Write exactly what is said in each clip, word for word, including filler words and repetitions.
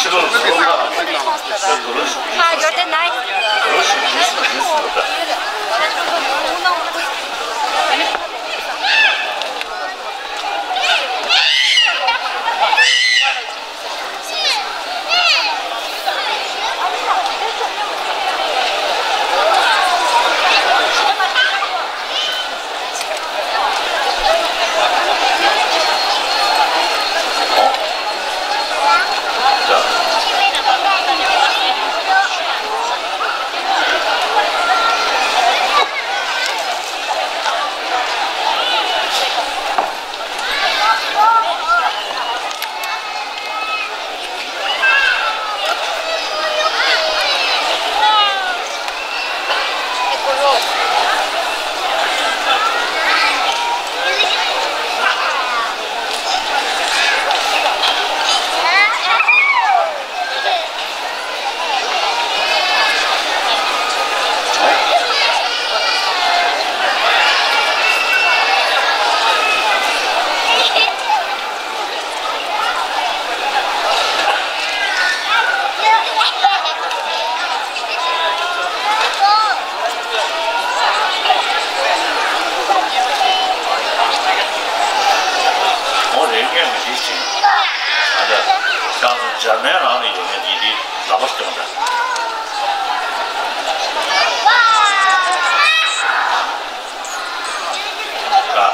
Ah, you're the nice. ཨོ་རེད། སྐད་མི་ཤེས་ཤིང་། ཨ་ད་ཁྱེད་ཚོ་འཇར་མན་རང་ལ་ཡོད་མཁན་འདི་འདི་ལག་པ་སྟོན་དང་། ཨ།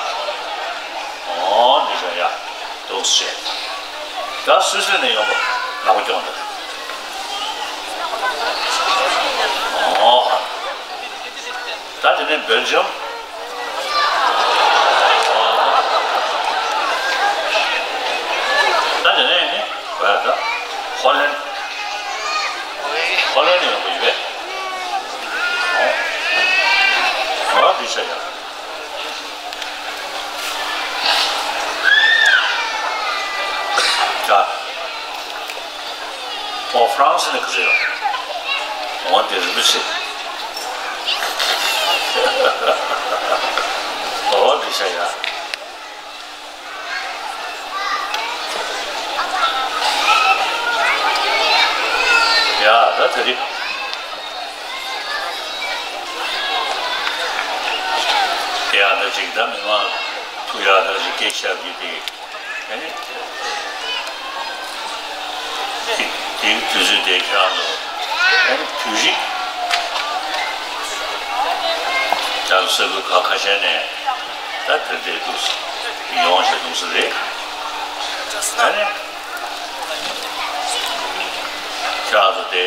ཨོ་འདི་རེད་ཡ། འདུག་སེ། ད་སུད་སི་ནས་ཡོང་བ་ལག་པ་སྟོན་དང་། ཨོ། ད་དེ་ནས་སྦེལ་ཇམ། ད་དེ་ནས་ནི་བོད་ད་ཧོ་ལན། ཧོ་ལན་ནས་ཡོང་གི་ཡོད་པས། ཨོ་འདི་ཆ་ཡ། ད། ཨོ་ཧྥ་རན་སི་ནས་ག་ཚོད་ཡོང་། འོ་དེ་རིན་པོ་ཆེ། ཨོ་འདི་ཤ་ཡ། ཡ་ད་དེ་རིང་། ཡ་ད་ཅིག་ད་མི་མང་ཐུག་ཡ་ད་ཅིག་སྐད་ཆ་གི་དེ། ཨ་ནི། དེ་དེའི་དུས་ཚོད་དེ་ཁྱེད་རང་ཚོ་ཨ་ནི་དུས་རིག་ད་ས་ཁུལ་ཁག་ཁ་ཤས་ནས་ད་དེར་དེར་འདུག་ཡོང་བྱས་འདུག་ས་རེད། ཨ་ནི། ཁྱེད་རང་ཚོ་དེ།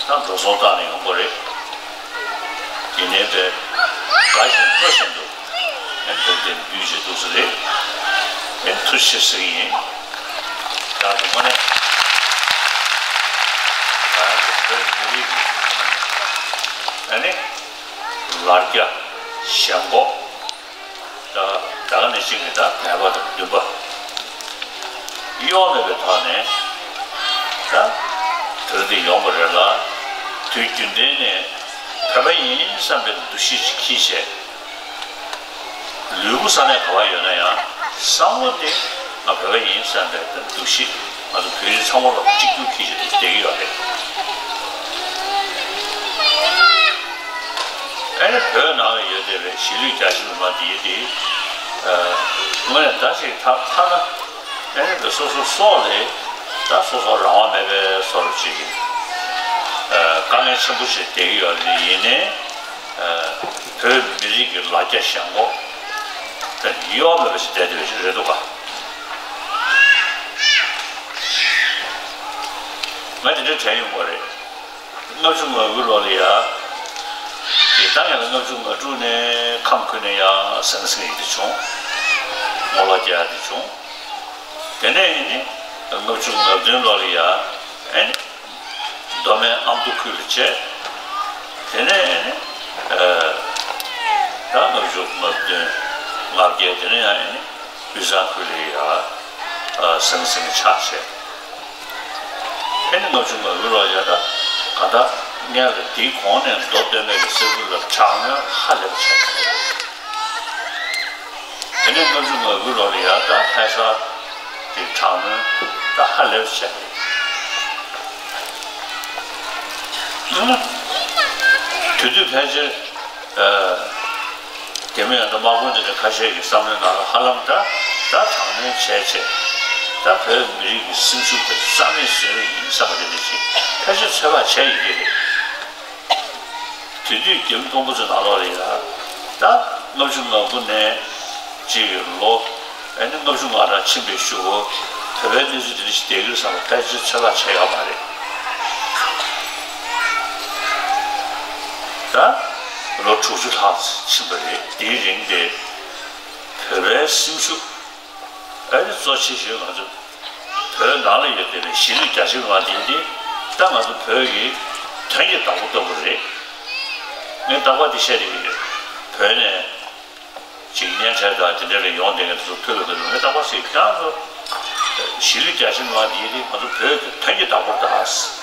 ད་འགྲོ་སོང་བཏང་ནས་ཡོང་གི་རེད། དེ་ནས་དེ་དགའ་བཞིན་སྤྲོ་བཞིན་དུ་ཨེ་འདིར་དེ་འདུས་བྱས་འདུག་ས་རེད། ཨེ་ཐུགས་རྗེ་ཆེ་ཟེར་གྱི་ཡིན། ཡང་དུ་དངོས་གནས་ང་རང་ཚོ་བོད་མི་རིགས་ཀྱི་ཨ་ནི་ལ་རྒྱ་ཞེན་ཁོག་ད་ད་ག་ནང་བཞིན་གྱི་ད་དད་པ་དང་འདུན་པ། གཡོ་མེད་པའི་ཐོག་ནས་ད་དེར་དེ་ཡོང་བ་རེད་ལ། དུས་རྒྱུན་ལྡན་ནས་བོད་པ་ཡིན་བསམ་པའི་འདུ་ཤེས་ཤིག་འཁྱེར་བྱས། ལུས་པོ་ས་གནས་ག་པར་ཡོད་ན་ཡང་བསམ་བློ་དེ་ང་བོད་པ་ཡིན་བསམ་པའི་འདུ་ཤེས། ང་ཚོ་བོད་རིགས་ཚང་མ་ལ་གཅིག་གྱུར་འཁྱེར་བྱས་བསྡད་ཀྱི་ཡོད་རེད། ཨ་ནི་བོད་ནང་ལ་ཡོད་བསྡད་པའི་གཞིས་ལུས་རྒྱ་ཆེ་མི་མང་འདིའི་དེ། དངོས་གནས་ད་ཅིག་ཐ་ཐ་ན། ཨ་ནི་བོད་སོ་སོ་སོགས་ལས་ད་སོ་སོ་རང་དབང་མེད་པའི་བཟོ་འདྲ་ཅིག་དཀའ་ངལ་ཆེན་པོ་ཞིག་བསྡད་ཀྱི་ཡོད་རེད། ཡིན་ནའི་བོད་མི་རིགས་ཀྱི་ལ་རྒྱ་ཞེན་ཁོག་དེ་གཡོ་མེད་པ་ཞིག་བསྡད་བསྡད་པ་ཞིག་རེད་འདུག་ག་ང་དེ་འདྲ་དྲན་ཡོང་གི་རེད། ལྔ་བཅུ་ང་དགུ་ལོ་ལ་ཡ། དེ་ད་ཡང་ལྔ་བཅུ་ང་དྲུག་ནས་ཁམས་ཁུལ་ནས་ཡང་ཟང་ཟིང་ཡོད་དེ་བྱུང་། ངོ་ལོག་རྒྱག་ཡ་དེ་བྱུང་། དེ་ནས་ཡིན་ནི་ལྔ་བཅུ་ང་བདུན་ལོ་ལ་ཡ། ཨེ་ནི། མདོ་སྨད་ཨ་མདོ་ཁུལ་ལ་བྱས། དེ་ནས་ཨེ་ནི། ད་ལྔ་བཅུ་ང་བདུན། ང་བརྒྱད། དེ་ནས་ཡང་ཨེ་ནི་དབུས་གཙང་ཁུལ་ལ་ཡ། ཟང་ཟིང་ཆགས་བྱས། ཨེ་ནི་ལྔ་བཅུ་ང་དགུ་ལོ་ཡ་ད་ག་ད་སྔོན་ལ་དེའི་གོང་ནས་མདོ་སྟོད་སྨད་ཀྱི་ས་ཁུལ་ལ་དྲག་གནོན་ཧ་ལས་པ་བྱས། དེ་ནས་ལྔ་བཅུ་ང་དགུ་ལོ་ལ་ཡ་ད་ལྷ་ས་དེ་དྲག་གནོན་ད་ཧ་ལས་པ་བྱས། དེ་དུས་ཕལ་ཆེར། རྒྱ་མི་ཡང་ད་དམག་དཔོན་དེ་འདྲ་ཁ་ཤས་ཀྱི་བསམ་བློའི་ནང་ལ་ཧ་ལམ་ད་ད་དྲག་གནོན་བྱས་བྱས་ད་བོད་མི་རིགས་ཀྱི་སེམས་ཤུགས་དེ་རྩ་མེད་བཟོས་པ་ཡིན་བསམ་པ་དེ་འདྲ་ཞིག་ཕལ་ཆེར་ཚོད་དཔག་བྱས་ཡོད་ཀྱི་རེད། དེ་དུས་རྒྱ་མི་དཔོན་པོ་ཚོའི་ནང་ལོགས་ལ་ཡ་ད་ལྔ་བཅུ་ང་དགུ་ནས་གཅིག་ལོ་ཨ་ནི་ལྔ་བཅུ་ང་གྲངས་ཕྱིན་པའི་གཞུག་གུ་བོད་པའི་གནས་ཚུལ་དེ་འདྲ་ཞིག་བསྡད་ཀྱི་རེད་བསམ་པ་ཕལ་ཆེར་ཚོད་དཔག་བྱས་ཡོད་མ་རེད། ད་ལོ་དྲུག་ཅུ་ལྷག་ཕྱིན་པ་རེད། དེའི་རིང་དེ་བོད་པའི་སེམས་ཤུགས་ཨ་ནི་གཙོ་ཆེ་ཤོས་ང་ཚོ་བོད་ནང་ལ་ཡོད་བསྡད་པའི་གཞིས་ལུས་རྒྱ་ཆེ་མི་མང་དེ་ཡིན་ཏེ་ད་ང་ཚོ་བོད་ཀྱི་དོན་གྱི་བདག་པོ་ལྟ་བུ་རེད། ངས་རྟག་པར་འདི་བཤད་བསྡད་ཀྱི་ཡོད། བོད་ནས། ཅིག་གཉེན་འཕྲད་དང་དེ་འདྲ་ལ་ཡོང་བསྡད་མཁན་དེ་ཚོ་ཐུག་ཡོད་པ་དེ་ངས་རྟག་པར་ཟེར། ཁྱེད་རང་ཚོ་གཞིས་ལུས་རྒྱ་ཆེ་མི་མང་དེ་ཡིན་དུས་ང་ཚོ་བོད་ཀྱི་དོན་གྱི་བདག་པོ་རེད་ད།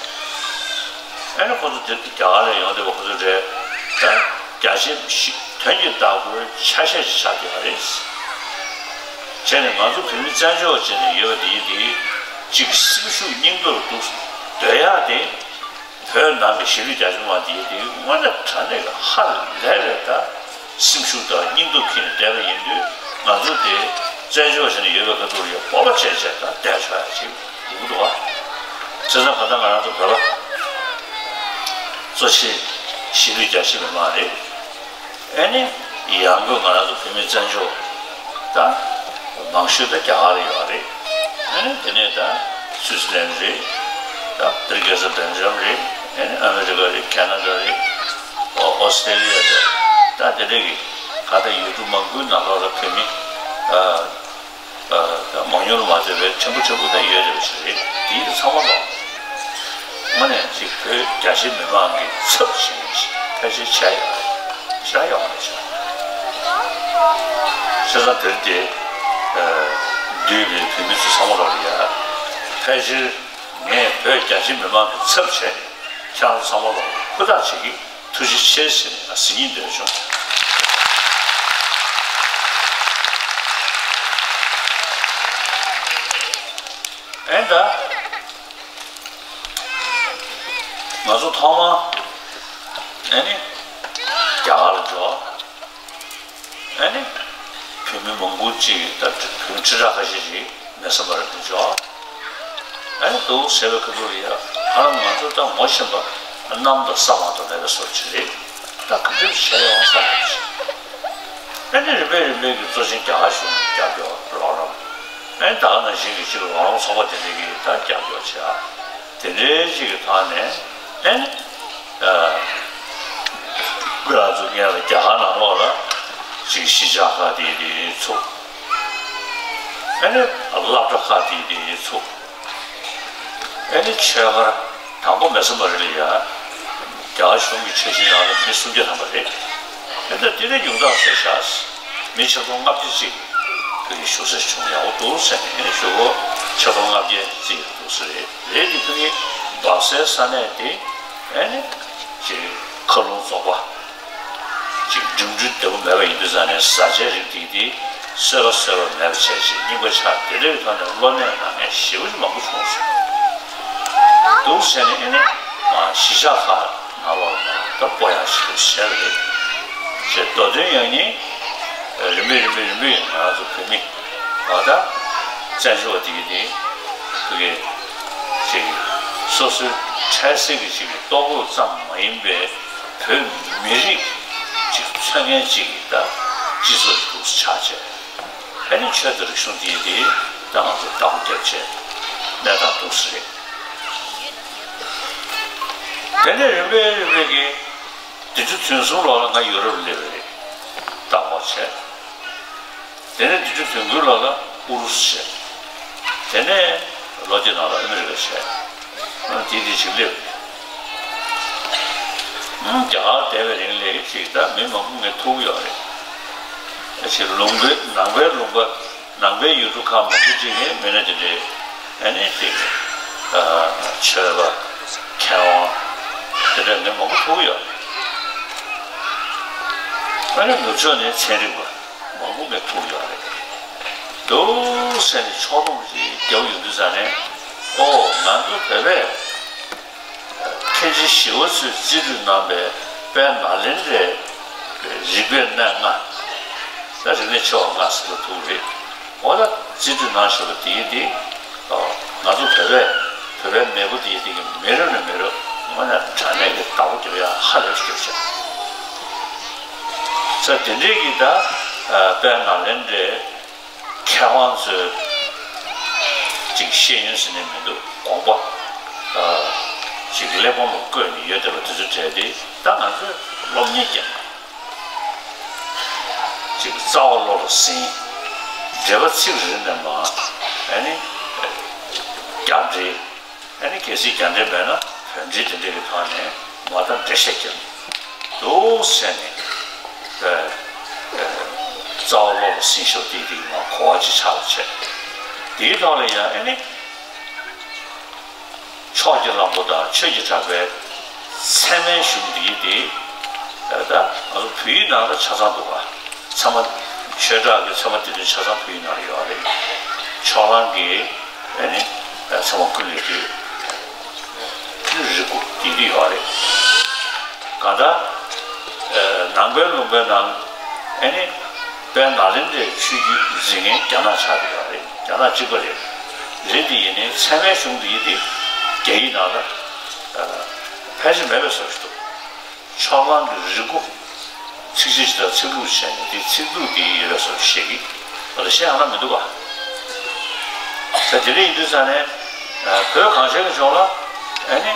ཨ་ནི་ཁོ་ཚོ་དེ་རྒྱ་གར་ལ་ཡོང་བསྡད་པ་ཁོ་ཚོ་རེད་ད། རྒྱ་ཆེ་གཞིས་དོན་གྱི་བདག་པོའི་ཆ་ཤས་ཤིག་ཆགས་བསྡད་པ་རེད། བྱས་ནས་ང་ཚོ་བོད་མི་བཙན་བྱོལ་བ་བྱས་ནས་ཡོད་པ་དེ་ཡིན་དུས་ཅིག་སེམས་ཤུགས་སྙིང་སྟོབས་འདུག་སྡོད་ཡག་དེ། བོད་ནང་གི་གཞིས་ལུས་རྒྱ་ཆེ་མི་མང་དེ་དེ་དངོས་གནས་དྲང་གནས་ཀྱི་ཧ་ལས་པའི་ད་སེམས་ཤུགས་དང་སྙིང་སྟོབས་ཀྱིས་བསྡད་པ་ཡིན་དུས་ང་ཚོ་དེ་བཙན་བྱོལ་བ་ཞིག་ནས་ཡོད་པའི་ཁ་ཐུག་ལ་ཡང་སྤོབས་པ་བྱས་བྱས་ད་བསྡད་ཆོག་ཡ་ཅིག་ཡོང་གི་འདུག་བ། བྱས་ཙང་གང་ལྟར་ང་རང་ཚོ་བོད་པ་གཙོ་ཆེ་གཞིས་ལུས་རྒྱ་ཆེ་མི་མང་རེད། ཨ་ནི་ཡང་སྒོས་ང་རང་ཚོ་བོད་མི་བཙན་བྱོལ་ད་མང་ཤོས་ད་རྒྱ་གར་ལ་ཡོད་རེད། ཨ་ནི་དེ་ནས་ད་སུའི་ཙི་ལན་རེད། ད་པིར་གེ་ས་སྦེལ་ཇམ་རེད། ཨ་ནི་ཨ་མི་རི་ཀ་རེད། ཁེ་ན་ཌ་རེད། ཨོ་སི་ཊེ་ལི་ཡ་རེད། ད་དེ་འདྲ་གི་ག་ད་ཡུལ་གྲུ་མང་པོའི་ནང་ལོགས་ལ་བོད་མི་ཨ། ད་མང་ཉུང་ལ་མ་ལྟོས་པའི་ཕྲན་བུ་ཕྲན་བུ་ད་ཡོད་རེད་པ་ཞིག་རེད། དེ་ཚང་མ་ལོག་དངོས་གནས་ཅིག་བོད་རྒྱ་ཆེ་མི་མང་གི་ཚབ་བྱེད་མཁན་ཞིག་ཕལ་ཆེར་ཆགས་ཡོད་རེད། ཆགས་ཡོད་མ་རེད་ཤག་བྱས་ཙང་དེར་དེ་འདུས་པའི་བོད་མི་ཚོ་ཚང་མ་ལོག་ལ་ཡ་ཕལ་ཆེར་ངས་བོད་རྒྱ་ཆེ་མི་མང་གི་ཚབ་བྱས་ནས་ཁྱེད་རང་ཚོ་ཚང་མ་ལོག་ཧུར་ཐག་བྱེད་ཀྱི། ཐུགས་རྗེ་ཆེ་ཟེར་ནས་ཟེར་སྙིང་འདོད་བྱུང་། ཨེ་ད། ང་ཚོ་ཐོག་མར་ཨེ་ནི་རྒྱ་གར་ལ་འབྱོར། ཨེ་ནི་བོད་མི་མང་པོ་ཅིག་ད་བོད་མི་ཁྲི་ཕྲག་ཁ་ཤས་ཅིག་མེད་ས་མ་རེད་དུ་འཇོག་ཨེ་འདུག་ཟེར་བའི་ཁ་ཐུག་ལ་ཡ། ཨ་ང་ཚོ་ད་ངོ་ཤེས་པ་གནམ་དང་ས་མ་གཏོགས་མེད་པའི་བཟོ་ཅིག་རེད། ད་ག་འདྲ་བྱས་ཡོང་བསམ་པ་ཅིག་ཨེ་ནི་རིམ་པས་རིམ་པས་ཀྱི་གཙོ་ཆེན་རྒྱ་གར་གཞུང་གི་རྒྱབ་སྐྱོར་རོགས་རམ། ཨེ་ད་ག་ནང་བཞིན་གྱི་ཅིག་རོགས་རམ་ཚོགས་པ་དེ་འདྲའི་གི་ད་རྒྱབ་སྐྱོར་བྱས། དེ་འདྲའི་ཅིག་གི་ཐོག་ནས་ཨེ་ནི། ཨ། ང་ཚོ་སྔོན་ལ་རྒྱ་གར་ནང་ལོགས་ལ་ཅིག་གཞིས་ཆགས་ཁག་དེ་དེ་ཚུགས། ཨ་ནི་སློབ་གྲྭ་ཁག་དེ་དེ་ཚུགས། ཨ་ནི་ཆོས་སྒར་དང་པོ་མེ་ས་མ་རི་ལ་ཡ་རྒྱ་གར་གཞུང་གི་ཆོས་སྦྱིན་ནང་ལ་མི་སུམ་བརྒྱ་ཐམ་པ་རེད། ཨ་ནི་དེ་ནས་ཉུང་མཐའ་བཟོས་བཞག་མི་ཆིག་སྟོང་ལྔ་བརྒྱ་ཅིག་བོད་ཀྱི་བཞུགས་ས་བྱུང་ཡག་པོ་འདུག་ཟེར་ནས། ཨ་ནི་གཞུག་གུ་ཆིག་སྟོང་ལྔ་བརྒྱ་བརྩིས་ཡག་འདུག་ཟེར་རེད། རེད་དེ་ཕ་གི་འབབ་སའི་ས་གནས་དེ་ཨ་ནི་ཅིག་མཁའ་རླུང་རྫོགས་པ་ཅིག་འགྲིམ་འགྲུལ་བདེ་པོ་མེད་པ་ཡིན་དུས་ཙང་ནས་བཟའ་བཅའ་རིགས་དེ་དེ་གསོད་པ་གསོད་པ་མེད་པ་བྱས་ཅིག་རྙིང་པ་ཆགས། དེ་འདྲའི་ཐོག་ནས་གློ་ནད་ན་མཁན་ཞེ་པོ་ཅིག་མང་པོ་བྱུང་སོང་འདུག་ཟེར་ནས། ཨ་ནི་གཞིས་ཆགས་ཁག་ནང་ལོགས་ལ་ད་སྤོ་ཡག་ཞིག་ཏུ་བྱས་པ་རེད། ཅེས་མདོ་དོན་ཡང་སྙིང་རིམ་པས་རིམ་པས་རིམ་པས་ང་ཚོ་བོད་མི་ཨ་ད་བཙན་བྱོལ་བ་དེ་གི་དེ་བོད་ཀྱི་ཅིག་སོ་སོའི་འཕྲལ་སེལ་གྱི་ཅིག་ལྟོ་གོས་ཙམ་མ་ཡིན་པའི་བོད་མི་རིགས་ཅིག་མཚོན་མཁན་ཅིག་གི་ད་སྤྱི་ཚོགས་ཤིག་ཏུ་ཆགས་བྱས། ཨ་ནི་ཆོས་དང་རིག་གཞུང་དེ་ཡི་དེ་ད་ང་ཚོ་བདག་པོ་རྒྱབ་བྱས་གནས་སྟངས་འདུག་ས་རེད། དེ་ནས་རིམ་པས་རིམ་པས་ཀྱིས་བདུན་ཅུ་དོན་གསུམ་ལོ་ལ་ང་ཡུ་རོབ་སླེབས་པ་རེད། ལྟ་སྐོར་བྱས། དེ་ནས་བདུན་ཅུ་དོན་དགུ་ལོ་ལ་ཨུ་རུ་སུ་བྱས། དེ་ནས་ལོ་གཅིག་ནང་ལ་ཨ་མི་རི་ཀ་བྱས། ཨ་དེ་དེ་ཅིག་སླེབས། ཨ་རྒྱ་གར་བསྡད་པའི་རིང་ལ་ཅིག་ད་མི་མང་པོ་ངས་ཐུག་གི་ཡོད་རེད། ཨ་ཅིག་ལུང་པའི་ནང་པའི་ལུང་པ། ནང་པའི་ཡུལ་གྲུ་ཁག་མང་པོ་ཅིག་ནས་མི་སྣ་དེ་འདྲའི་ཨ་ནི་ཅིག་ཨ་ཆོས་པ། མཁས་དབང་དེ་འདྲ་མི་མང་པོ་ཐུག་ཡོད། ཨ་ནི་ནུབ་ཕྱོགས་ནས་ཚན་རིག་པ་མང་པོ་ངས་ཐུག་ཡོད་རེད། འདུག་ཟེར་ནས་ཕྱོགས་བསྡོམས་ཅིག་རྒྱག་ཡོང་དུས་ཙང་ནས། ཨོ་ང་ཚོ་བོད་པས། མཁན་ཆེན་ཞི་བ་འཚོས་རྩིས་སྤྲོད་གནང་བའི་དཔལ་ནཱ་ལེནྡྲའི་རིག་པའི་གནས་ལྔ། ད་རིག་གནས་ཆེ་བ་ལྔ་ཟེར་བ་ཐུག་རེད། འོ་ད་རྩིས་སྤྲོད་གནང་བཞིན་པ་དེའི་དེ། ང་ཚོ་བོད་པས་བོད་པའི་མེས་པོ་དེའི་དེ་གི་མི་རབས་ནས་མི་རབས་དངོས་གནས་དྲང་གནས་ཀྱི་བདག་པོ་རྒྱབ་ཡ་ཧ་ལས་པ་རྒྱབ་བྱས། ས་དེ་འདྲས་ཀྱི་ད་དཔལ་ནཱ་ལེནྡྲའི་མཁས་དབང་ཚོའི་ཅིག་ཤེས་ཡོན་ཟེར་ནས་མི་འདུག་དགོངས་པ་ཅིག་གླེགས་བམ་ལ་བཀོད་ནས་ཡོད་བསྡད་པ་དེ་ཚོ་གྲས་དེ་ད་ང་ཚོས་སློབ་གཉེར་རྒྱབ་ན། ཅིག་རྩ་བ་བློ་ལ་ཟིན། འགྲེལ་པ་ཚིག་རེ་རེ་ནས་མར་ཨ་ནི་རྒྱག་འགྲེལ། ཨ་ནི་གལ་སྲིད་རྒྱག་འགྲེལ་མེད་ན་བོད་འགྲེལ་དེ་འདྲ་གི་ཐོག་ནས་མ་མཐའ་འགྲེལ་བཤད་རྒྱབ་འདུག་ཟེར་ནས་རྩ་བ་བློ་ལ་ཟིན་ཤོག་དེ་དེ་མར་གོ་བ་ཅིག་ཆགས་པ་བྱས། དེའི་ཐོག་ལ་ཡང་ཨ་ནི། ཕྱོགས་ཀྱི་གླང་པོ་དང་ཆོས་ཀྱི་གྲགས་པའི་ཚད་མའི་གཞུང་འདིའི་དེ། ད་ལྟ་ང་ཚོ་བོད་ཡིག་ནང་ལ་ཆ་ཚང་འདུག་ག་ཚད་མ། ཆོས་གྲགས་ཀྱི་ཚད་མ་དེ་དོན་ཆ་ཚང་བོད་ཡིག་ནང་ལ་ཡོད་རེད། ཕྱོགས་གླང་གི་ཨ་ནི་ཚད་མ་ཀུན་ལས་བཏུས་རིལ་བུ་དེ་དུས་ཡོད་རེད། གང་ལྟར་ནང་པའི་ལུང་པའི་ནང་ཨ་ནི་དཔལ་ནཱ་ལེནྡྲའི་ཆོས་བརྒྱུད་འཛིན་མཁན་རྒྱ་ནག་ཆགས་བསྡད་ཡོད་རེད། རྒྱ་ནག་གཅིག་པ་རེད། རེད་དེ་ཡིན་ནའི་ཚད་མའི་གཞུང་འདི་ཡིན་ཏེ་རྒྱ་ཡིག་ནང་ལ་ཕལ་ཆེར་མེད་པའི་བཟོ་ཞིག་འདུག་ཕྱོགས་གླང་གི་རིལ་བུ་ཚིགས་བཅད་ཅིག་དང་ཚིག་ལྷུག་བྱས་ནས་དེ་ཚིག་སྡུད་དེ་ཡོད་པའི་བཟོ་ཞིག་བཤད་ཀྱི་འོ་ད་གཞན་ཡང་ན་མི་འདུག་ག་ད་དེ་འདྲ་ཡིན་དུས་ཙང་ནས་བོད་གངས་ཅན་གྱི་ལྗོངས་ལ་ཨ་ནི།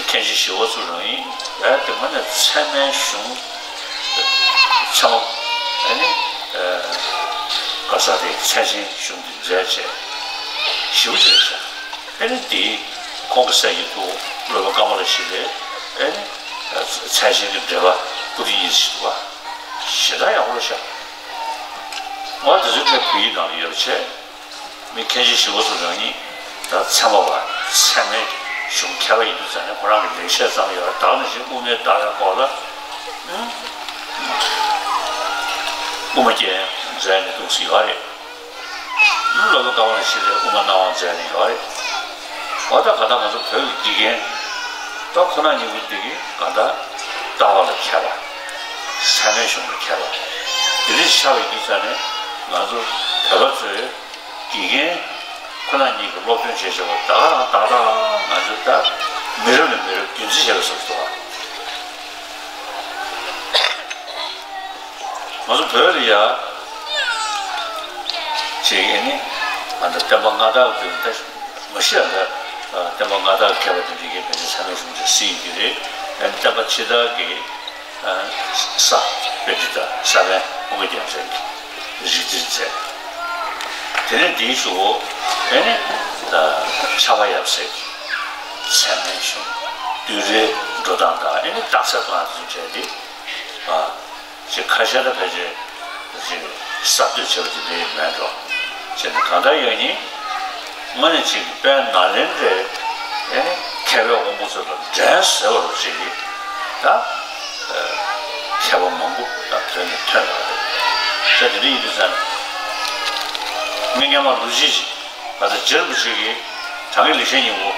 མཁན་ཆེན་ཞི་བ་འཚོ་རང་ཡིན་ཡང་དེ་མ་ནས་ཚད་མའི་གཞུང་ཚད་མ་ཨ་ནི་ག་ས་དེ་ཚད་ཆེན་གཞུང་འདི་མཛད་བྱས་ཞི་བ་ཅིག་རེད་ཤག་ཨ་ནི་དེ་ཁོང་གི་སྲས་ཀྱི་ཐུ་བོ་སློབ་དཔོན་ཀ་མ་ལ་ཤཱི་ལའི་ཨ་ནི་ཚད་ཆེན་གྱི་འགྲེལ་པ་པོ་ཏི་གཉིས་ཤིག་འདུག་ག་ཞེ་དྲག་ཡག་པོ་རེད་ཤག་ང་དེ་ཚོའི་ཐད་བོད་ཡིག་ནང་ལ་ཡོད་པ་བྱས། མི་མཁན་ཆེན་ཞི་བ་འཚོ་རང་ཉིད་ད་ཚད་མ་པ་ཚད་མའི་གཞུང་མཁས་པ་ཡིན་དུས་ཙང་ནས་ཁོ་རང་གི་ལེགས་བཤད་བརྩམས་ཡོད་རེད། ད་ནང་བཞིན་དབུ་མའི་ལྟ་བའི་སྐོར་ལ་དབུ་མ་རྒྱན་མཛད་ནས་འདུག་སེ་ཡོད་རེད། སློབ་དཔོན་ཀ་མ་ལ་ཤཱི་ལའི་དབུ་མ་སྣང་བ་མཛད་ནས་ཡོད་རེད། འོ་ད་ག་ད་ང་ཚོ་བོད་ཀྱི་དགེ་རྒན་ད་ཁོ་ན་ཉིད་པོ་འདི་གིས་ག་ད་ལྟ་བ་ལ་མཁས་པ། ཚད་མའི་གཞུང་ལ་མཁས་པ། དེ་འདྲ་ཞིག་ཆགས་པ་ཡིན་དུས་ཙང་ནས་ང་ཚོ་བོད་པ་ཚོས། དགེ་རྒན་ཁོ་རང་ཉིད་ཀྱི་སློབ་སྟོན་བྱེད་བྱེད་པ་ད་ག་རང་ད་ག་རང་ང་ཚོས་ད་མི་རབས་ནས་མི་རབས་རྒྱུན་འཛིན་བྱས་པའི་བཟོ་ཞིག་འདུག་ག་ང་ཚོ་བོད་ལ་ཡ་ཅིག་ཨེ་ནི་ཨ་ད་བསྟན་པ་སྔ་དར་གྱི་ད་མ་གཞི་ཨ་ད་བསྟན་པ་སྔ་དར་མཁས་པ་དེ་འདྲ་གིས་ཕལ་ཆེར་ཚད་མའི་གཞུང་ཆ་སྲིད་ཡིན་གྱི་རེད། ཨ་ནི་བསྟན་པ་ཕྱི་དར་གྱི། ས་དཔེ་ཁྲིད་དང་ས་པཎ་ཀུན་དགའ་རྒྱལ་མཚན་གྱིས་རིག་འཛིན་མཛད། དེ་ནས་འདིའི་གཞུག་གུ་ཨེ་ནི་ཕྱྭ་པ་ཡབ་སྲས་ཀྱིས་ཚད་མའི་གཞུང་བསྡུས་གྲྭའི་འགྲོ་སྟངས་དང་ཨེ་ནི་རྟགས་གསལ་སྟོན་ཡག་དེ་ཚོ་བྱས་ཏེ། ཅིག་ཁ་ཤས་ལ་ཕལ་ཆེར་ཅིག་གསར་གཏོད་བྱས་པ་དེ་འདྲ་མེད་འགྲོ། བྱས་ནས་གང་ལྟར་ཡང་ནི་དངོས་གནས་ཅིག་དཔལ་ནཱ་ལེནྡྲའི་ཨེ་ནི་མཁས་པའི་དབང་པོ་ཚོ་ལ་འགྲན་ཟེར་བ་རུ་ཅིག་ད་མཁས་པ་མང་པོ་ད་བོད་ནས་ཐོན་ཡོད་རེད། ད་དེ་འདྲ་ཡིན་དུས་ཙང་ནས་མི་སྔ་མ་ལོ་རྒྱུས་ཅིག་ང་ཚོ་རྗེ་རིན་པོ་ཆེ་གིས་བྱང་གི་ལེགས་བཤད་སྙིང་པོ་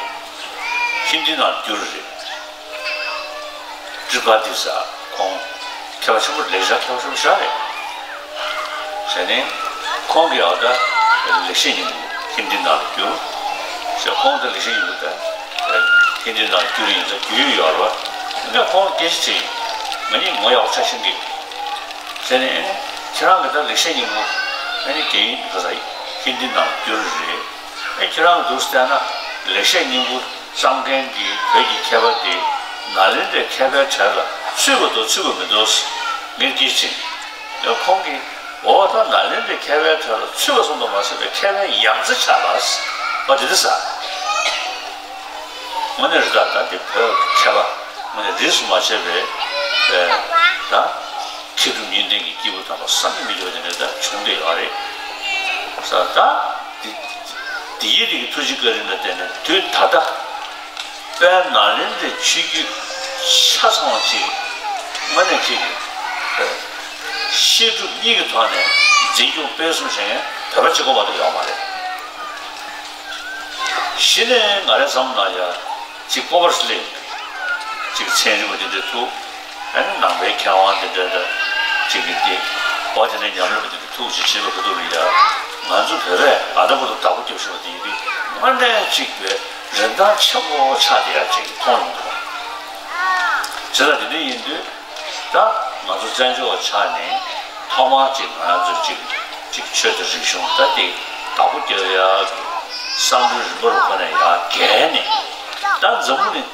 ཧིན་དི་ནང་བསྒྱུར་རེད། ཏྲི་པ་ཏི་ས་ཁོང་མཁས་པ་ཆེན་པོ་ལེགས་སྦྱར་མཁས་པ་ཆེན་པོ་ཞིག་རེད། བྱས་ནས་ཁོང་གིས་ཨ་ད་ལེགས་བཤད་སྙིང་པོ་ཧིན་དི་ནང་ལ་བསྒྱུར། ཞེས་ཁོང་དང་ལེགས་བཤད་སྙིང་པོ་དེ་ཧིན་དི་ནང་ལ་བསྒྱུར་ཡིན་ཙང་རྒྱུས་ཡོད་རེད་བ། ངས་ཁོང་ལ་སྐད་ཆ་དྲིས་ཡིན། ང་གཉིས་ངོ་ཡག་པོ་ཆ་ཤེས་ཀྱི། བྱས་ནས་ཁྱེད་རང་གིས་ད་ལེགས་བཤད་སྙིང་པོ་ཨ་ནི་རྒྱ་ཡིག་ག་ས་ཧིན་དི་ནང་ལ་བསྒྱུར་རེད། ཨེ་ཁྱེད་རང་འདུག་སེ་བལྟས་ན་ལེགས་བཤད་སྙིང་པོ་བརྩམས་མཁན་གྱི་བོད་ཀྱི་མཁས་པ་དེ་ནཱ་ལེནྡྲའི་མཁས་པའི་གྲས་ལ་ཚུད་པ་འདུག་ཚུད་པ་མི་འདུག་ངས་སྐད་ཆ་དྲིས། ཨེ་ཁོང་གིས་འོ་ད་ནཱ་ལེནྡྲའི་མཁས་པའི་གྲས་ལ་ཚུད་པ་ཙམ་དུ་མ་ཟད་པའི་མཁས་པའི་ཡང་རྩེ་ཆགས་པ་ཟེར་བ་དེ་འདྲ་ཟེར། དངོས་གནས་རེད་ད། ད་འདི་བོད་མཁས་པ་དངོས་གནས་རིས་སུ་མ་ཆད་པའི་ཨེ་ད། མཁས་གྲུབ་གཉིས་ལྡན་གྱི་སྐྱེས་བུ་དམ་པ་བསམ་གྱིས་མི་ཁྱབ་པ་དེ་འདྲ་ད་བྱུང་བསྡད་ཡོད་རེད། ས་ད་འདི་འདི་ཡི་རིགས་ཀྱི་ཐུགས་རྗེ་བཀའ་དྲིན་ལ་བརྟེན་ནས་དུས་ད་ལྟ་དཔལ་ནཱ་ལེནྡྲའི་ཆོས་བརྒྱུད་ཆ་ཚང་བ་ཅིག་དངོས་གནས་ཅིག་བཤད་སྒྲུབ་གཉིས་ཀྱི་ཐོག་ནས་འཛིན་སྐྱོང་སྤེལ་གསུམ་བྱེད་མཁན་བོད་པ་གཅིག་པོ་མ་གཏོགས་ཡོད་མ་རེད། གཞི་ནས་ང་རའི་བསམ་ན་ཡ། གཅིག་སྤོབས་པ་སླེབས་ཡོང་གི། གཅིག་ཚན་རིག་པ་དེ་འདྲ་ཐུག་ཨ་ནི་ནང་པའི་མཁས་དབང་དེ་འདྲ་འདྲ་གཅིག་གིས་དེ་འོ་དེ་འདྲ་ཉམས་ལེན་པ་དེ་འདྲ་ཐུག་ཅིག་བྱེད་པའི་ཁ་ཐུག་ལ་ཡ། ང་ཚོ་བོད་པས་ཨ་ད་བར་དུ་བདག་པོ་རྒྱབ་བཞིན་པ་དེ་ཡིན་དུས་དངོས་གནས་གཅིག་པའི་རིན་ཐང་ཆེན་པོ་ཆགས་བསྡད་ཡ་ཅིག་མཐོང་ཡོང་འདུག་བ། བྱས་ཙང་དེ་འདྲ་ཡིན་དུས། ད་ང་ཚོ་བཙན་བྱོལ་བ་ཆགས་ནས་ཐོག་མར་ཅིག་ང་ཚོ་ཅིག་ཅིག་ཆོས་དང་རིག་གཞུང་ད་དེ་བདག་པོ་རྒྱག་ཡག་གི་བསམ་བློའི་རིམ་པ་རུ་ཁོ་ནས་ཡར་བརྒལ་ནས། ད་འཛམ་བུ་གླིང་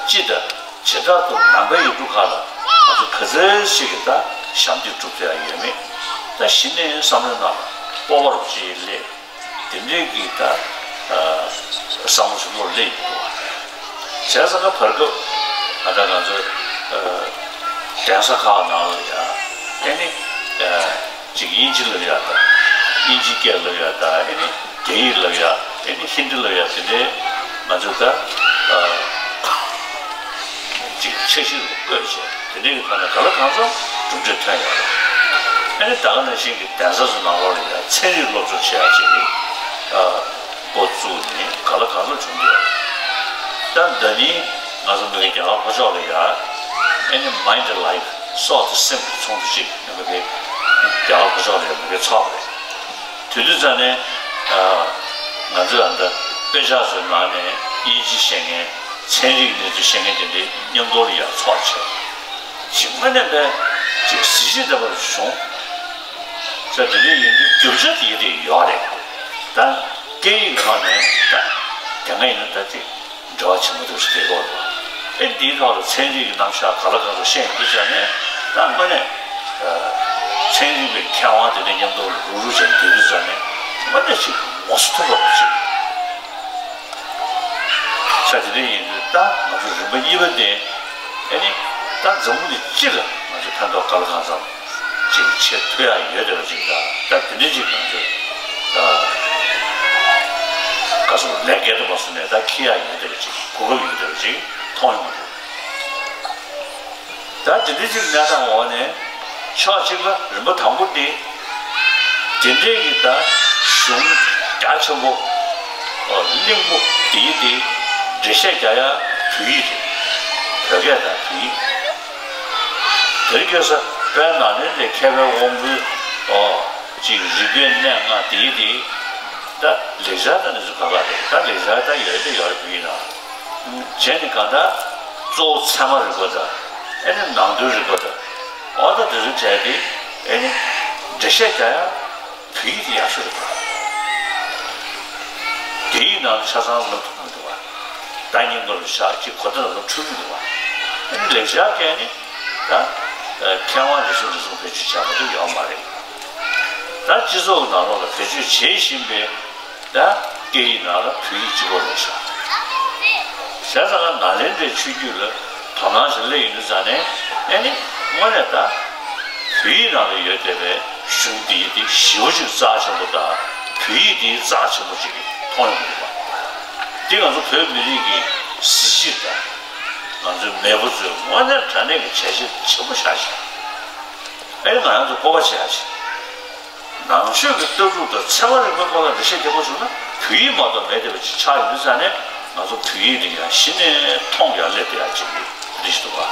སྤྱི་དང་བྱེ་བྲག་ཏུ་ནང་པའི་ཡུལ་གྲུ་ཁག་ལ་ང་ཚོ་ག་ཚོད་ཅིག་གི་ད་ཞབས་འདེགས་སྒྲུབ་ཐུབ་ཡག་ཡོད་མེད། ད་གཞི་ནས་བསམ་བློའི་ནང་ལ་སྤོབས་པ་རུ་ཅིག་སླེབས། དེ་འདྲའི་གི་ད་བསམ་བློ་ཞིག་བློར་སླེབས་ཡོང་འདུག་བ། བྱས་ཙང་ད་བར་སྐབས་ང་ད་ང་ཚོ་གདན་ས་ཁག་ནང་ལ་ཡ་ཨེ་ནི་ཅིག་དབྱིན་ཇི་ལབ་ཡ་ད་དབྱིན་ཇི་སྐད་ལབ་ཡ་ད་ཨེ་ནི་རྒྱ་ཡིག་ལབ་ཡ་ཨེ་ནི་ཧིན་དི་ལབ་ཡ་དེ་འདྲའི་ང་ཚོ་ད་ཅིག་འཆར་གཞི་རུ་བཀོད་བྱས། དེ་འདྲའི་གི་ཐོག་ནས་ག་ལ་གང་འཚམ་གྲུབ་འབྲས་ཐོན་ཡོད་རེད། ཨ་ནི་ད་ག་ནང་བཞིན་གྱི་གདན་ས་ཚོ་ནང་ལོགས་ལ་ཡང་ཚན་རིག་སློབ་སྦྱོང་བྱེད་ཡག་ཅིག་གི་འགོ་བཙུགས་ནས་ག་ལ་གང་འཚམ་བྱུང་གི་ཡོད་རེད། ད་ཟླ་ཉིན་ང་ཚོ་མི་རྒན་རྒྱ་གར་ལྷོ་ཕྱོགས་ལ་ཡ་ཨ་ནི་Mind Life་སྲོག་དང་སེམས་ཀྱི་ཚོགས་འདུ་ཅིག་མི་རྒན་རྒྱ་གར་ལྷོ་ཕྱོགས་ལ་ཡ་མི་རྒན་ཚོགས་པ་རེད། དེ་དུས་ཙམ་ནས་ང་ཚོས་ཨ་ད་དཔེ་ཆ་ཚོའི་ནང་ནས་དབྱིན་ཇི་ཤེས་མཁན་ཚན་རིག་གནས་ཚུལ་ཤེས་མཁན་དེ་འདྲའི་མཉམ་དུ་ལ་ཡར་ཚོགས་བྱས། ཇི་མ་ནས་པའི་ཅིག་གཟི་བརྗིད་ལྡན་པ་རུ་བྱུང་། ས་དེ་འདྲ་ཡིན་དུས་རྒྱུ་ཆ་དེ་དེ་ཡོད་རེད། ད་སྐད་ཡིག་ཐོག་ནས་ད་དེ་སྔ་ཡིན་ན་ད་ཅིག་འབྲེལ་བ་ཆེན་པོ་འདུག་ཟེར་གྱི་ཡོད་རེད། ཨེ་འདིའི་ཐོག་ལ་ཚན་རིག་གི་རྣམ་གཞག་ག་ལ་གང་འཚམ་ཤེས་ཡོང་དུས་ཙམ་ནས་ད་དངོས་གནས་ཚན་རིག་པའི་མཁས་དབང་དེ་འདྲ་མཉམ་དུ་རུག་རུག་བྱས་བསྡད་དུས་ཙམ་ནས་དངོས་གནས་ཅིག་ངོ་སོ་ཐོབ་པ་ཅིག་ས་དེ་འདྲ་ཡིན་དུས་ད་ང་ཚོ་རིམ་པ་གཉིས་པ་དེ་ཨེ་ནི་ད་འཛམ་བུ་གླིང་སྤྱི་ལ་ང་ཚོ་ཕན་ཐོགས་ག་ལ་གང་འཚམ་ཅིག་བྱེད་ཐུབ་ཡག་ཡོད་བསྡད་པ་ཅིག་དང་། ད་དེ་འདྲ་ཅིག་ང་ཚོས་ད་ག་སོ་ལས་འགན་དུ་མ་སོང་ནས་ད་འཁྱེར་ཡག་ཡོད་བསྡད་པ་ཅིག་གོ་སྐབས་ཡོད་བསྡད་པ་ཅིག་མཐོང་ཡོང་གི་འདུག་ད་དེ་འདྲ་ཅིག་གནས་སྟངས་འོག་ནས་ཕྱོགས་གཅིག་ལ་རིམ་པ་དང་པོ་དེ་དེ་འདྲའི་གི་ད་གཞུང་རྒྱ་ཆེན་པོ་གླིང་བུ་དེའི་དེ་འགྲེལ་བཤད་རྒྱག་ཡ་བོད་ཡིག་རེད། བོད་སྐད་དང་བོད་ཡིག་དེ་རིང་ཁ་སང་དཔལ་ནཱ་ལེནྡྲའི་མཁས་པའི་དབང་པོའི་ཨོ་ཅིག་རིག་པའི་གནས་ལྔ་དེའི་དེ་ད་ལེགས་སྦྱར་དང་ནི་ཚོ་ག་ག་རེད། ད་ལེགས་སྦྱར་ད་ཡོད་དེ་ཡོད་རེད་བོད་ཡིག་ནང་། བྱས་ནས་གང་ལྟར་གཙོ་བོ་ཚད་མ་རིག་པ་དང་ཨེ་ནི་ནང་དོན་རིག་པ་དང་ཨོ་ད་དེ་ཚོ་བྲལ་ཏེ་ཨེ་ནི་འགྲེལ་བཤད་རྒྱག་ཡ་བོད་ཡིག་དེ་ཡག་ཤོས་རེད་པ། རྒྱ་ཡིག་ནང་ལ་ཆ་ཚང་ལབ་ཐུབ་མི་འདུག་བ། ད་ཉིན་མོ་ལ་བཞག་ཅིག་གོ་བརྡ་ལ་འཕྲོད་མི་འདུག་བ། ཨེ་ནི་ལེགས་སྦྱར་སྐད་ནི་ད་མཁས་དབང་རེ་ཟུང་རེ་ཟུང་བེད་སྤྱོད་བྱས་མ་གཏོགས་ཡོད་མ་རེད། ད་སྤྱི་ཚོགས་ཀྱི་ནང་ལོགས་ལ་བེད་སྤྱོད་བྱེད་བཞིན་པའི་ད་སྐད་ཡིག་ནང་ལ་བོད་ཡིག་གཅིག་པོ་རེད་ཤག་བྱས་ཙང་ནཱ་ལེནྡྲའི་ཆོས་བརྒྱུད་ལ་དོ་སྣང་ཞིག་སླེབས་ཡོང་དུས་ཙང་ནས་ཨེ་ནི་དངོས་གནས་ད་བོད་ཡིག་ནང་ལ་ཡོད་བསྡད་པའི་གཞུང་འདི་དེ་ཞེ་པོ་ཅིག་རྩ་ཆེན་པོ་དང་བོད་ཡིག་འདི་རྩ་ཆེན་པོ་ཅིག་མཐོང་ཡོང་གི་འདུག་པ། འདི་ང་ཚོ་བོད་མི་རིགས་ཀྱི་གཟི་བརྗིད་དང་ང་ཚོའི་མེས་པོ་ཚོས་དངོས་གནས་དྲང་གནས་ཀྱི་བྱས་རྗེས་ཆེན་པོ་བཞག་ཤག་ཨེ་ནི་ང་རང་ཚོ་སྤོབས་པ་བྱེད་ཡ་ཞིག་ནང་ཆོས་ཀྱི་ལྟ་གྲུབ་དང་ཚད་མ་རིག་པའི་སྐོར་ལ་འགྲེལ་བཤད་རྒྱག་པ་བྱུང་ན་བོད་ཡིག་མ་གཏོགས་མེད་བསྡད་པ་ཅིག་ཆགས་ཡོང་དུས་ཙང་ནས་ང་ཚོ་བོད་ཡིག་འདི་ཡང་གཞི་ནས་མཐོང་ཡར་སླེབས་བསྡད་ཡག་ཅིག་རེད་ཞུ་འདུག་བ།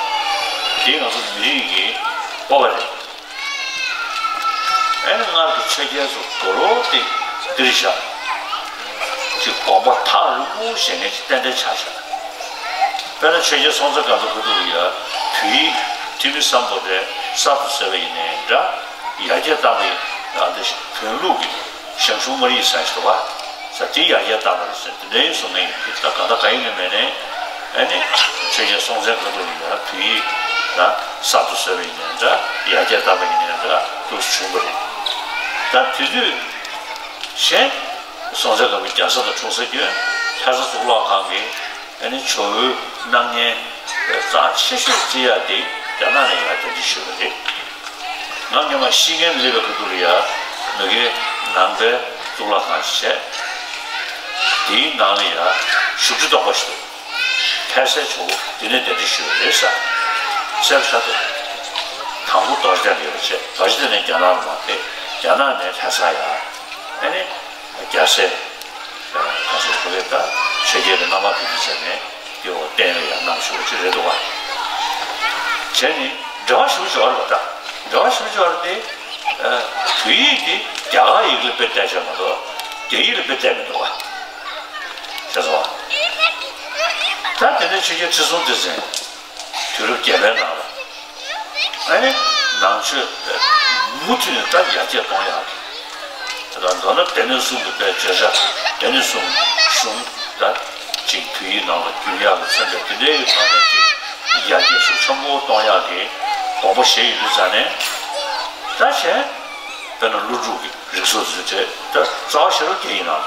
འདི་ང་ཚོ་མི་རིགས་ཀྱི་སྤོབས་པ་རེད། ཨེ་ནི་སྔར་གྱི་ཆོས་རྒྱལ་ཚོ་དགུང་ལོ་དེ་འདིར་བཞག་ཅིག་དགོངས་པ་ཐག་རིང་པོ་བཞེས་མཁན་ཅིག་ཏན་ཏན་ཆགས་བཞག་དཔེར་ན་ཆོས་རྒྱལ་སྲོང་བཙན་སྒམ་པོའི་སྐབས་དུ་ཡ་བོད་ཡིག་ཐོན་མི་སམ་བྷོ་ཊ་གསར་དུ་བཟོས་པ་ཡིན་ནའི་འདྲ། ཡར་རྒྱས་བཏང་བའི་ཨ་འདི་བོན་ལུགས་ཀྱི་ཞང་ཞུང་མངའ་རིས་ཟེར་ཞིག་འདུག་བ། ས་དེ་ཡར་རྒྱས་བཏང་བ་རེད་ཟེར་དེ་འདྲའི་གསུང་མཁན་ཡིན་གྱི། ད་ག་ད་ག་ཡིན་ནའི་མེད་ནའི་ཨ་ནི་ཆོས་རྒྱལ་སྲོང་བཙན་སྒམ་པོ་ཡིན་ན་བོད་ཡིག་ད་གསར་དུ་བཟོས་པ་ཡིན་ནའི་འདྲ། ཡར་རྒྱས་བཏང་བ་ཡིན་ནའི་འདྲ་འདུག་བྱུང་བ་རེད། ད་དེ་དུས་གཞན་སྲོང་བཙན་སྒམ་པོ་རྒྱལ་ས་དང་འཁྲུངས་ས་ཀྱི་ལྷ་ས་གཙུག་ལག་ཁང་གི་ཨ་ནི་ཇོ་བོའི་སྣང་བརྙན་རྩ་ཆེ་ཤོས་བརྩི་ཡག་དེ་རྒྱ་ནག་ནས་ཡར་གདན་འདྲེན་ཞུས་པ་རེད། ང་སྔོན་མ་ཤི་མཁན་སླེབས་པའི་ཁ་ཐུག་ལ་ཡ་མི་གེ་ནང་པའི་གཙུག་ལག་ཁང་ཞིག་བྱས། དེའི་ནང་ལ་ཡ་བཞུགས་ཁྲི་སྟོང་པ་ཞིག་འདུག་ལྷ་སའི་ཇོ་བོ་དེ་ནས་གདན་འདྲེན་ཞུས་པ་རེད་ཟེར། གསལ་པོ་ཆགས་འདུག་དང་པོ་རྡོ་རྗེ་གདན་ལ་ཡོད་པ་བྱས། རྡོ་རྗེ་གདན་ནས་རྒྱ་ནག་ལ་མར་ཕེབས། རྒྱ་ནག་ནས་ལྷ་ས་ཡ། ཨ་ནི་རྒྱལ་སྲས་ཁ་སོ་ཁོ་རེ་ད་ ཆོས་རྒྱལ་གྱི་རྣམ་པར་ཕུལ་དུས་ཟེར་ནས་དེ་འོ་གཏན་ལ་ཡང་གནང་ཞུ་བ་ཅིག་རེད་འདུག་བ། བྱས་ནས་འབྲེལ་བ་ཞུ་ཞོར་བ་ད་འབྲེལ་བ་ཞུ་ཞོར་དེ་བོད་ཡིག་དེ་རྒྱ་གར་ཡིག་ལ་དཔེ་བལྟས་བྱས་མ་གཏོགས་རྒྱ་ཡིག་ལ་དཔེ་བལྟས་མི་འདུག་བ། ཤེས་སོང་བ། ད་དེ་ནས་ཆོས་རྒྱལ་ཁྲི་སྲོང་ལྡེ་བཙན། དུས་རབས་བརྒྱད་པའི་ནང་ལ། ཨ་ནི་ནང་ཆོས་མུ་མཐུད་ནས་ད་ཡར་རྒྱས་གཏོང་ཡག་གི། ད་མདོར་ན་སྡེ་སྣོད་གསུམ་གྱི་དཔེ་བརྗོད་བྱ་སྡེ་སྣོད་གསུམ་གཞུང་ད་ཅིག་བོད་ཡིག་ནང་ལ་བསྒྱུར་ཡག་གི་མཚོན་པའི་དེ་འདྲའི་ཐོག་ནས་ཅིག་ཡར་རྒྱས་ཤུགས་ཆེན་པོ་གཏོང་ཡག་གི་དགོངས་པ་བཞེས་ཡོད་དུས་ཙང་ནས་ད་གཞན། དཔེར་ན་ཀླུ་སྒྲུབ་ཀྱི་རིགས་སོགས་ཚུལ་བྲལ་ད་རྩ་བ་ཤེས་རབ་རྒྱ་ཡིག་ནང་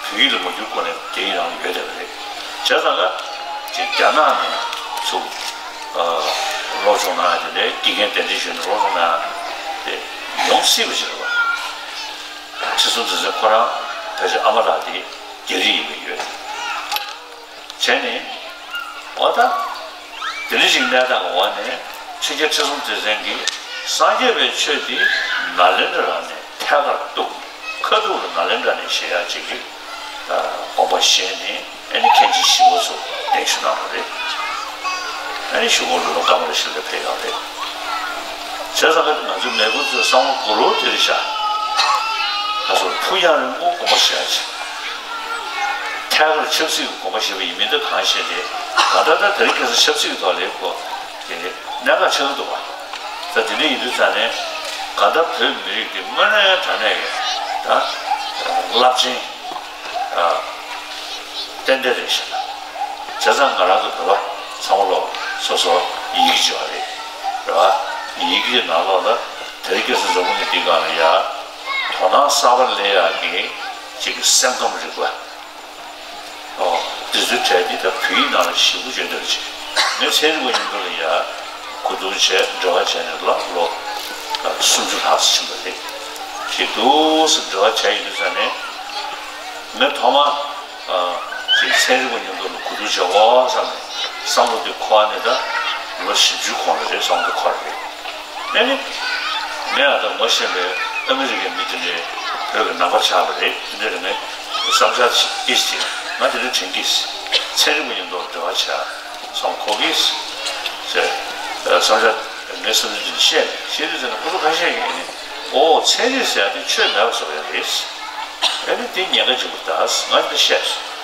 བོད་ཡིག་ལ་མ་བསྒྱུར་གོང་ནས་རྒྱ་ཡིག་ནང་ཡོད་བསྡད་པ་རེད། བྱས་ཙང་ཀ་ཅིག་རྒྱ་ནག་ནས་ཚུར་སློབ་སྦྱོང་གནང་ཡ་དེ་ལས་དགེ་རྒན་གདན་འདྲེན་ཞུས་ནས་སློབ་སྦྱོང་གནང་ཡ་དེ་ཡོང་སྲིད་པ་ཞིག་རེད་བ། ཁྲི་སྲོང་ལྡེ་བཙན་ཁོ་རང་ཕལ་ཆེར་ཨ་མ་ལགས་དེ་རྒྱ་རིགས་ཡིན་པའི་ཡོད། བྱས་ནས་འོ་ད། དེ་འདྲ་ཞིག་གནས་སྟངས་འོག་ནས་ཆོས་རྒྱལ་ཁྲི་སྲོང་ལྡེ་བཙན་གྱིས་སངས་རྒྱས་པའི་ཆོས་དེ་ནཱ་ལེནྡྲ་ར་ནས་ཐད་ཀར་གཏུགས། ཁ་ཐུག་ལ་ནཱ་ལེནྡྲ་ནས་བཞེས་ཡག་ཅིག་གི་དགོངས་པ་བཞེས་ནས་ཨ་ནི་མཁན་ཆེན་ཞི་བ་འཚོ་གདན་ཞུ་གནང་བ་རེད། ཨ་ནི་ཞི་བ་འཚོ་ལོ་ཀ་མ་ལ་ཤི་ལ་ཕེབས་ཡོད་རེད། བྱས་ཙང་ང་ཚོའི་མེས་པོ་ཚོས་བསམ་བློ་གུ་རུ་དེར་བཞག་ཁ་སོར་ཕུགས་རྒྱང་རིང་པོ་དགོངས་པ་བཞེས་ཡག་ཅིག་ཐད་ཀར་ཆབ་སྲིད་ཀྱི་དགོངས་པ་བཞེས་པ་ཡིན་མིན་དེ་གང་ཤེས་ཏེ། གང་ལྟར་ད་དེ་རིང་ཁ་སང་ཆབ་སྲིད་ཀྱི་ཐོག་ལ་ཁོ་དེ་གནད་འགག་ཆགས་ཀྱི་འདུག་བ། ད་དེ་འདྲ་ཡིན་དུས་ཙང་ནས་གང་ལྟར་བོད་མི་རིགས་འདི་དངོས་གནས་དྲང་གནས་ཀྱི་ད་རླབས་ཆེན་ཏན་ཏན་རེད་ཤག་བྱས་ཙང་ང་རང་ཚོ་བོད་པ་ཚང་མ་ལོ་སོ་སོ་ཡི་གེ་བྱས་པ་རེད། རེད་བ། ཡི་གེ་ནང་ལོགས་ལ་དེ་རིང་ཁ་སང་འཛམ་བུ་གླིང་འདི་སྒང་ལ་ཡ་དོ་སྣང་གསར་པ་སླེབས་ཡག་གི་ཅིག་གི་སེམས་ཁམས་རིག་པ། ཨོ། འདི་ཚོའི་གྲས་འདི་ད་བོད་ཡིག་ནང་ལ་ཞིབ་པོ་བརྗོད་འདོད་ཅིག་ངས་ཚན་རིག་པ་མཉམ་དུ་ལ་ཡ་གོ་བསྡུར་བྱས་འབྲེལ་བ་བྱས་ནས་ལ་ལོ་སུམ་ཅུ་ལྷག་ཙམ་ཕྱིན་པ་རེད། ཞིག་འདུག་སེ་འབྲེལ་བ་བྱས་ཡིན་དུས་ཙང་ནས་ངས་ཐོག་མ་ཅིག་ཚན་རིག་པ་མཉམ་དུ་ལ་གོ་བསྡུར་བྱེད་དགོས་བསམ་ནས་བསམ་བློ་དེ་འཁོར་བ་ནས་ད་ལོ་བཞི་བཅུ་གོང་ལ་རེད་བསམ་བློ་འཁོར་རེད། ཨ་ནི། ངས་ཨ་ད་ངོ་ཤེས་པའི་ཨ་མི་རི་ཀའི་མི་དེ་འདྲའི་བོད་ཀྱི་ནང་པ་ཆགས་པ་རེད། དེ་འདྲ་རེད་མེད་བསམ་འཆར་ཅིག་ཨེ་ཅིག་ང་དེ་འདྲ་དྲན་གྱིས། ཚན་རིག་པ་མཉམ་དུ་འབྲེལ་བ་བྱས་སོང་གོ་གིས་ཟེར། བསམ་འཆར་ངའི་བསམ་ཚུལ་དེ་འདྲ་བཤད་ནས་བཤད་དུས་ཟེར་ན་ཁོ་ཚོ་ཁ་ཤས་ཀྱིས་ཨ་ནི་ཨོ་ཚན་རིག་ཟེར་ཡ་དེ་ཆོས་མེད་པ་བཟོ་ཡ་རེད། ཨ་ནི་དེ་ཉེན་ཁ་ཆེན་པོ་ད་ང་དེ་བཤད་སོང་།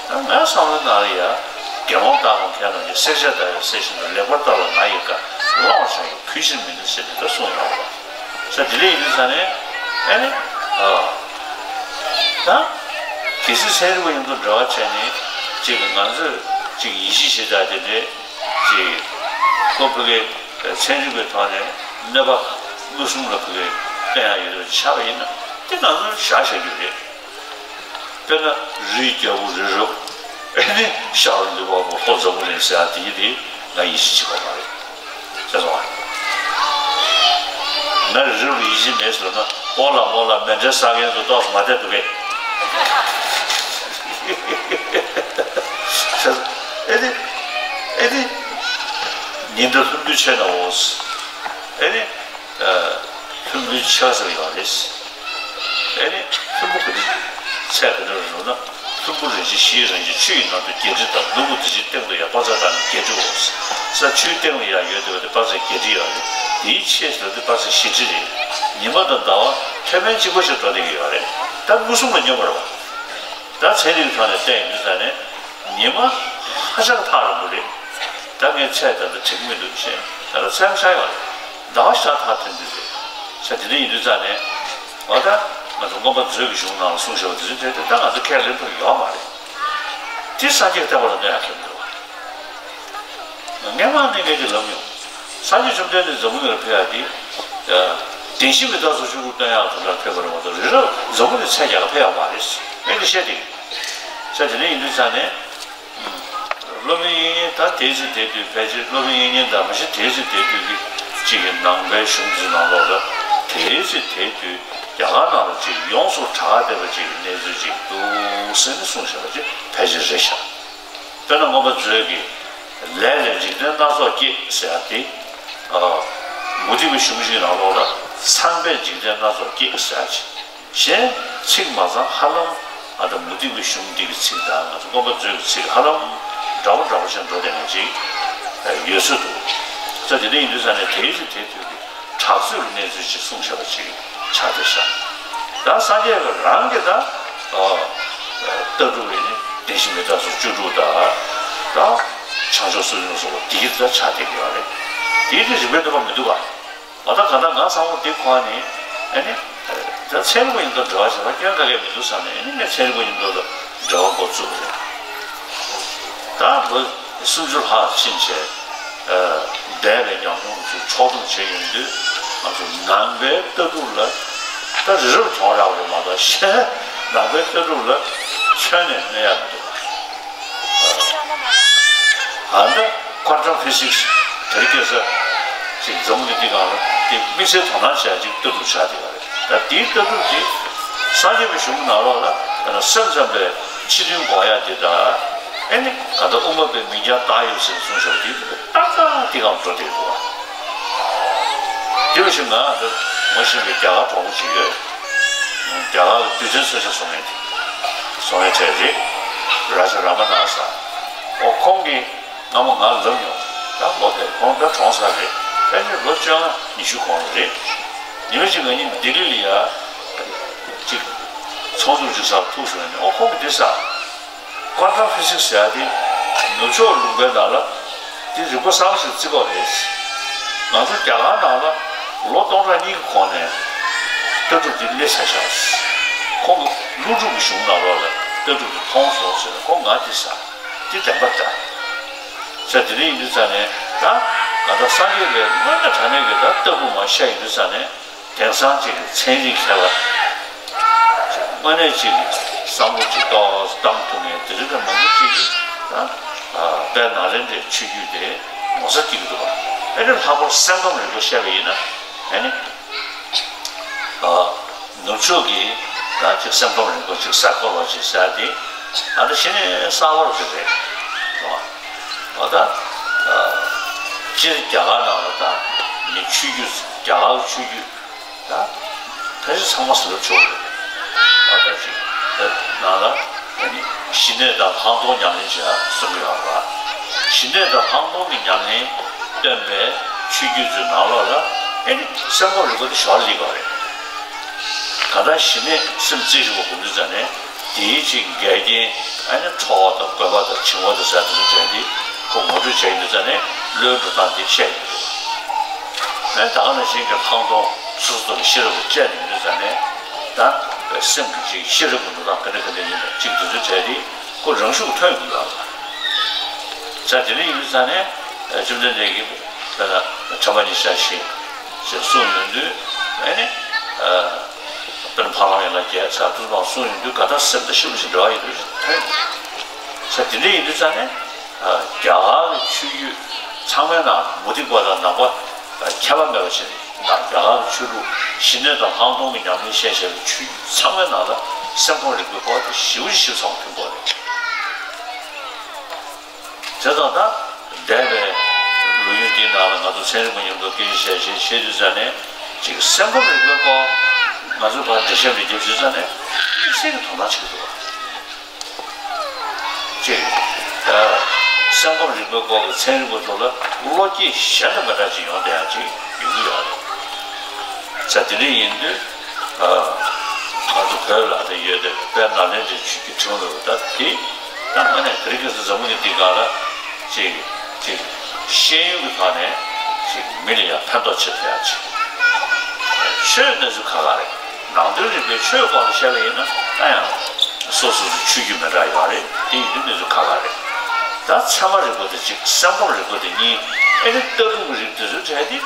ད་ངའི་བསམ་བློའི་ནང་ལ་ཡ། དགེ་སློང་སྟག་གོང་ཁྱེད་རྣམས་ཀྱིས་བསྲེག་བཅད་བརྡར་བའི་གསེར་བཞིན་དུ་ལེགས་པར་བརྟགས་པ་ང་ཡི་བཀའ། བླང་བར་བྱ་ཡི་གུས་ཕྱིར་མིན་འདུག་ཟེར་ནས་ད་གསུངས་ཡོད་པ། ས་དེ་འདྲ་ཡིན་དུས་ཙང་ནས་ཨ་ནི། ཨ། ད། གལ་སྲིད་ཚན་རིག་པ་མཉམ་དུ་འབྲེལ་བ་བྱས་ནས་ཅིག་ང་ཚོས་ཅིག་ཡིད་ཆེས་བྱེད་སྟངས་དེ་འདྲའི་ཅིག་ཁོ་ཕ་གི་ཚན་རིག་པའི་ཐོག་ནས་གནོད་པ་མངོན་སུམ་ལ་ཕ་གི་བསྟན་ཡ་ཡོད་པ་ཆགས་པ་ཡིན་ན་དེ་ང་ཚོས་བཞག་བཞག་རྒྱུ་རེད། དཔེར་ན་རིའི་རྒྱལ་པོ་རི་རབ། ཨེ་ནི་ཤར་ལུས་པ་པོ་ལྷོ་འཛམ་བུ་གླིང་ཟེར་ཡ་དེ་ཡི་དེ་ང་ཡིད་ཆེས་བྱེད་པ་མ་རེད། ཤེས་སོང་ང་། ང་རི་རབ་ལ་ཡིད་ཆེས་མེད་ཟེར་ན་ཨོ་ལ་མོ་ལ་མེ་འདྲའི་ས་མཁན་ཚོ་ཏོག་ཙམ་མ་བསྡད་འདུག་གས། ཤེས་སོང་། ཨེ་ནི། ཨེ་ནི། ཉི་ཟླ་ལྷུན་པོའི་ཆོས་ནའོ། ཨེ་ནི། ལྷུན་པོའི་ཆ་ཟེར་ཡོད་རེད། ཨེ་ནི་ལྷུན་པོ་ག་དུས་ཚད་ག་དུས་རེད་ཟེར་ན། ལྷུན་པོ་རིན་ཆེན་བཞིའི་རང་བཞིན་ཆུ་ཡི་ནང་དུ་བརྒྱད་ཁྲི་དང་ནོར་བུ་དེ་བཞིན་སྟེང་དུ་ཡང་དཔག་ཚད་དང་བརྒྱད་ཁྲིའོ། ས་ཆུའི་སྟེང་ལ་ཡང་ཡོད་བསྡད་པ་དེ་དཔག་ཚད་བརྒྱད་ཁྲི་ཡོད་རེད། དེའི་ཕྱེད་ཟེར་བ་དེ་དཔག་ཚད་བཞི་ཁྲི་རེད། ཉི་མ་དང་ཟླ་བ་མཐོ་དམན་གཅིག་པ་ཞིག་འགྲོ་བསྡད་ཀྱི་ཡོད་རེད། ད་མངོན་སུམ་ལ་སྙོམས་པ་རེད་བ། ད་ཚན་རིག་ཐོག་ནས་བལྟས་ཡོང་དུས་ཙང་ནས་ཉི་མ་ཧ་ཅང་ཐག་རིང་པོ་རེད། ད་ངས་ཚད་ད་ལྟ་དྲན་གྱི་མི་འདུག་ཅེས་ད་ལྟ་ཚད་ཆགས་ཡོད་རེད། ཟླ་བ་ཞེ་དྲག་ཐག་ཐོན་དུས་རེད། ས་དེ་འདྲ་ཡིན་དུས་ཙང་ནས་འོ་ད་ང་ཚོ་མངོན་པ་མཛོད་ཀྱི་གཞུང་ནང་ལ་གསུངས་བཞག་པ་དེ་ཚོ་དེ་ད་ང་ཚོ་ཁས་ལེན་ཐུབ་ཡོད་མ་རེད། དེ་སངས་རྒྱས་བསྟན་པ་ལ་གནོད་ཡག་གི་མི་འདུག་བ། སྔས་མ་ནས་ངས་ཀྱི་ལབ་མྱོང་། སངས་རྒྱས་བཅོམ་ལྡན་འདས་འཛམ་བུ་གླིང་ལ་ཕེབས་ཡག་དེ། བདེན་བཞི་མི་རྟག་སོགས་བཅུ་དྲུག་སྟོན་ཡག་དོན་དག་ཕེབས་པ་རེད་མ་གཏོགས་རི་རབ་འཛམ་བུ་གླིང་ཚད་རྒྱག་ག་ཕེབས་ཡག་མ་རེད། ངས་ཀྱི་བཤད་དེ། ས་དེ་འདྲ་ཡིན་དུས་ཙང་ནས། སློབ་དཔོན་དབྱིག་གཉེན་ད་དེའི་ཚེ་དེ་དུས་ཕལ་ཆེར་སློབ་དཔོན་དབྱིག་གཉེན་དང་མ་གཞི་དེའི་ཚེ་དེ་དུས་ཀྱི་གཅིག་གི་ནང་པའི་གཞུང་ཚོའི་ནང་ལོགས་ལ་དེའི་ཚེ་དེ་དུས་རྒྱ་གར་ནང་ལ་གཅིག་ཡོངས་སུ་གྲགས་བསྡད་པ་གཅིག་གི་གནས་ཚུལ་གཅིག་འདུག་ཟེར་ནས་གསུངས་བཞག་པ་གཅིག་ཕལ་ཆེར་རེད་ཤག་དཔེར་ན་མངོན་པ་མཛོད་ཀྱི་ལས་ལས་འཇིག་རྟེན་སྣ་ཚོགས་སྐྱེས་ཟེར་ཡ་དེ། མུ་སྟེགས་པའི་གཞུང་ཞིག་ནང་ལོགས་ལ་ཚངས་པས་འཇིག་རྟེན་སྣ་ཚོགས་སྐྱེས་ཟེར་ཡ་ཅིག་གཞན་ཚིག་མ་ཚང་ཧ་ལམ་ཨ་ ད་མུ་སྟེགས་པའི་གཞུང་འདི་གི་ཚིག་དང་ང་ཚོ་མངོན་པ་མཛོད་ཀྱི་ཚིག་ཧ་ལམ་འདྲ་བོ་འདྲ་བོ་ཞིག་འགྲོ་བསྡད་མཁན་ཅིག་ཡོད་ཚོད་འདུག་ས་དེ་འདྲ་ཡིན་དུས་ས་ནས་དེའི་ཚེ་དེ་དུས་ཀྱི་གྲགས་ཚོད་ཀྱི་གནས་ཚུལ་ཅིག་གསུངས་བཞག་པ་ཅིག་ཆགས་བསྡད་ཤག་ད་སངས་རྒྱས་པ་རང་གིས་ད་ལྟ་གྲུབ་ཡིན་ནི་བདེན་བཞི་མི་རྟག་སོགས་བཅུ་དྲུག་དང་ད་བྱང་ཆུབ་སེམས་དཔའ་སོགས་པ་འདི་གིས་ད་ཆགས་བསྡད་ཀྱི་ཡོད་རེད། དེའི་དུས་རིག་པའི་བསྟོད་པ་མི་འདུག་ག་འོ་ད་ག་ད་ང་བསམ་བློ་འདི་འཁོར་ནས་ཨ་ནི། ད་ཚན་རིག་པ་ཡིན་པ་འདྲ་བ་ཞིག་ལ་སྐྱོན་ག་གེ་མི་འདུག་བསམ་ནས་ཨ་ནི་ངས་ཚན་རིག་པ་ཡིན་པ་ལ་འབྲེལ་བ་འགོ་བཙུགས་པ་རེད། ད་ལོ་སུམ་ཅུ་ལྷག་ཕྱིན་བྱས། འདས་པའི་ཉམས་མྱོང་ཚོ་ཕྱོགས་བསྡོམས་བྱས་ཡོང་དུས་ང་ཚོ་ནང་པའི་ལྟ་གྲུབ་ལ་ད་རི་རབ་གྱོང་རག་པ་རེད་མ་གཏོགས་གཞན་ནང་པའི་ལྟ་གྲུབ་ལ་མཚོན་ནས་གནས་ཡག་མི་འདུག་ཨ་ནི་ཁོ་ཊམ་ཕི་སིག་སི་དེ་རིང་ཁ་སང་ཅིག་འཛམ་བུ་གླིང་འདི་སྒང་ལ་དེ་དམིགས་བསལ་དོ་སྣང་བྱ་ཡ་ཅིག་ལྟ་གྲུབ་ཆགས་བསྡད་པ་རེད། ད་དེའི་ལྟ་གྲུབ་དེ་སངས་རྒྱས་པའི་གཞུང་གི་ནང་ལོགས་ལ་ཡང་ན་སེམས་ཙམ་པའི་ཕྱི་དོན་འགོག་ཡ་དེ་དང་ཨ་ནི་ག་ད་དབུ་མ་པའི་མིང་རྐྱང་བཏགས་ཡོད་ཟེར་གསུངས་བཞག་པ་དེ་ཏག་ཏག་དེ་སྒང་འགྲོ་བསྡད་འདུག་དེ་བཞིན་ང་ད་ངོ་ཤེས་པའི་རྒྱ་གར་གྲོགས་པོ་ཅིག་ཡོད། རྒྱ་གར་གྱི་རྡུལ་ཚོན་མཚོན་ཆ་བཟོ་མཁན་དེ་བཟོ་མཁན་གྲས་རེད། རཱ་ཇ་རཱ་མ་ནཱ་ཟེར། ཨོ་ཁོང་གིས་སྔ་མོ་ང་ལབ་མྱོང་། ད་ལོ་དེ་ཁོང་ད་གྲོངས་ཚར་རེད། ཕལ་ཆེར་ལོ་བཅོ་ལྔ་ཉི་ཤུ་གོང་རེད། ཉི་མ་གཅིག་ང་གཉིས་ལྡི་ལི་ལ་ཡ་གཅིག་ཚོགས་འདུ་གཅིག་སར་ཐུག་སོང་ནས་ཨོ་ཁོང་གིས་འདི་ཟེར། ཀོན་ཊམ་ཕི་སིག་སི་ཟེར་ཡ་དེ་ནུབ་ཕྱོགས་ལུང་པའི་ནང་ལ་དེ་རིག་པ་གསར་པ་ཞིག་བརྩི་གི་ཡོད་རེད། ང་ཚོ་རྒྱ་གར་ནང་ལ་ལོ་སྟོང་ཕྲག་གཉིས་ཀྱི་གོང་ནས་ལྟ་གྲུབ་དེ་སླེབས་ཚར་ཤག་ཁོང་གིས་ཀླུ་སྒྲུབ་ཀྱི་གཞུང་ནང་ལོགས་ལ་ལྟ་གྲུབ་དེ་མཐོང་སོང་ཟེར་ནས་ཁོང་ང་དེ་ཟེར། དེ་བདེན་པ་འདྲ། ཟེར་དེ་འདྲ་ཡིན་དུས་ཙང་ནས་ད་ག་ད་སངས་རྒྱས་པའི་དངོས་གནས་དྲང་གནས་ཀྱི་ད་ལྟ་བུ་མ་བཤད་ཡིན་དུས་ཙང་ནས་དེང་སང་ཅིག་གི་ཚན་རིག་མཁས་པ་དངོས་གནས་ཅིག་གི་བསམ་བློ་ཅིག་ཏོག་ཙམ་བཏང་ཐུབ་མཁན་དེ་འདྲ་མང་པོ་ཅིག་གིས་ད་དཔལ་ནཱ་ལེནྡྲའི་ཆོས་བརྒྱུད་དེ་ངོ་ཚ་སྐྱེ་གི་འདུག་ཨ་ནི་ལྷག་པར་སེམས་ཁམས་རིག་པ་བཤད་པ་ཡིན་ན་ཨ་ནི། ནུབ་ཕྱོགས་ཀྱི་ད་ཅིག་སེམས་ཁམས་རིག་པ་ཅིག་སའི་ཀོ་ལོ་ཇི་ཟེར་དེ་ཨ་ད་གཞི་ནས་གསར་བ་རེད་རེད། འོ་ད་སྤྱིར་རྒྱ་གར་ནང་ལ་ད་མི་ཆོས་བརྒྱུད་རྒྱ་གར་གྱི་ཆོས་བརྒྱུད་ད་ཕལ་ཆེར་ཚང་མ་ཟེར་ཆོག་གི་རེད། འོ་ད་ཅིག་ནང་ལ་ཞི་གནས་དང་ལྷག་མཐོང་ཉམས་ལེན་བྱེད་ཡ་གསུང་གི་ཡོད་རེད་པ། ཞི་གནས་དང་ལྷག་མཐོང་གི་ཉམས་ལེན་སྟོན་པའི་ཆོས་བརྒྱུད་ཚོའི་ནང་ལོགས་ལ་ཨེ་ནི་སེམས་ཁམས་རིག་པ་དེ་ཞོར་སླེབས་པ་རེད། གང་ལྟར་ཞི་གནས་སེམས་རྩེ་གཅིག་པ་དགོས་དུས་ཙང་ནས་དེའི་ཅིག་འགལ་རྐྱེན་ཨ་ནི་ཁྲོ་བ་དང་རྒོད་པ་དང་འཆིང་བ་དང་ཟེར་དེ་ཚོ་དྲན་ཏེ་ཁོ་ངོ་སྤྲོད་བྱས་ཡོང་དུས་ཙང་ནས་བློའི་འགྲོ་སྟངས་དེ་བཤད་ཡོང་གི་འདུག་ཨ་ནི་ད་ག་ནང་བཞིན་གྱི་ལྷག་མཐོང་སོ་སོ་དང་ཤེས་རབ་ཀྱི་དཔྱད་ནས་ཡོང་དུས་ཙང་ནས་ད་སེམས་ཀྱི་ཅིག་ཤེས་རབ་ཀྱི་འགྲོ་སྟངས་ག་འདྲ་ག་འདྲ་ཡིན་པ་ཅིག་དེ་ཚོ་དྲན་ཏེ་ཁོ་རང་ཤུགས་ཐོན་ཡོང་གི་ཡོད་རེད། ས་དེ་འདྲ་ཡིན་དུས་ཙང་ནས་བཅོམ་ལྡན་འདས་ཀྱིས་དཔེར་ན་དྲན་པ་ཉིད་ཤར་ཞིང་ཞེས་གསུངས་ཡོང་དུས་ཨ་ནི་དཔེར་ན་འཕགས་ལམ་ཡན་ལག་བརྒྱད་ཟེར་དུས་མ་གསུངས་ཡོང་དུས་ག་ད་སེམས་དང་ཤུགས་ཀྱི་འབྲེལ་བ་ཡོད་དུས་ཐོན། ས་དེ་འདྲ་ཡིན་དུས་ཙང་ནས་རྒྱ་གར་གྱི་ཆོས་བརྒྱུད་ཚང་མའི་ནང་མུ་སྟེགས་པ་དང་ནང་པ་ཁྱད་པར་མེད་པ་བྱས་ནས་རྒྱ་གར་གྱི་ཆོས་ལུགས་ཞི་གནས་དང་ལྷག་མཐོང་གི་ཉམས་ལེན་བཤད་བྱས་པའི་ཆོས་བརྒྱུད་ཚང་མའི་ནང་ལ་སེམས་ཁམས་རིག་པའི་སྐོར་དེ་ཞེ་པོ་ཞིབ་ཚགས་པོ་མཐོན་པོ་རེད། དེ་དང་ད་འདས་པའི་ལོ་རྒྱུས་འདིའི་ནང་ལ་ང་ཚོ་ཚན་རིག་པ་མཉམ་དུ་སྐད་ཆ་བཤད་བཤད་བཤད་དུས་ཙང་ནས་ཅིག་སེམས་ཁམས་རིག་པའི་སྐོར་ང་ཚོ་བར་འགྲེལ་བཤད་འགྲེལ་རྒྱབ་བྱེད་དུས་ཙང་ནས་དམིགས་བསལ་གྱི་དོ་སྣང་བྱེད་ཀྱི་འདུག་ཅིག་ད་སེམས་ཁམས་རིག་པའི་སྐོར་གྱི་ཚན་རིག་པ་ཚོ་ལ་བློ་སྐྱེད་གཞན་དང་མི་འདྲ་ཅིག་ཡོང་བསྡད་ཡ་ཅིག་ཡོང་གི་ཡོད་རེད། ས་དེ་འདྲ་ཡིན་དུས། ང་ཚོ་བོད་ལ་དེ་ཡོད་དེ་དཔལ་ནཱ་ལེནྡྲའི་ཆོས་བརྒྱུད་ཁྲིམས་ལུགས་ད་དེ་ད་ང་ནས་དེ་རིང་ཁ་སང་འཛམ་བུ་གླིང་འདི་སྒང་ལ་ཅིག་ཅིག་ཤེས་ཡོན་གྱི་ཐོག་ནས་ཅིག་མི་ལ་ཡང་ཕན་ཐོགས་ཆེ་ཐུབ་ཡ་ཅིག་ཆོས་གནས་ཚུལ་ཁག་ཁག་རེད། ནང་དོན་རིག་པའི་ཆོས་སྐོར་ལ་བཤད་པ་ཡིན་ན་ད་ཡང་སོ་སོ་སོ་ཆོས་བརྒྱུད་མི་འདྲ་ཡོད་རེད། དེ་ཡིན་དུས་གནས་ཚུལ་ཁག་ཁག་རེད། ད་ཚད་མ་རིག་པ་དེ་ཅིག་སེམས་ཁམས་རིག་པ་དེ་གཉིས་ཨེ་ནི་ལྟ་གྲུབ་ཀྱི་རིགས་དེ་ཚོའི་གྲས་དེ་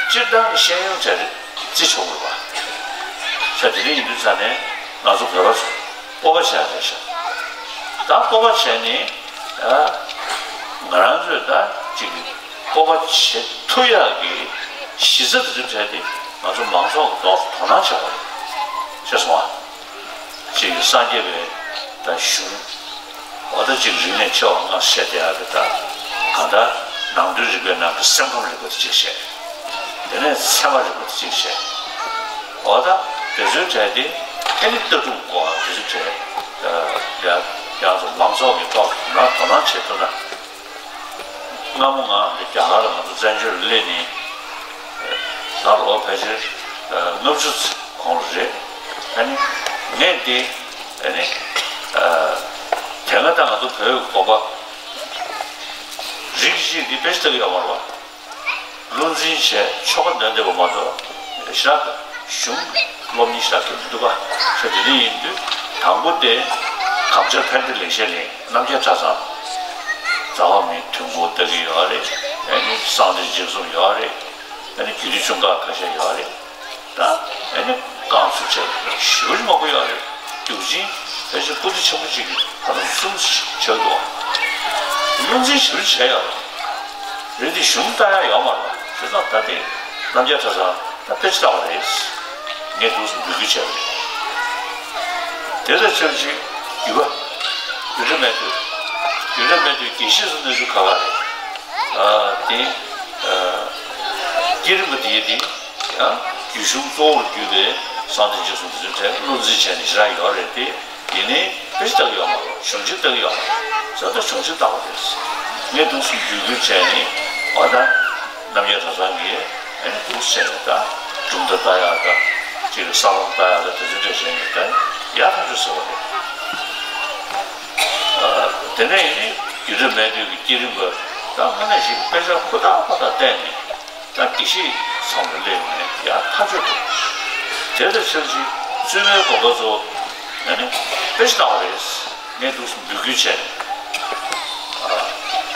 སྤྱིར་བཏང་གི་ཤེས་ཡོན་གྲས་རེད། བརྩི་ཆོག་གི་རེད་པ། ས་དེ་འདྲ་ཡིན་དུས་ཙང་ནས་ང་ཚོ་བོད་པ་ཚོ་སྤོབས་པ་བྱས་བསྡད་ཤག་ད་སྤོབས་པ་བྱས་ནས་ཨ་ང་རང་ཚོས་ད་ཅིག་སྤོབས་པ་བྱེད་ཐུབ་ཡག་གི་གཞི་རྩ་དེ་ཚོའི་གྲས་དེ་ང་ཚོ་མང་ཚོགས་ཀྱིས་ཏོག་ཙམ་དོ་སྣང་བྱེད་དགོས་རེད། ཤེས་སོང་ཨ། ཅིག་སངས་རྒྱས་པའི་ད་གཞུང་། འོ་ད་ཅིག་རིག་གནས་ཆེ་བ་ལྔ་བཤད་བསྡད་ཡག་གི་ད་གང་ལྟར་ནང་དོན་རིག་པའི་ནང་གི་སེམས་ཁམས་རིག་པ་དེ་གཅིག་བཤད། དེ་ནས་ཚད་མ་རིག་པ་དེ་གཅིག་བཤད། འོ་ད་དེ་ཚོའི་གྲས་དེ་ཨེ་ནི་ལྟ་གྲུབ་སྐོར་དེ་ཚོའི་གྲས་ད་ ཡ། ཡང་སོ་མང་ཚོགས་ཀྱི་ཐོག་ནས་དོ་སྣང་བྱེད་ཐུབ་ན། སྔ་མོ་ང་འདི་རྒྱ་གར་ལ་ང་ཚོ་བཙན་བྱོལ་སླེབས་ནས་ད་ལོ་ཕལ་ཆེར་ལྔ་བཅུ་གོང་རེད། ཨ་ནི་ངས་འདི་ཨ་ནི་དེ་སྔ་ད་ང་ཚོ་བོད་ཀྱི་དགོན་པ་རིགས་གཅིག་འདི་དཔེ་ཆ་ལྟ་གི་ཡོད་མ་རེད་བ། བློ་འཛིན་བྱས་ཆོ་ག་འདོན་བསྡད་པ་མ་གཏོགས་ཞག་གཞུང་སློབ་གཉེར་ཞག་གི་མི་འདུག་ག་ཤོད་དེ་འདྲ་ཡིན་དུས་དང་པོ་དེ་གངས་ལྗོངས་ཕན་བདེ་ལེགས་བཤད་གླིང་རྣམ་རྒྱལ་གྲྭ་ཚང་། རྩ་བ་མི་མཐུན་འགོ་ལྟ་གི་ཡོད་རེད། ཨ་ནི་གསང་བདེ་འཇིགས་གསུམ་ཡོད་རེད། ཨ་ནི་རྒྱུད་སྡེ་ཆུང་ཁག་ཁ་ཤས་ཡོད་རེད། ད་ཨ་ནི་རྐང་ཚུགས་ཆེ་ཞེ་པོ་ཅིག་མང་པོ་ཡོད་རེད། རྒྱུག་ཆེན་ཕལ་ཆེར་སྤུ་ན་ཆེན་པོ་གཅིག་གི་ཕ་ཐང་གསུམ་ཆགས་འདུག་བློ་འཛིན་ཞེ་པོ་བྱས་ཡོད་རེད། དེ་གཞུང་ལྟ་ཡག་ཡོད་མ་རེད། བྱས་ཙང་ད་དེ་རྣམ་རྒྱལ་གྲྭ་ཚང་ད་དཔེ་ཆ་ལྟ་བ་རེད། ངས་འདུག་སེ་འབོད་སྐུལ་བྱས་པ་རེད། དེ་དང་ཆབས་ཅིག་རྒྱུད་པ་རྒྱུད་གྲྭ་སྨད་སྟོད། རྒྱུད་གྲྭ་སྨད་སྟོད་དགེ་བཤེས་སུ་གནས་ཚུལ་ཁག་ཁག་རེད། ཨ་དེ་ཨ་བསྐྱེད་རིམ་པ་དེ་དེ། ཡང་རྒྱུད་གཞུང་གཙོ་བོར་གྱུར་པའི་གསང་བདེ་འཇིགས་གསུམ་དེ་ཚོའི་གྲས་བློ་འཛིན་བྱས་ནས་ཞེ་དྲག་ཡོད་རེད་དེ། ཡིན་ནའི་དཔེ་ཆ་ལྟ་གི་ཡོད་མ་རེད། གཞུང་ཆེན་ལྟ་གི་ཡོད་མ་རེད། ཟེར་ད་གཞུང་ཆེན་ལྟ་བ་རེད། ངས་འདུག་སེ་འབོད་སྐུལ་བྱས་ནས་འོ་ད་རྣམ་རྒྱལ་གྲྭ་ཚང་གིས་ཨ་ནི་འདུག་སེ་བྱས་ནས་ད་གྲུབ་མཐའ་ལྟ་ཡག་ད་ཅིག་ས་ལམ་ལྟ་ཡག་ད་དེ་ཚོའི་གྲས་བྱས་ནས་ད་ཡག་ཐག་ཆོད་ཟེར་བ་རེད། ཨ་དེ་ནས་ཡིན་ནའི་རྒྱུད་གྲྭ་སྨད་སྟོད་ཀྱི་བསྐྱེད་རིམ་པ་ད་དངོས་གནས་ཞིག་དཔེ་ཆ་ཧུར་ཐག་ཧུར་ཐག་བལྟས་ནས། ད་དགེ་བཤེས་ཚང་ལ་སླེབས་ནས་ཡར་ཐག་ཆོད་འདུག་དེ་ལྟར་ཆབས་ཅིག་བཙུན་མའི་དགོན་པ་ཚོ་ཨ་ནི་དཔེ་ཆ་ལྟ་བ་རེད། ངས་འདུག་སེ་འབོད་སྐུལ་བྱས་ནས་ཨ་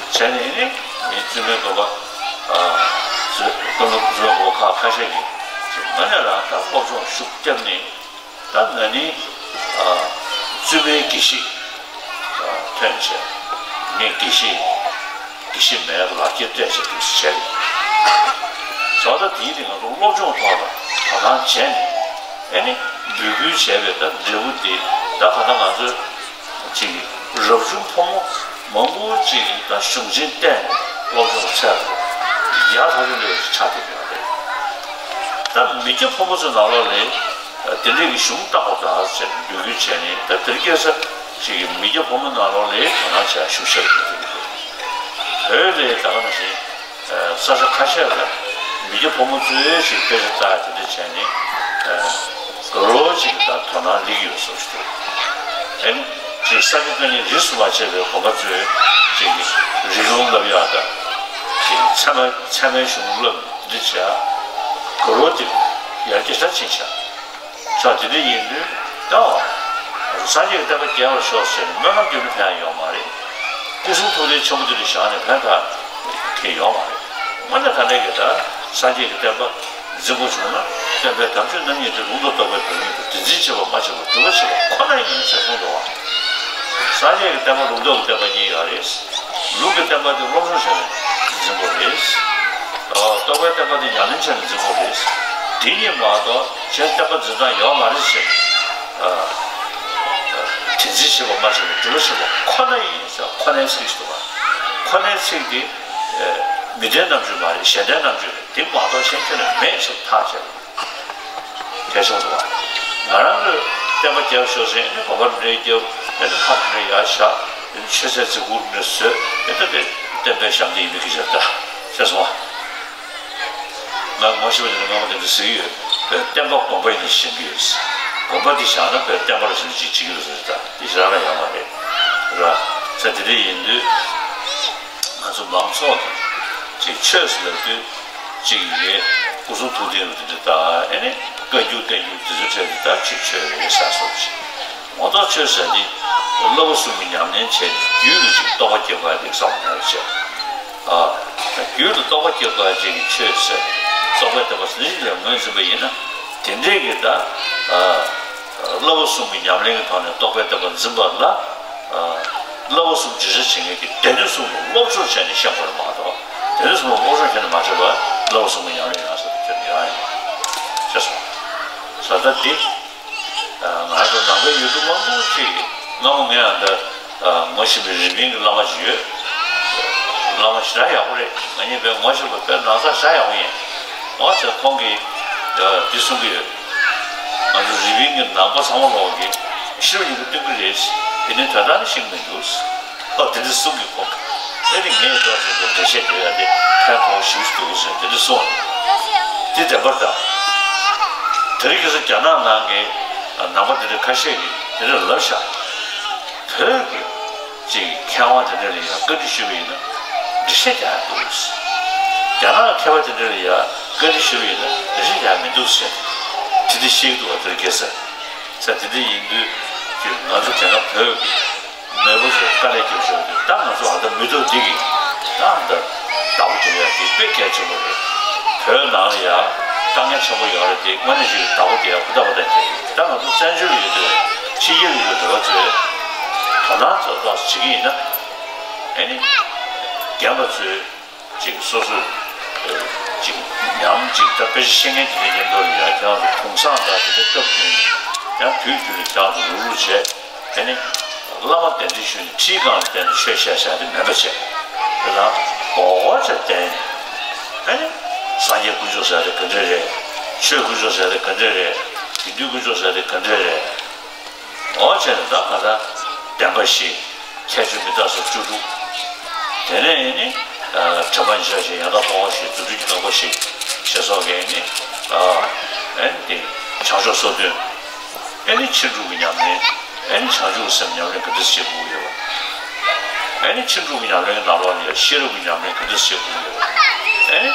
བྱས་ནས་ཨ་ནི་ངས་བཙུན་མའི་དགོན་པ་ཨ་བཙུན་བཙུན་མའི་དགོན་པ་ཁག་ཁ་ཤས་ཀྱིས་ཅིག་དངོས་གནས་རང་ད་སློབ་སྦྱོང་ཤུགས་བརྒྱབ་ནས། ད་ན་ནིང་ཨ་བཙུན་མའི་དགེ་བཤེས་ཨ་ཐོན་བྱས། ངས་དགེ་བཤེས་དགེ་བཤེས་མའི་ལག་འཁྱེར་སྤྲད་བྱས་འདུག་སེ་བྱས་ཡོད། བྱས་ཙང་དེའི་རིང་ང་ཚོ་སློབ་སྦྱོང་ཐོག་ལ་དོ་སྣང་བྱས་ནས་ཨ་ནི་འབོད་སྐུལ་བྱས་པའི་ད་འབྲས་བུ་དེ་ད་ག་ད་ང་ཚོའི་ཅིག་རབ་བྱུང་ཕོ་མོ་མང་པོ་ཅིག་གིས་ད་གཞུང་ཆེན་བལྟས་ནས་སློབ་སྦྱོང་ཚད་ལ་ཡག་ཐག་ཆོད་ལོས་ཆགས་བསྡད་ཡོད་རེད། ད་མི་སྐྱ་ཕོ་མོ་ཚོའི་ནང་ལོགས་ལ་དེ་འདྲའི་གི་གཞུང་བལྟ་དགོས་ད་ཟེར་འབོད་སྐུལ་བྱས་ནས་ད་དེ་རིང་ཁ་སང་ཅིག་གི་མི་སྐྱ་ཕོ་མོ་ནང་ལོགས་ལ་དོ་སྣང་བྱེད་ཤུགས་ཆེ་རུ་འགྲོ་གི་འདུག་བོད་ལ་ད་ག་ནང་བཞིན་ས་ཆ་ཁ་ཤས་ལ་མི་སྐྱ་ཕོ་མོ་ཚོས་ཅིག་དཔེ་ཆ་ལྟ་དེ་འདྲ་བྱས་ནས་དགའ་རོགས་ཅིག་ད་དོ་སྣང་སླེབས་ཡོད་བཟོ་ཞིག་འདུག་ཨ་ནི་ཅིག་ས་དགེ་བཀའ་རྙིང་རིས་སུ་མ་ཆད་པའི་དགོན་པ་ཚོས་ཅིག་རིགས་ལམ་བསླབ་ཡག་དང་ཅིག་ཚད་མ་ཚད་མའི་གཞུང་ལུགས་བསླབ་འདི་བྱས་དགའ་རོགས་དེ་ཡར་རྒྱས་ད་ཕྱིན་ཤག་ས་དེ་འདྲ་ཡིན་དུས་ད་སངས་རྒྱས་ཀྱི་བསྟན་པ་རྒྱས་པར་ཤོག་ཟེར་ནས་སྨོན་ལམ་རྒྱབ་ན་ཕན་ཡོད་མ་རེད། དེ་གསུང་ཐུགས་རྗེ་ཆེན་པོ་དེ་འདྲ་བཞག་ནས་ཕན་ཐོགས་ཡོད་མ་རེད། དངོས་གནས་དྲང་གནས་ཀྱི་ད་སངས་རྒྱས་ཀྱི་བསྟན་པ་འཛིན་དགོས་བྱུང་ན་བསྟན་པའི་དམ་ཆོས་རྣམ་གཉིས་ཏེ། ལུང་དང་རྟོགས་པའི་བདག་ཉིད་དོ། དེ་འཛིན་བྱེད་པ་སྨྲ་བྱེད་པ་སྒྲུབ་པ་བྱེད་པ་ཁོ་ན་ཡིན་ཟེར་གསུངས་འདུག་བ། སངས་རྒྱས་ཀྱི་བསྟན་པ་ལུང་རྟོགས་ཀྱི་བསྟན་པ་གཉིས་ཡོད་རེད། ལུགས་ཀྱི་བསྟན་པ་དེ་སློབ་སྦྱོང་བྱས་ནས་འཛིན་དགོས་རེད། རྟོགས་པའི་བསྟན་པ་དེ་ཉམས་ལེན་བྱས་ནས་འཛིན་དགོས་རེད། དེ་གཉིས་མ་གཏོགས་གཞན་བསྟན་པ་འཛིན་སྟངས་ཡོད་མ་རེད་ཟེར། དེ་འཛིན་བྱེད་པ་སྨྲ་བྱེད་པ་སྒྲུབ་པ་བྱེད་པ་ཁོ་ན་ཡིན་ཟེར་ཁོ་ནའི་ཚིག་ཞིག་འདུག་བ། ཁོ་ནའི་ཚིག་དེ་མི་ལྡན་རྣམ་འགྱུར་མ་རེད། གཞན་ལྡན་རྣམ་འགྱུར་རེད། དེ་མ་གཏོགས་གཞན་ཁྱོན་ནས་མེད་ཟེར་ཐག་བཅད་པ་རེད། གལ་ཆེན་པོ་འདུག་བ། ང་རང་གི་བསྟན་པ་རྒྱབ་ཤོག་ཟེར་ནས་གོམ་པ་འདྲ་རྒྱབ་ཨེ་ནི་ཕར་འདྲ་ཡར་བཞག་ཨེ་ནི་མཆོད་རྫས་བརྩི་བཀུར་འདྲ་བཟོས་ཨེ་ནི་དེ་བསྟན་པའི་ཞབས་འདེགས་ཡིན་པའི་སྐད་ཆ་ད་ཤེས་སོང་བ། ང་ངོ་ཤེས་པ་དེ་ནི་སྔ་མོ་དེ་འདྲ་ཟེར་གྱི་ཡོད། བོད་བསྟན་པ་དགོན་པ་ཡིན་ནས་བཞེངས་ཀྱི་ཡོད། དགོན་པ་འདི་བཞག་ན་བོད་བསྟན་པ་ལ་ཞེ་པོ་ཅིག་བྱེད་ཀྱི་ཡོད་ཟེར། ད་འདི་ཞེ་དྲག་ན་ཡག་མ་རེད་ར། ས་དེ་འདྲ་ཡིན་དུས། ང་ཚོ་མང་ཚོགས་ཀྱིས་ཅིག་ཆོས་ཟེར་ལབ་དུས་ཅིག་ཡིན་སྐུ་གསུང་ཐུགས་རྟེན་རུ་དེ་འདྲ་དང་ཨེ་ནི་བཀའ་འགྱུར་བསྟན་འགྱུར་དེ་ཚོ་གྲས་དེ་ལྟར་ཅིག་ཆོས་རེད་ཟེར་སོང་ཞིག་མ་གཏོགས་ཆོས་ཟེར་ནི་བསླབ་པ་གསུམ་གྱི་ཉམས་ལེན་བྱས་ནས་རྒྱུད་ལ་ཅིག་རྟོགས་པ་སྐྱེ་དགོས་ཡ་དེ་བསམ་བློ་ནས་བྱས། ཨ། རྒྱུད་ལ་རྟོགས་པ་སྐྱེ་དགོས་ཡ་ཅིག་གི་ཆོས་ཟེར་རྟོགས་པའི་ཐེག་པ་ཟེར་ཞིག་ལ་ངོས་འཛིན་པ་ཡིན་ན་དེ་འདྲས་ཀྱི་ད། ཨ། བསླབ་པ་གསུམ་གྱི་ཉམས་ལེན་གྱི་ཐོག་ནས་རྟོགས་པའི་ཐེག་པ་འཛིན་པ་ལ། ཨ། བསླབ་པ་གསུམ་འགྲེལ་བཤད་བྱེད་མཁན་གྱི་སྡེ་སྣོད་གསུམ་ལ་སློབ་སྦྱོང་བྱས་ནས་ཤེས་དགོས་རེད་མ་གཏོགས་སྡེ་སྣོད་གསུམ་ལ་སློབ་སྦྱོང་བྱས་ནས་མ་བྱས་པར་བསླབ་པ་གསུམ་གྱི་ཉམས་ལེན་ཡོང་ས་དེ་ཁྱོན་ནས་ཡོང་ཡ་ཡིན་པ་ཤེས་སོང་། ས་ད་འདི། ང་ཚོ་ནང་པའི་ཡུལ་གྲུ་མང་པོ་ཅིག་སྔ་མོ་ངས་ཨ་ད། ངོ་ཤེས་པའི་རི་པིན་གྱི་བླ་མ་ཞིག་ཡོད། བླ་མ་ཞེ་དྲག་ཡག་པོ་རེད། ང་གཉིས་དཔེ་ངོ་ཤེས་པ་དཔེ་ན་ཚ་ཞེ་དྲག་ཡག་པོ་ཡིན། འོ་ཙང་ཁོང་གིས་འདི་གསུང་གི་ཡོད། ང་ཚོ་རི་པིན་གྱི་ནང་པ་ཚང་མ་ལོག་གིས་ཤེས་རབ་སྙིང་པོ་བསྟེན་གྱི་རེད། དེ་ནི་དོན་དག་ནི་ཤེས་ཀྱི་མི་འདུག་ཨོ་དེ་འདྲ་གསུང་གི་གོ་ཨེ་ནི་ངས་ཏོག་ཙམ་འགྲེལ་བཤད་རྒྱག་ཡ་དེ་ཕན་ཐོགས་ཞེ་པོ་ཅིག་འདུག་ཟེར་དེ་འདྲ་གསུངས། དེ་བདེན་པར་གདའ། དེ་རིང་ཁ་སང་རྒྱ་ནག་ནང་གི་ནང་པ་དེ་འདྲ་ཁ་ཤས་ཀྱིས་དེ་འདྲ་ལབ་ཤག་བོད་ཀྱི་ཅིག་མཁས་དབང་དེ་འདྲ་ལ་ཡང་བཀའ་འདྲི་ཞུས་པ་ཡིན་ན་འགྲེལ་བཤད་རྒྱག་ཡ་འདུག་རྒྱ་ནག་མཁས་པ་དེ་འདྲ་ལ་ཡང་བཀའ་འདྲི་ཞུས་པ་ཡིན་ན་འགྲེལ་བཤད་རྒྱག་ཡ་མི་འདུག་ཟེར་དེ་འདྲ་བཤད་ཀྱི་འདུག་བ། དེ་རིང་ཁ་སང་། ས་དེ་འདྲ་ཡིན་དུས་ཀྱི་ང་ཚོ་དེ་སྔ་བོད་ཀྱི་མེས་པོ་ཚོས་དཀའ་ལས་བརྒྱབ་བཞག་དུས་ད་ང་ཚོ་ཨ་ད་མི་ཐོག་འདི་གི་ད་ཨ་ད་བདག་པོ་རྒྱབ་ཡ་དེ་དཔེ་གལ་ཆེན་པོ་རེད། བོད་ནང་ལ་ཡ་དཀའ་ངལ་ཆེན་པོ་ཡོད་རེད་དེ་དངོས་གནས་ཅིག་བདག་པོ་རྒྱབ་ཡ་ཧུར་ཐག་པ་ད་རྒྱབ་ད་ང་ཚོ་བཙན་བྱོལ་ཡོད་དུས་ཕྱི་རྒྱལ་ཡོད་དུས་རེ་བ་ཚོས་དོ་སྣང་ཚོ་ཏོག་ཙམ་བྱེད་ཀྱི་ཡིན་ན་ཨེ་ནི་རྒན་པ་ཚོས། ཅིག་སོ་སོས་ཅིག་ཉམས་ཅིག་ད་དཔེ་ཆ་ཤེས་མཁན་དེ་འདྲ་མཉམ་དུ་ཡ་ཁྱེད་རང་ཚོ་གུང་སེང་དང་དེ་འདྲ་སྐབས་བསྟུན་ཡང་དུས་རྒྱུན་ལ་ཁྱེད་རང་ཚོ་རུག་རུག་བྱས་དེ་ནི་བླ་མ་གདན་འདྲེན་ཞུས་ནས་ཁྲིའི་སྒང་ལ་བསྡད་ནས་ཆོས་བཤད་བཤད་དེ་མེད་པ་བྱས་དེ་ལ་གོ་གོ་ཆ་བསྟན་ཨེ་ནི་སངས་རྒྱས་དཀོན་མཆོག་ཟེར་དེ་ག་འདྲ་རེད། ཆོས་དཀོན་མཆོག་ཟེར་དེ་ག་འདྲ་རེད། དགེ་འདུན་དཀོན་མཆོག་ཟེར་དེ་ག་འདྲ་རེད། འོ་བྱས་ནས་ད་ག་ད་བདེན་པ་བཞི། ཁྱད་ཆོས་མི་རྟག་སོགས་བཅུ་དྲུག་དེ་ནས་ནི་དྲན་པ་ཉེར་བཞག་བཞི། ཡང་དག་སྤོང་བ་བཞི། རྫུ་འཕྲུལ་གྱི་ངང་པ་བཞི་ཞེས་སོགས་ཀྱི་ནི་ཨེ་ནི་བྱང་ཆུབ་སོ་བདུན། ཨེ་ནི་ཕྱིན་དྲུག་གི་ཉམས་ལེན། ཨེ་ནི་བྱང་ཆུབ་ཀྱི་སེམས་ཉམས་ལེན་ག་འདྲ་བྱེད་དགོས་ཡོད་པ། ཨེ་ནི་ཕྱིན་དྲུག་གི་ཉམས་ལེན་གྱི་ནང་ལོགས་ནས་ཤེས་རབ་ཀྱི་ཉམས་ལེན་ག་འདྲ་བྱེད་དགོས་ཡོད་པ། ཨེ་ནི།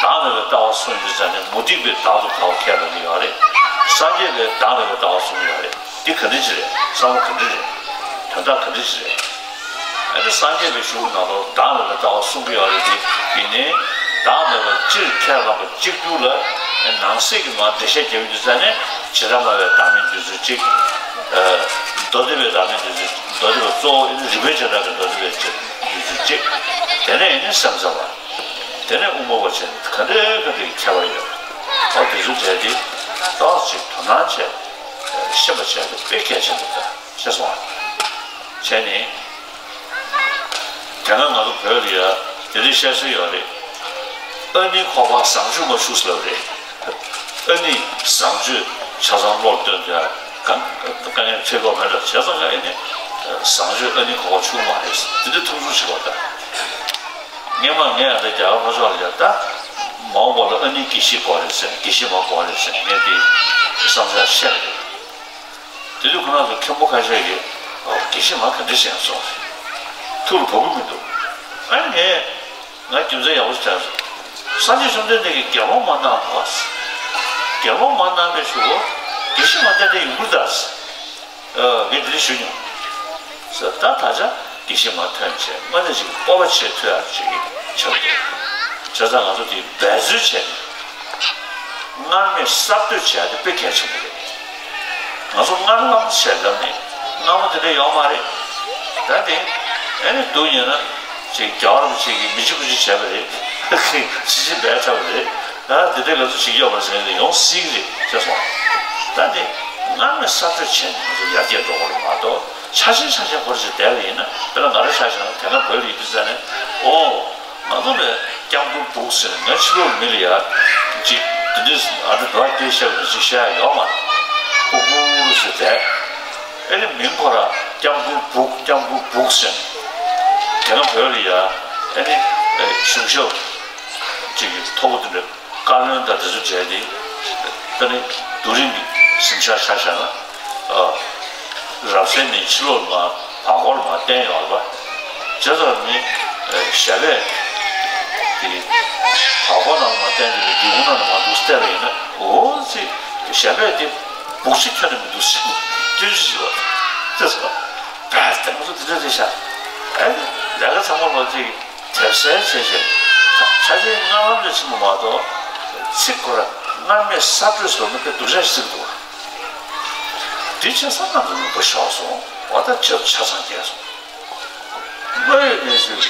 བདག་མེད་པའི་ལྟ་བ་གསུངས་ཡོད་དུས་ཙང་ནས་མུ་སྟེགས་པའི་བདག་ཏུ་དགའ་བ་ཁས་ལེན་གྱི་ཡོད་རེད། སངས་རྒྱས་པས་བདག་མེད་པའི་ལྟ་བ་གསུངས་ཀྱི་ཡོད་རེད། འདི་ག་འདྲ་ཅིག་རེད། བསམ་བློ་ག་འདྲ་རེད། དོན་དག་ག་འདྲ་ཅིག་རེད། ཨ་ནི་སངས་རྒྱས་པའི་གཞུང་ནང་ལོགས་བདག་མེད་པའི་ལྟ་བ་གསུངས་ཀྱི་ཡོད་རེད་དེ། ཡིན་ནའི་བདག་མེད་པ་སྤྱིར་ཁས་བླངས་པ་གཅིག་གྱུར་ལ་ནང་གསེས་ཀྱི་མར་འགྲེལ་བཤད་རྒྱག་ཡོད་དུས་ཙང་ནས་བྱེ་བྲག་སྨྲ་བའི་བདག་མེད་འདོད་ཚུལ་གཅིག་མདོ་སྡེ་པའི་བདག་མེད་འདོད་ཚུལ། མདོ་སྡེ་པ་གཙོ་བོ་ཨ་ནི་རིགས་པའི་བྱེ་བྲག་གི་མདོ་སྡེ་པའི་འདོད་ཚུལ་གཅིག་དེ་ནས་ཨ་ནི་སེམས་ཙམ་པ། དེ་ནས་དབུ་མ་པ་བྱས་ནས་ག་འདྲའི་ག་འདྲའི་ཁྱད་པར་ཡོད། ཨོ་དེ་ཚོ་བྱས་ཏེ་ཏོག་ཙམ་དོ་སྣང་བྱས་ཤེས་པ་བྱས་ཏེ་དཔེ་གལ་ཆེན་པོ་རེད་ཤེས་སོང་ཨ། བྱས་ནས་དེ་སྔ་ང་ཚོ་བོད་ལ་ཡ་དེ་འདྲའི་བཤད་སྲོལ་ཡོད་རེད། ཨ་ནི་ཁོག་པ་བཟང་སྤྱོད་མ་བྱུང་ཟེར་བ་རེད། ཨ་ནི་བཟང་སྤྱོད་ཆ་ཚང་བློར་བཏོན་ཏེ་གང་དཀའ་ངལ་འཕྲད་ཀྱི་མེད་འགྲོ་བྱས་ཙང་ཨ་ནི་བཟང་སྤྱོད་ཨ་ནི་ཁོག་པ་བྱུང་མ་རེད་དེ་འདྲའི་ཐུགས་སུན་ཞིག་པ་དང་། སྔོན་མ་ངས་ཨ་ད་རྒྱ་གར་ལྷོ་ཕྱོགས་ལ་ཡ་ད་མ་འོངས་པ་ལ་ཨ་ནི་དགེ་བཤེས་དགོས་རེད་ཟེར་དགེ་བཤེས་མ་དགོས་རེད་ཟེར་ངས་དེ་བསམ་འཆར་བཤད་རེད། དེ་དུས་ཁོ་རང་ཚོ་མཁན་པོ་ཁ་ཤས་ཀྱིས་དགེ་བཤེས་མ་ག་འདྲ་ཞིག་སོང་ཐུགས་ལ་བབ་ཀྱི་མི་འདུག་ཨ་ནི་ངས། ང་རྒྱུ་མཚན་ཡག་པོ་ཞིག་དྲན་སོང་། སངས་རྒྱས་བཅོམ་ལྡན་འདས་ཀྱིས་དགེ་སློང་མ་གནང་བ། དགེ་སློང་མ་གནང་བའི་གཞུག་གུ་དགེ་བཤེས་མ་ཏན་ཏན་ཡོང་གི་རེད་ད། ངས་འདི་འདྲ་ཞུ་མྱོང་། ཟེར་ད་ད་ཆ་དགེ་བཤེས་མ་ཐོན་བྱས་དངོས་གནས་ཅིག་སྤོབས་པ་བྱེད་ཐུབ་ཡག་ཅིག་ཆགས་འདུག་བྱས་ཙང་ང་ཚོ་དེ་འབད་རྩོལ་བྱས་ནས། སྔར་མེད་གསར་གཏོད་བྱས་ཏེ་དཔེ་གལ་ཆེན་པོ་རེད། ང་ཚོ་སྔར་ལམ་བྱས་ལམ་ནས་སྔ་མོ་དེ་འདྲ་ཡོད་མ་རེད། ད་དེ་ཨེ་ནི་སྡུག་ཉེ་ན་ཅིག་རྒྱལ་བ་རིན་པོ་ཆེ་གིས་མི་འཇིགས་ཀུན་འཇིགས་བྱས་པ་རེད། ཅི་ཅི་འབད་འཐབ་པ་རེད། ད་དེ་འདྲ་ང་ཚོ་ཞིག་ཡོད་པ་ཟེར་ནས་ཡོང་སྲིད་ཀྱི་རེད་ཅེས་སོང་། ད་དེ་སྔར་མེད་གསར་གཏོད་བྱས་ནས་ང་ཚོ་ཡར་རྒྱས་འགྲོ་དགོས་རེད་མ་གཏོགས་ཆ་ཆེན་ཆ་ཆེན་ཁོ་ར་ཞིག་བསྡད་པ་ཡིན་ན་དཔེར་ན་ང་རང་ཆ་བཞག་ན་དེ་སྔ་བོད་ལ་ཡིན་དུས་ཙང་ནས་ཨོ། ང་ཚོ་ལ་སྐྱབས་མགོན་སྦུག་ཟེར་ནས་ང་ཕྱི་ལོགས་མི་ལ་ཡ་ཅིག་དེ་འདྲས་ཨ་འདྲ་འདྲ་སྐད་བཤད་པ་ཅིག་བཤད་ཡ་ཡོད་མ་རེད། སྦུག་སྦུག་ཟེར་བསྡད། ཨེ་ནི་མིང་ཁོ་ར་སྐྱབས་མགོན་སྦུག་སྐྱབས་མགོན་སྦུག་ཟེར་ནས་དེ་སྔ་བོད་ལ་ཡ་ཨེ་ནི་གཞུང་ཞབས་ཅིག་གི་ཐོག་པོ་དེ་འདྲ། བཀའ་བློན་དང་དེ་ཚོ་བྱས་ཏེ། ད་ནི་རྡོ་རིང་གི་གཟིམ་ཤག་ཆ་བཞག་ན། ཨ། རབ་གསལ་ནས་ཕྱི་ལོགས་ལ་མར་བར་སྐོར་ལ་མར་བསྟན་ཡོད་རེད་པ། བྱས་ཙང་ནི་ཞབས་པད་དེ་བར་སྐོར་ནང་ལ་མར་བསྟན་ཏེ་སྒེའུ་ཁུང་ནང་ལ་མར་འདུག་བལྟས་པ་ཡིན་ན་འོ་ཙི་ཞབས་པད་དེ་སྦུག་ཅིག་ཁྱོན་ནས་མི་འདུག་ཟེར་སྐྱོན་ཅིག་ཡོད་རེད། ཅེས་སོ། བས་ད་ང་ཚོ་དེ་འདྲ་རེད་ཤག་ཨ་ནི་ལས་ཀ་ཚང་མ་ལོ་ཙི། དེབ་གསལ་བྱས་བྱས། ཆ་ཆེན་སྔགས་ལམ་ལས་ཆེན་པོ་མ་གཏོགས། ཚིག་ཁོ་ར་སྔར་མེད་གསར་གཏོད་ཟེར་ན་དཔེ་སྡུག་ཅག་ཞིག་འདུག་བ། འདི་བྱས་ཙང་ང་ཚོ་ནུས་པ་ཤོར་སོང་བ། ད་ཆ་ཆ་ཚང་རྒྱལ་སོང་། དངོས་ཡོད་གནས་ཚུལ་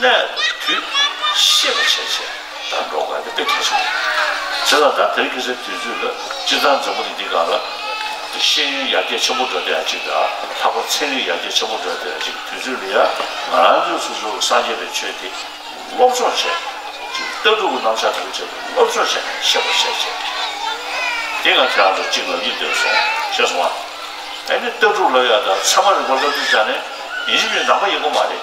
གནས་དུས་ཤེས་པ་བྱས་བྱས་ད་འགྲོ་དགོས་དེ་དཔེ་གལ་ཆེན་པོ་རེད། བྱས་ཙང་ད་དེ་རིང་ཁ་སང་དུས་ཚོད་ལ་སྤྱིར་བཏང་འཛམ་བུ་གླིང་འདི་སྒང་ལ་ཤེས་ཡོན་ཡར་རྒྱས་ཆེན་པོ་འགྲོ་བསྡད་ཡ་གཅིག་དང་ལྷག་པར་ཚན་རིག་ཡར་རྒྱས་ཆེན་པོ་འགྲོ་བསྡད་ཡ་གཅིག་དུས་ཚོད་ལ་ཡ་ང་རང་ཚོའི་སོ་སོའི་སངས་རྒྱས་པའི་ཆོས་དེ། སློབ་སྦྱོང་བྱས། ཅིག་ལྟ་གྲུབ་ཀྱི་རྣམ་གཞག་དེ་ཚོ་བྱས་ཏེ་སློབ་སྦྱོང་བྱས་ནས་ཤེས་པར་བྱས་བྱས། དེ་ང་ཁྱེད་རང་ཚོ་གཅིག་ལ་གཉིས་འདོན་སོང་ཤེས་སོང་ཨ། ཨ་ནི་ལྟ་གྲུབ་ལབ་ཡ་དང་ཚད་མ་རིག་པ་ལབ་དུས་ཙ་ནས་ཡིན་གཅིག་མིན་གཅིག་ནང་པ་ཡིན་དགོས་མ་རེད།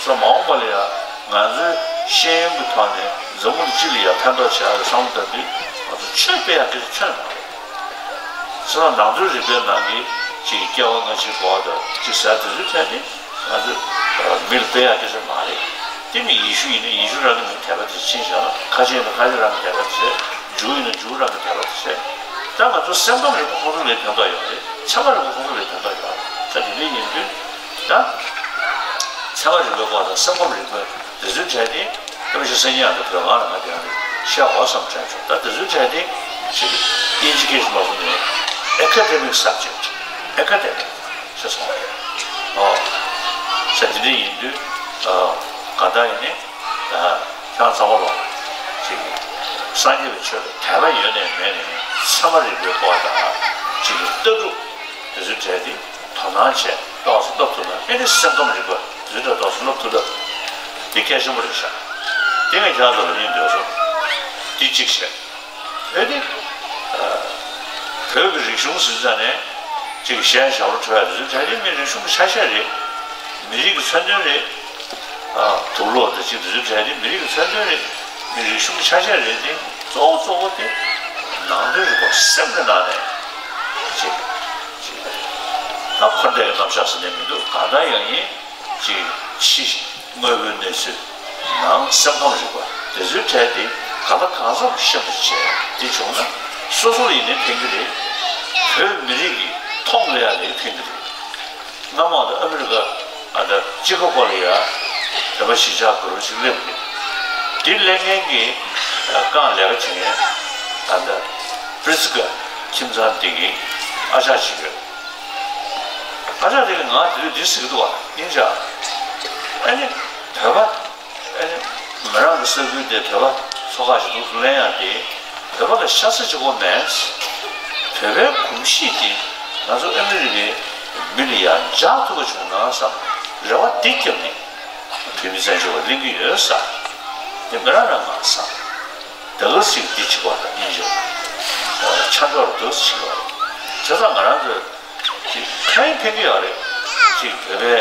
སོ་མ་འོངས་པ་ལ་ཡང་ང་ཚོའི་ཤེས་ཡོན་གྱི་ཐོག་ནས་འཛམ་བུ་གླིང་སྤྱི་ལ་ཡང་ཕན་ཐོགས་བྱེད་ཡག་གི་བསམ་བློ་བཏང་དུས་ང་ཚོ་ཆོས་སྤེལ་ཡག་སྐད་ཆ་ཐོན་མ་རེད། ཚོ་ནང་དོན་རིག་པའི་ནང་གི་ཅིག་སྐྱེ་བ་སྔ་ཕྱི་འགྲོ་བ་དང་ཅིག་ཟེར་དེ་ཚོའི་ཐད་ནས་ང་ཚོ་མི་ལ་སྤེལ་ཡག་སྐད་ཆ་མ་རེད། དེ་མིན་ཡེ་ཤུ་ཡིན་ན་ཡེ་ཤུ་རང་གི་མིང་དད་པ་དེ་ཕྱིན་བཞག་ན། ཁ་ཆེ་ཡིན་ན་ཁ་ཆེ་རང་གི་དད་པ་དེ་བྱས། འཇུ་ཡིན་ན་འཇུ་རང་གི་དད་པ་དེ་བྱས། ད་ང་ཚོ་སེམས་ཁམས་རིག་པ་ཁོང་ཚོ་ལ་ཕན་ཐོགས་ཡོད་རེད། ཚད་མ་རིག་པ་ཁོང་ཚོ་ལ་ཕན་ཐོགས་ཡོད་རེད། ད་དེ་འདྲ་ཡིན་དུས་ད་ཚད་མ་རིག་པའི་སྐོར་དང་སེམས་ཁམས་རིག་པའི་དེ་ཚོའི་གྲས་དེ་ཨ་མ་ཤི་སང་ཉིན་ཨ་ད་བོད་ཁང་ལ་ང་དེ་ཡང་བཤད་འོ་བསམ་དྲན་བྱུང་། ད་དེ་ཚོའི་གྲས་དེ་ཅིག་ཨིན་ཇི་སྐད་ཞིག་མ་གསུངས་ནས་ཨེ་ཁ་ཌེ་མིག་སབ་ཇེག་ཊི། ཨེ་ཁ་ཌེ་མིག་ཞེས་སོང་། ཨོ། ས་དེ་འདྲ་ཡིན་དུས་ཨ་གང་ལྟར་ཡིན་ནའི་ད་ཁྱེད་རང་ཚང་མ་ལོ་ཅིག་སངས་རྒྱས་པའི་ཆོས་ལ་དད་པ་ཡོད་ནས་མེད་ནས་ཚད་མ་རིག་པའི་སྐོར་དང་ཅིག་ལྟ་གྲུབ་དེ་ཚོའི་གྲས་དེ་དོ་སྣང་བྱས་ཏོག་ཙམ་བསླབ་ཐུབ་ན། ཨེ་ནི་སེམས་ཁམས་རིག་པ་དེ་ཚོའི་གྲས་ཏོག་ཙམ་བསླབ་ཐུབ་ན་དེ་གལ་ཆེན་པོ་རེད་ཤག་དེ་ངས་ཁྱེད་རང་ཚོ་ལ་སྙིང་འདོད་སོང་། དེ་གཅིག་བྱས། ཨེ་ནི། བོད་ཀྱི་རིག་གཞུང་ཟེར་ཙ་ནས་ཅིག་གཞས་ཞབས་བྲོ་འཁྲབ་ཡ་དེ་ཚོ་གྲས་དེ་མི་རིག་གཞུང་གི་ཆ་ཤས་རེད། མི་རིགས་ཀྱི་མཚོན་དོན་རེད། དུག་ལོག་དང་ཅིག་དེ་ཚོ་གྲས་དེ་མི་རིགས་ཀྱི་མཚོན་དོན་རེད། མི་རིག་གཞུང་གི་ཆ་ཤས་རེད་དེ། གཙོ་བོ་གཙོ་བོ་དེ་ནང་དོན་རིག་པ་སེམས་ཀྱི་ནང་ནས་ཅིག་ཅིག་ད་འཁོར་འདས་ཀྱི་རྣམ་གཞག་ཟེར་ནས་མི་འདུག་གང་ལྟར་ཡང་ཡིན། ཅིག་ཕྱི་དངོས་པོའི་གནས་ཚུལ། ནང་སེམས་ཁམས་རིག་པ་དེ་ཚོའི་གྲས་དེ་གང་ལ་གང་འཚམ་ཤེས་པར་བྱས་དེ་བྱུང་ན་སོ་སོར་ཡིན་ནའི་ཕན་གྱི་རེད། བོད་མི་རིགས་ཀྱི་མཐོང་ལ་ཡག་ལ་ཕན་གྱི་རེད། སྔ་མོ་དེ་ཨ་མི་རི་ཀ་ཨ་ད་ཅི་ཀ་གོ་ལ་ཡ་བོད་པ་གཞིས་ཆགས་དགུ་རུ་ཞིག་སླེབས་རེད། དེ་སླེབས་མཁན་གྱི་རྐང་ལས་ཀ་བྱེད་མཁན་ཨ་ད་པྲི་སི་ཀ་ཁྱིམ་ཚང་དེ་གི་ཨ་ཅག་ཅིག་ཡོད། ཨ་ཅག་དེ་གིས་ང་དེ་དུས་འདི་ཟེར་གྱི་འདུག་བ། སྙིང་རྗེ། ཨ་ནི་བོད་པ། ཨ་ནི་མི་རང་གི་ས་ཁུལ་དེ་བོད་པ་ཚོ་ཁག་ཅིག་འདུག་ལབ་ཡ་དེ། བོད་པ་ལ་ཤ་ཚ་གཅིག་པོ་མེད། བོད་པའི་གོམས་གཤིས་དེ་ང་ཚོ་ཨ་མི་རི་ཀའི་མི་ལ་ཡང་འཇགས་ཐུབ་པ་བྱུང་ན་བསམ་རེ་བ་འདི་བརྒྱབ་ནས། བོད་མི་བཙན་བྱོལ་བ་གླེང་གི་ཡོད་ས། དེ་མི་རང་རང་མ་བསམ། ད་ག་ཟིག་འདི་བྱེད་པ་དང་སྙིང་རྗེ། ཆ་འཇོག་ལ་དུ་བྱེད་པ་རེད། བྱས་ཙང་ང་རང་ཚོས་ཅིག་ཕན་ཕན་གྱི་ཡོད་རེད། ཅིག་བོད་པའི་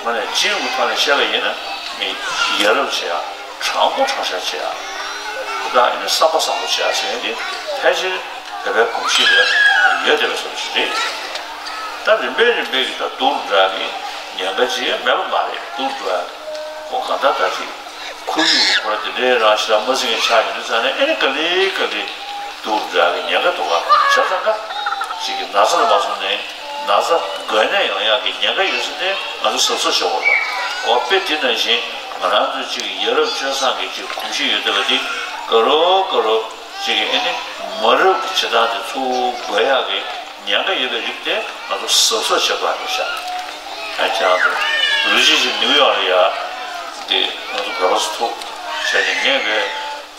ངོས་ནས་སྤྱི་ཡོངས་ཀྱི་ཐོག་ནས་བཤད་པ་ཡིན་ན་མི་ཡ་རབས་བྱེད་ཡ། དྲང་པོ་དྲང་བཞག་བྱེད་ཡ། ད་ཡིན་ན་བསམ་པ་བཟང་པོ་བྱེད་ཡ་ཟེར་མཁན་དེ་ཕལ་ཆེར་བོད་པའི་གོམས་གཤིས་ལ་ཡོད་བསྡད་པ་བཟོ་འདྲ་ཞིག་རེད། ད་རིམ་པས་རིམ་པས་ཀྱི་ད་སྡུག་རུ་འགྲོ་ཡ་གི་ཉེན་ཁ་ཅིག་མེད་པ་མ་རེད། སྡུག་རུ་འགྲོ་ཡ་ཁོ་གང་ལྟར་ད་ཅིག་ཁོར་ཡུག་ཁོ་ར་དེ་འདྲའི་རང་ཞེ་དྲག་མ་བརྩི་མཁན་ཆགས་ཡོང་དུས་ཙང་ནས་ཨེ་ནི་ག་ལེ་ག་ལེ་སྡུག་རུ་འགྲོ་ཡ་གི་ཉེན་ཁ་འདུག་ག་བྱས་ཙང་ཀ་ཅིག་གི་ན་ཚ་ལ་མ་སོང་ནས་ན་ཚ་འགོས་ནད་ཡོང་ཡ་གི་ཉེན་ཁ་ཡོད་ས་དེ་ང་ཚོ་གཟབ་གཟབ་བྱེད་དགོས་པ། འོ་དཔེ་དེ་ནང་བཞིན་ང་རང་ཚོ་ཅིག་ཡ་རབས་སྤྱོད་བཟང་གི་ཅིག་གོམས་གཤིས་ཡོད་བསྡད་པ་འདི་ག་རོ་ག་རོ་ཅིག་གི་ཨེ་ནི་མ་རབས་ཀྱི་བྱེད་སྟངས་དེ་ཚུར་འགོས་ཡ་གི་ཉེན་ཁ་ཡོད་པའི་རིགས་དེ་ང་ཚོ་གཟབ་གཟབ་བྱེད་དགོས་རེད་ཤག་ཨ་ཁྱེད་རང་ཚོ་ལོ་གཅིག་ཅིག་ནིའུ་ཡོག་ལ་ཡ་དེ་ང་ཚོ་བོད་པ་ཚོ་ཐུག་བྱས་ནས་ངས་བས་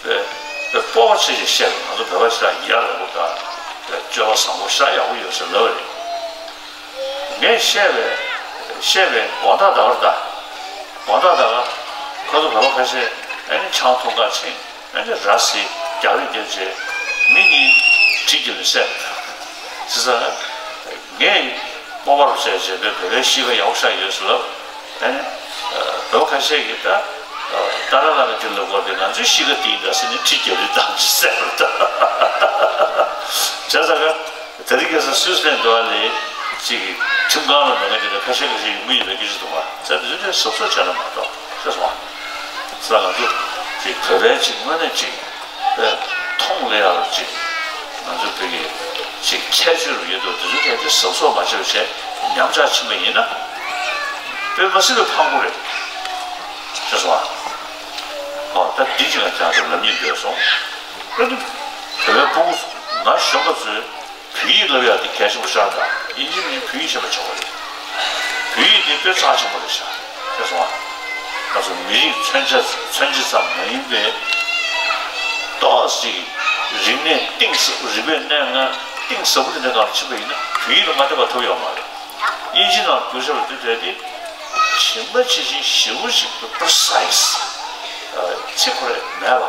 བས་བས་སྤོབས་པ་ཆེ་ཆེ་བཤད་པ། ང་ཚོ་བོད་པ་ཞེ་དྲག་ཡ་རབས་པོ་དང་བས་སྤྱོད་པ་བཟང་པོ་ཞེ་དྲག་ཡག་པོ་ཡོད་ཟེར་ལབ་པ་རེད། ངས་བཤད་པའི་བཤད་པའི་དགོངས་དག་ད་བར་ད་དགོངས་དག་ད་ག་ཁོ་ཚོ་བོད་པ་ཁ་ཤས་ཨ་ནི་ཆང་འཐུང་ག་ཕྱིན། ཨ་ནི་ར་བཟི་རྒྱག་རེས་རྒྱབ་བྱས་མི་གཉིས་གྲི་རྒྱབ་ནས་བསད་པ་དང་། བྱས་ཙང་ངས་སྤོབས་པ་རུ་བྱས་བྱས་པའི་བོད་པའི་གཤིས་ཀ་ཡག་པོ་ཞེ་དྲག་ཡོད་ཟེར་ལབ། ཨ་ནི་བོད་པ་ཁ་ཤས་ཀྱིས་ད་ཏཱ་ལའི་བླ་མའི་དེ་ལ་དགོས་པའི་ང་ཚོའི་གཤིས་ཀ་དེ་ཡིན་ད་ཟེར་ནས་གྲི་རྒྱབ་རེས་བཏང་བྱས་བསད་པ་དང་། བྱས་ཙང་ཀ་དེ་རིང་ཁ་སང་སུད་སི་ལན་འགྲོ་བ་ལས་ཅིག་ཁྲིམས་ཁང་ལ་འགྲོ་མཁན་དེ་འདྲ་ཁ་ཤས་ཁ་ཤས་ཡོང་གི་ཡོད་པའི་སྐད་ཆ་འདུག་ག་བྱས་ཙང་དེ་ཚོ་གཟབ་གཟབ་བྱས་ན་མ་གཏོགས། ཤེས་སོང་ཨ། ས་ང་ཚོ་ཅིག་བོད་པའི་ཅིག་དངོས་གནས་ཅིག་དཔེ་མཐོང་ལེ་ཡག་རུ་ཅིག་ང་ཚོ་བོད་ཀྱི་ཅིག་ཁྱད་ཆོས་རུ་ཡོད་དོ། དེ་ཚོ་གལ་ཏེ་གཟབ་གཟབ་མ་བྱས་པ་བྱས་ཉམས་ཆག་ཕྱིན་པ་ཡིན་ན་དཔེ་མ་སྲིད་པའི་ཕངས་པོ་རེད། ཤེས་སོང་ཨ། ཨོ་ད་འདི་ཅིག་ང་ཅག་ཚོ་ལབ་སྙིང་འདོད་སོང་། ཨ་ནི་བོད་པའི་ཕྲུ་གུ་ང་གཞོན་པ་ཚོས་བོད་ཡིག་ལབ་ཡག་དེ་གལ་ཆེན་པོ་ཤར་དང་། ཡིན་གཅིག་མིན་གཅིག་བོད་ཡིག་ཤེས་པ་བྱེད་དགོས་རེད། བོད་ཡིག་དེ་དཔེ་རྩ་ཆེན་པོ་རེད་ཤག་ཤེས་སོང་ཨ། ང་ཚོ་མི་རིགས་མཚོན་ཆ་མཚོན་བྱེད་ཙམ་མ་ཡིན་པའི་ཏོག་ཙམ་རིག་གནས་གཏིང་ཟབ་རིག་པའི་གནས་ལྔ་གཏིང་ཟབ་པོ་དེ་འདྲ་སྒང་ལ་ཕྱིན་པ་ཡིན་ན་བོད་ཡིག་ལ་མ་བསྡད་པ་ཐུབ་ཡོད་མ་རེད། དབྱིན་ཇི་ནང་བསྒྱུར་བྱ་བ་དེ་འདྲ་དེ་ཇི་མ་ཇི་བཞིན་ཞེ་པོ་ཅིག་ཏུ་པར་སའི་སི་ཚིག་ཁོ་རེ་མེད་པ།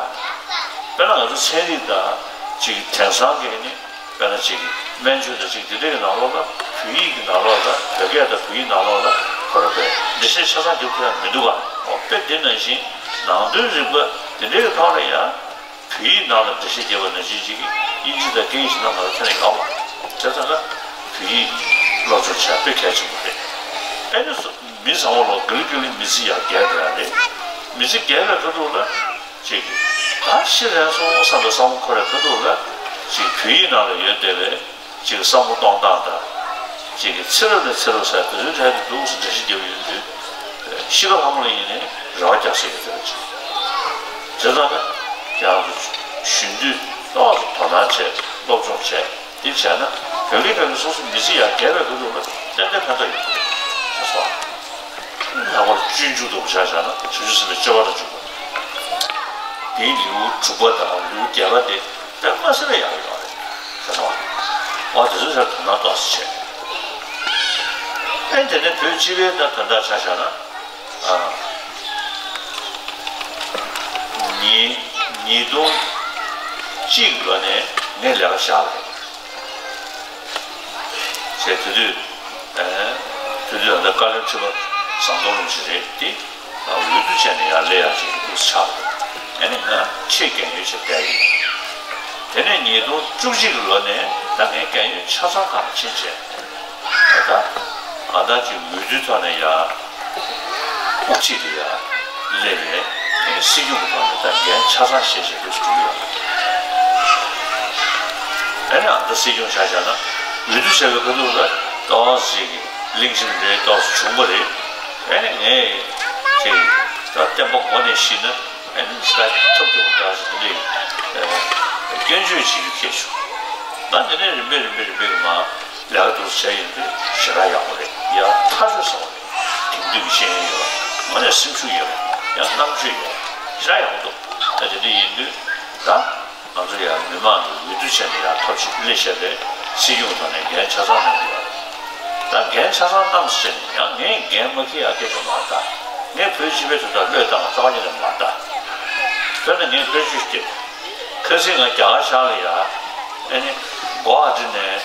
དཔེར་ན་ང་ཚོ་ཚན་རིག་དང་ཅིག་དེང་སང་གི་ནི་དཔེར་ན་ཅིག་སྨན་བཅོས་དང་ཅིག་དེ་འདྲ་གི་ནང་ལོགས་ལ་ བོད་ཡིག་གི་ནང་ལོགས་ལ། བོད་སྐད་དང་བོད་ཡིག་ནང་ལོགས་ལ་ཁོ་རང་པའི་འགྲེལ་བཤད་ཆ་ཚང་རྒྱབ་ཐུབ་ཡ་མི་འདུག་ག། འོ་དཔེ་འདི་ནང་བཞིན་ནང་དོན་རིག་པ་དེ་འདྲའི་གི་ཐོག་ལ་ཡང་བོད་ཡིག་ནང་ལ་འགྲེལ་བཤད་རྒྱབ་པ་ནང་བཞིན་ཅིག་གི་དབྱིན་ཇི་དང་སྐད་ཡིག་གཞན་དག་ནང་ལ་ཐོན་ཡོད་མ་རེད། བྱས་ཙང་ན་བོད་ཡིག་སློབ་སྦྱོང་བྱ་དཔེ་གལ་ཆེན་པོ་རེད། ཨ་ནི་སོ་མི་ཚང་མ་ལོ་ག་ལེ་ག་ལེ་མི་ཚེ་ཡར་རྒྱས་འགྲོ་ཡ་རེད། མི་ཚེ་རྒྱས་པའི་ཁ་ཐུག་ལ་ཅིག་གི་ད་ཤི་རན་སོང་བསམ་པའི་བསམ་བློ་འཁོར་བའི་ཁ་ཐུག་ལ་ཅིག་བོད་ཡིག་ནང་ལ་ཡོད་བསྡད་པའི་ཅིག་བསམ་བློ་གཏོང་སྟངས་དང་། ཅིག་གི་ཚེ་རབས་ནས་ཚེ་རབས་ཟེར་དེ་ཚོའི་གྲས་དེ་འདུག་སེ་འགྲེལ་བཤད་རྒྱབ་ཡོང་དུས། ཤི་ཁ་ལྷ་མོ་ལ་ཡིན་ནའི་རེ་བ་རྒྱག་སྲིད་ཀྱི་ཟེར་ཅིག། བྱས་ཙང་ན་ཁྱེད་རང་ཚོ་གཞོན་དུས་ཏོག་ཙམ་དོ་སྣང་བྱས། སློབ་སྦྱོང་བྱས། དེ་བྱས་ན་བོད་སྐད་བོད་ཡིག་སོ་སོ་མི་ཚེ་ཡར་རྒྱས་པའི་ཁ་ཐུག་ལ་ཏན་ཏན་ཕན་ཐོགས་ཡོད་རེད་ཟེར་སོང་། ལྷག་པར་སྤྱོད་འཇུག་ལྟ་བུ་ཆ་བཞག་ན་བྱང་ཆུབ་སེམས་དཔའི་སྤྱོད་པ་དང་འཇུག་པ། དེའི་ལེའུ་དྲུག་པ་དང་ལེའུ་བརྒྱད་པ་དེ་དཔེ་མ་སྲིད་པའི་ཡག་ཡོད་རེད་ཟེར་སོང་། འོ་དེ་ཚོ་ཆར་དོ་སྣང་ཏོག་ཙམ་བྱས། ཨེ་དེ་ནས་བོད་སྤྱི་པའི་ད་དོན་དག་ཆ་བཞག་ན། ཨ། ཉིས་ཉིས་སྟོང་གཅིག་ལོ་ནས་ངས་ལས་ཀ་བཞག་པ་རེད། བྱས་དེ་དུས། ཨ། དེ་དུས་ད་ལྟ་བཀའ་བློན་ཁྲི་པ་ཟམ་གདོང་རིན་པོ་ཆེ་རེད་དེ། ཨ། འོས་བསྡུ་བྱས་ནས་ཡར་སླེབས་ཡག་ཅིག་འདུག་ཆགས་པ་རེད། ཨ་ནི་ང་ཆེས་རྒན་ཡོལ་བྱས་བསྡད་ཡོད། དེ་ནས་ཉིས་སྟོང་བཅུ་གཅིག་གི་ལོ་ནས་ད་ངས་རྒན་ཡོལ་ཆ་ཚང་གང་ཕྱིན་བྱས། ད་ལྟ་ང་ད་ཅིག་འོས་བསྡུའི་ཐོག་ནས་ཡ་དབུ་ཁྲིད་དུ་ཡ་སླེབས་ནས། ཨེ་སྲིད་སྐྱོང་གི་ཐོག་ནས་ད་འགན་ཆ་ཚང་བཞེས་བྱས་འདུག་སེ་འགྲོ་གི་ཡོད། ཨེ་ནས་ཨ་ད་སྲིད་སྐྱོང་ཆ་བཞག་ན་འོས་བསྡུ་བྱས་པའི་ཁ་ཐུག་ལ་ཏོག་ཙམ་ཅིག་གི་གླེང་གཞི་འདྲ་ཏོག་ཙམ་བྱུང་བ་རེད། ཨེ་ནས་ངས་ཅིག་ད་བསྟན་པ་མགོ་ནས་བཤིག་ན། ཨ་ནི་ད་ཐབས་སྐྱོ་པོ་འདྲ་ཞིག་འདི་འདྲའི་སྐྱོན་བརྗོད་བྱེད་རྒྱུ་ཁེལ་བྱུང་། ད་འདི་ནས་རིམ་པས་རིམ་པས་རིམ་པས་ཀྱི་མར་ལས་ཀ་འདུག་སེ་བྱས་ཡོང་དུས་ཞེ་དྲག་ཡག་པོ་རེད། ཡ་ཐག་ཆོད་ཟེར་བ་རེད། དེང་དུས་ཀྱི་ཤེས་ཡོན་ཡོད་པ། དངོས་གནས་སེམས་ཤུགས་ཡོད་པ། ཡང་རྣམ་དཔྱོད་ཡོད་པ། ཞེ་དྲག་ཡག་པོ་འདུག། ད་དེ་འདྲ་ཡིན་དུས་ད་ང་ཚོ་ཡང་མི་མང་གི་འོས་བསྡུ་བྱས་ནས་ཡར་ཐོབ་ཞིག་སླེབས་བཞག་པའི་སྲིད་སྐྱོང་ཐོག་ནས་འགན་ཆ་ཚང་གནང་གི་ཡོད་རེད། ད་འགན་ཆ་ཚང་གནང་ཟེར་ནས་ཡང་ངས་འགན་མ་འཁྱེར་ཡག་སྐད་ཆ་མ་རེད་ད། ངས་བོད་སྤྱི་པའི་དོན་དག་བློས་བཏང་བ་རྩ་བ་ཉིད་ནས་མ་རེད་ད། དཔེར་ན་ངས་དཔེར་བརྗོད་ཞིག་སྟེར། ཁ་སང་ང་རྒྱ་གར་ཤར་ལ་ཡ། ཨ་ནི་གོ་ཧ་ཊི་ནས་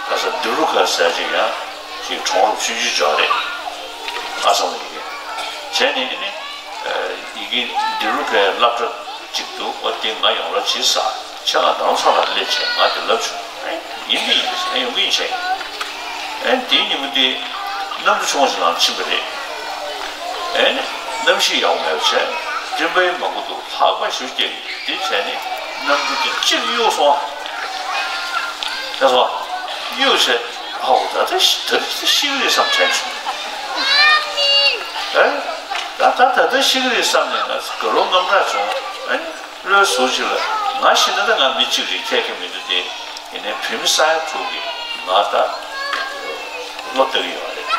ག་ས་ཌི་རུ་ཁ་ཟེར་ཅིག་ཡ་ཅིག་གྲོང་རོགས་ཆུང་ཆུང་ཅིག་རེད། ཨ་སམ་ལ་ཡི་གེ་བྱས་ནས། ཨ་ནི་ཡི་གེ་ཌི་རུ་ཁའི་སློབ་གྲྭ་ཅིག་འདུག། འོ་དེ་ང་ཡོང་རོགས་བྱེད་ཟེར། ཁྱེད་རང་རྡ་རམ་ས་ལར་སླེབས་བྱས་ང་དེ་ལབ་བྱུང་། ཨེ་ཡིན་གྱི་ཡིན་ཟེར། ཨེ་ཡོང་གི་ཡིན་ཟེར། ཨེ་དེའི་ཉིན་མོ་དེ་གནམ་གྲུ་ཆུང་ཆུང་ནང་ཕྱིན་པ་རེད། ཨེ་གནམ་གཤིས་ཡག་པོ་མེད་པ་བྱས། སྤྲིན་པ་ཡང་མང་པོ་འདུག། ལྷགས་པ་ཞེ་པོ་རྒྱག་གི། དེ་བྱས་ནས་གནམ་གྲུ་དེ་གཅིག་གཡུག་སོང་། ཤེས་སོང་། གཡུག་བྱས། ཨའོ་ད་ལྟ་ཤི་ད་ལྟ་ཤི་གི་རེད་བསམ་དྲན་བྱུང་། ཨེ། ད་ད་ད་ལྟ་ཤི་གི་རེད་བསམ་ནས་ང་དགའ་རབ་དངངས་སྐྲག་བྱུང་། ཨེ། བློའི་ཟུར་ཅིག་ལ་ང་ཤི་ན་ད་ང་མི་གཅིག་རེད། ཁྱད་ཁྱད་མི་འདུག་སྟེ། ཡིན་ནའི་བོད་མི་ས་ཡ་དྲུག་གིས་ང་ད་བློ་གཏད་ཀྱི་ཡོད་རེད།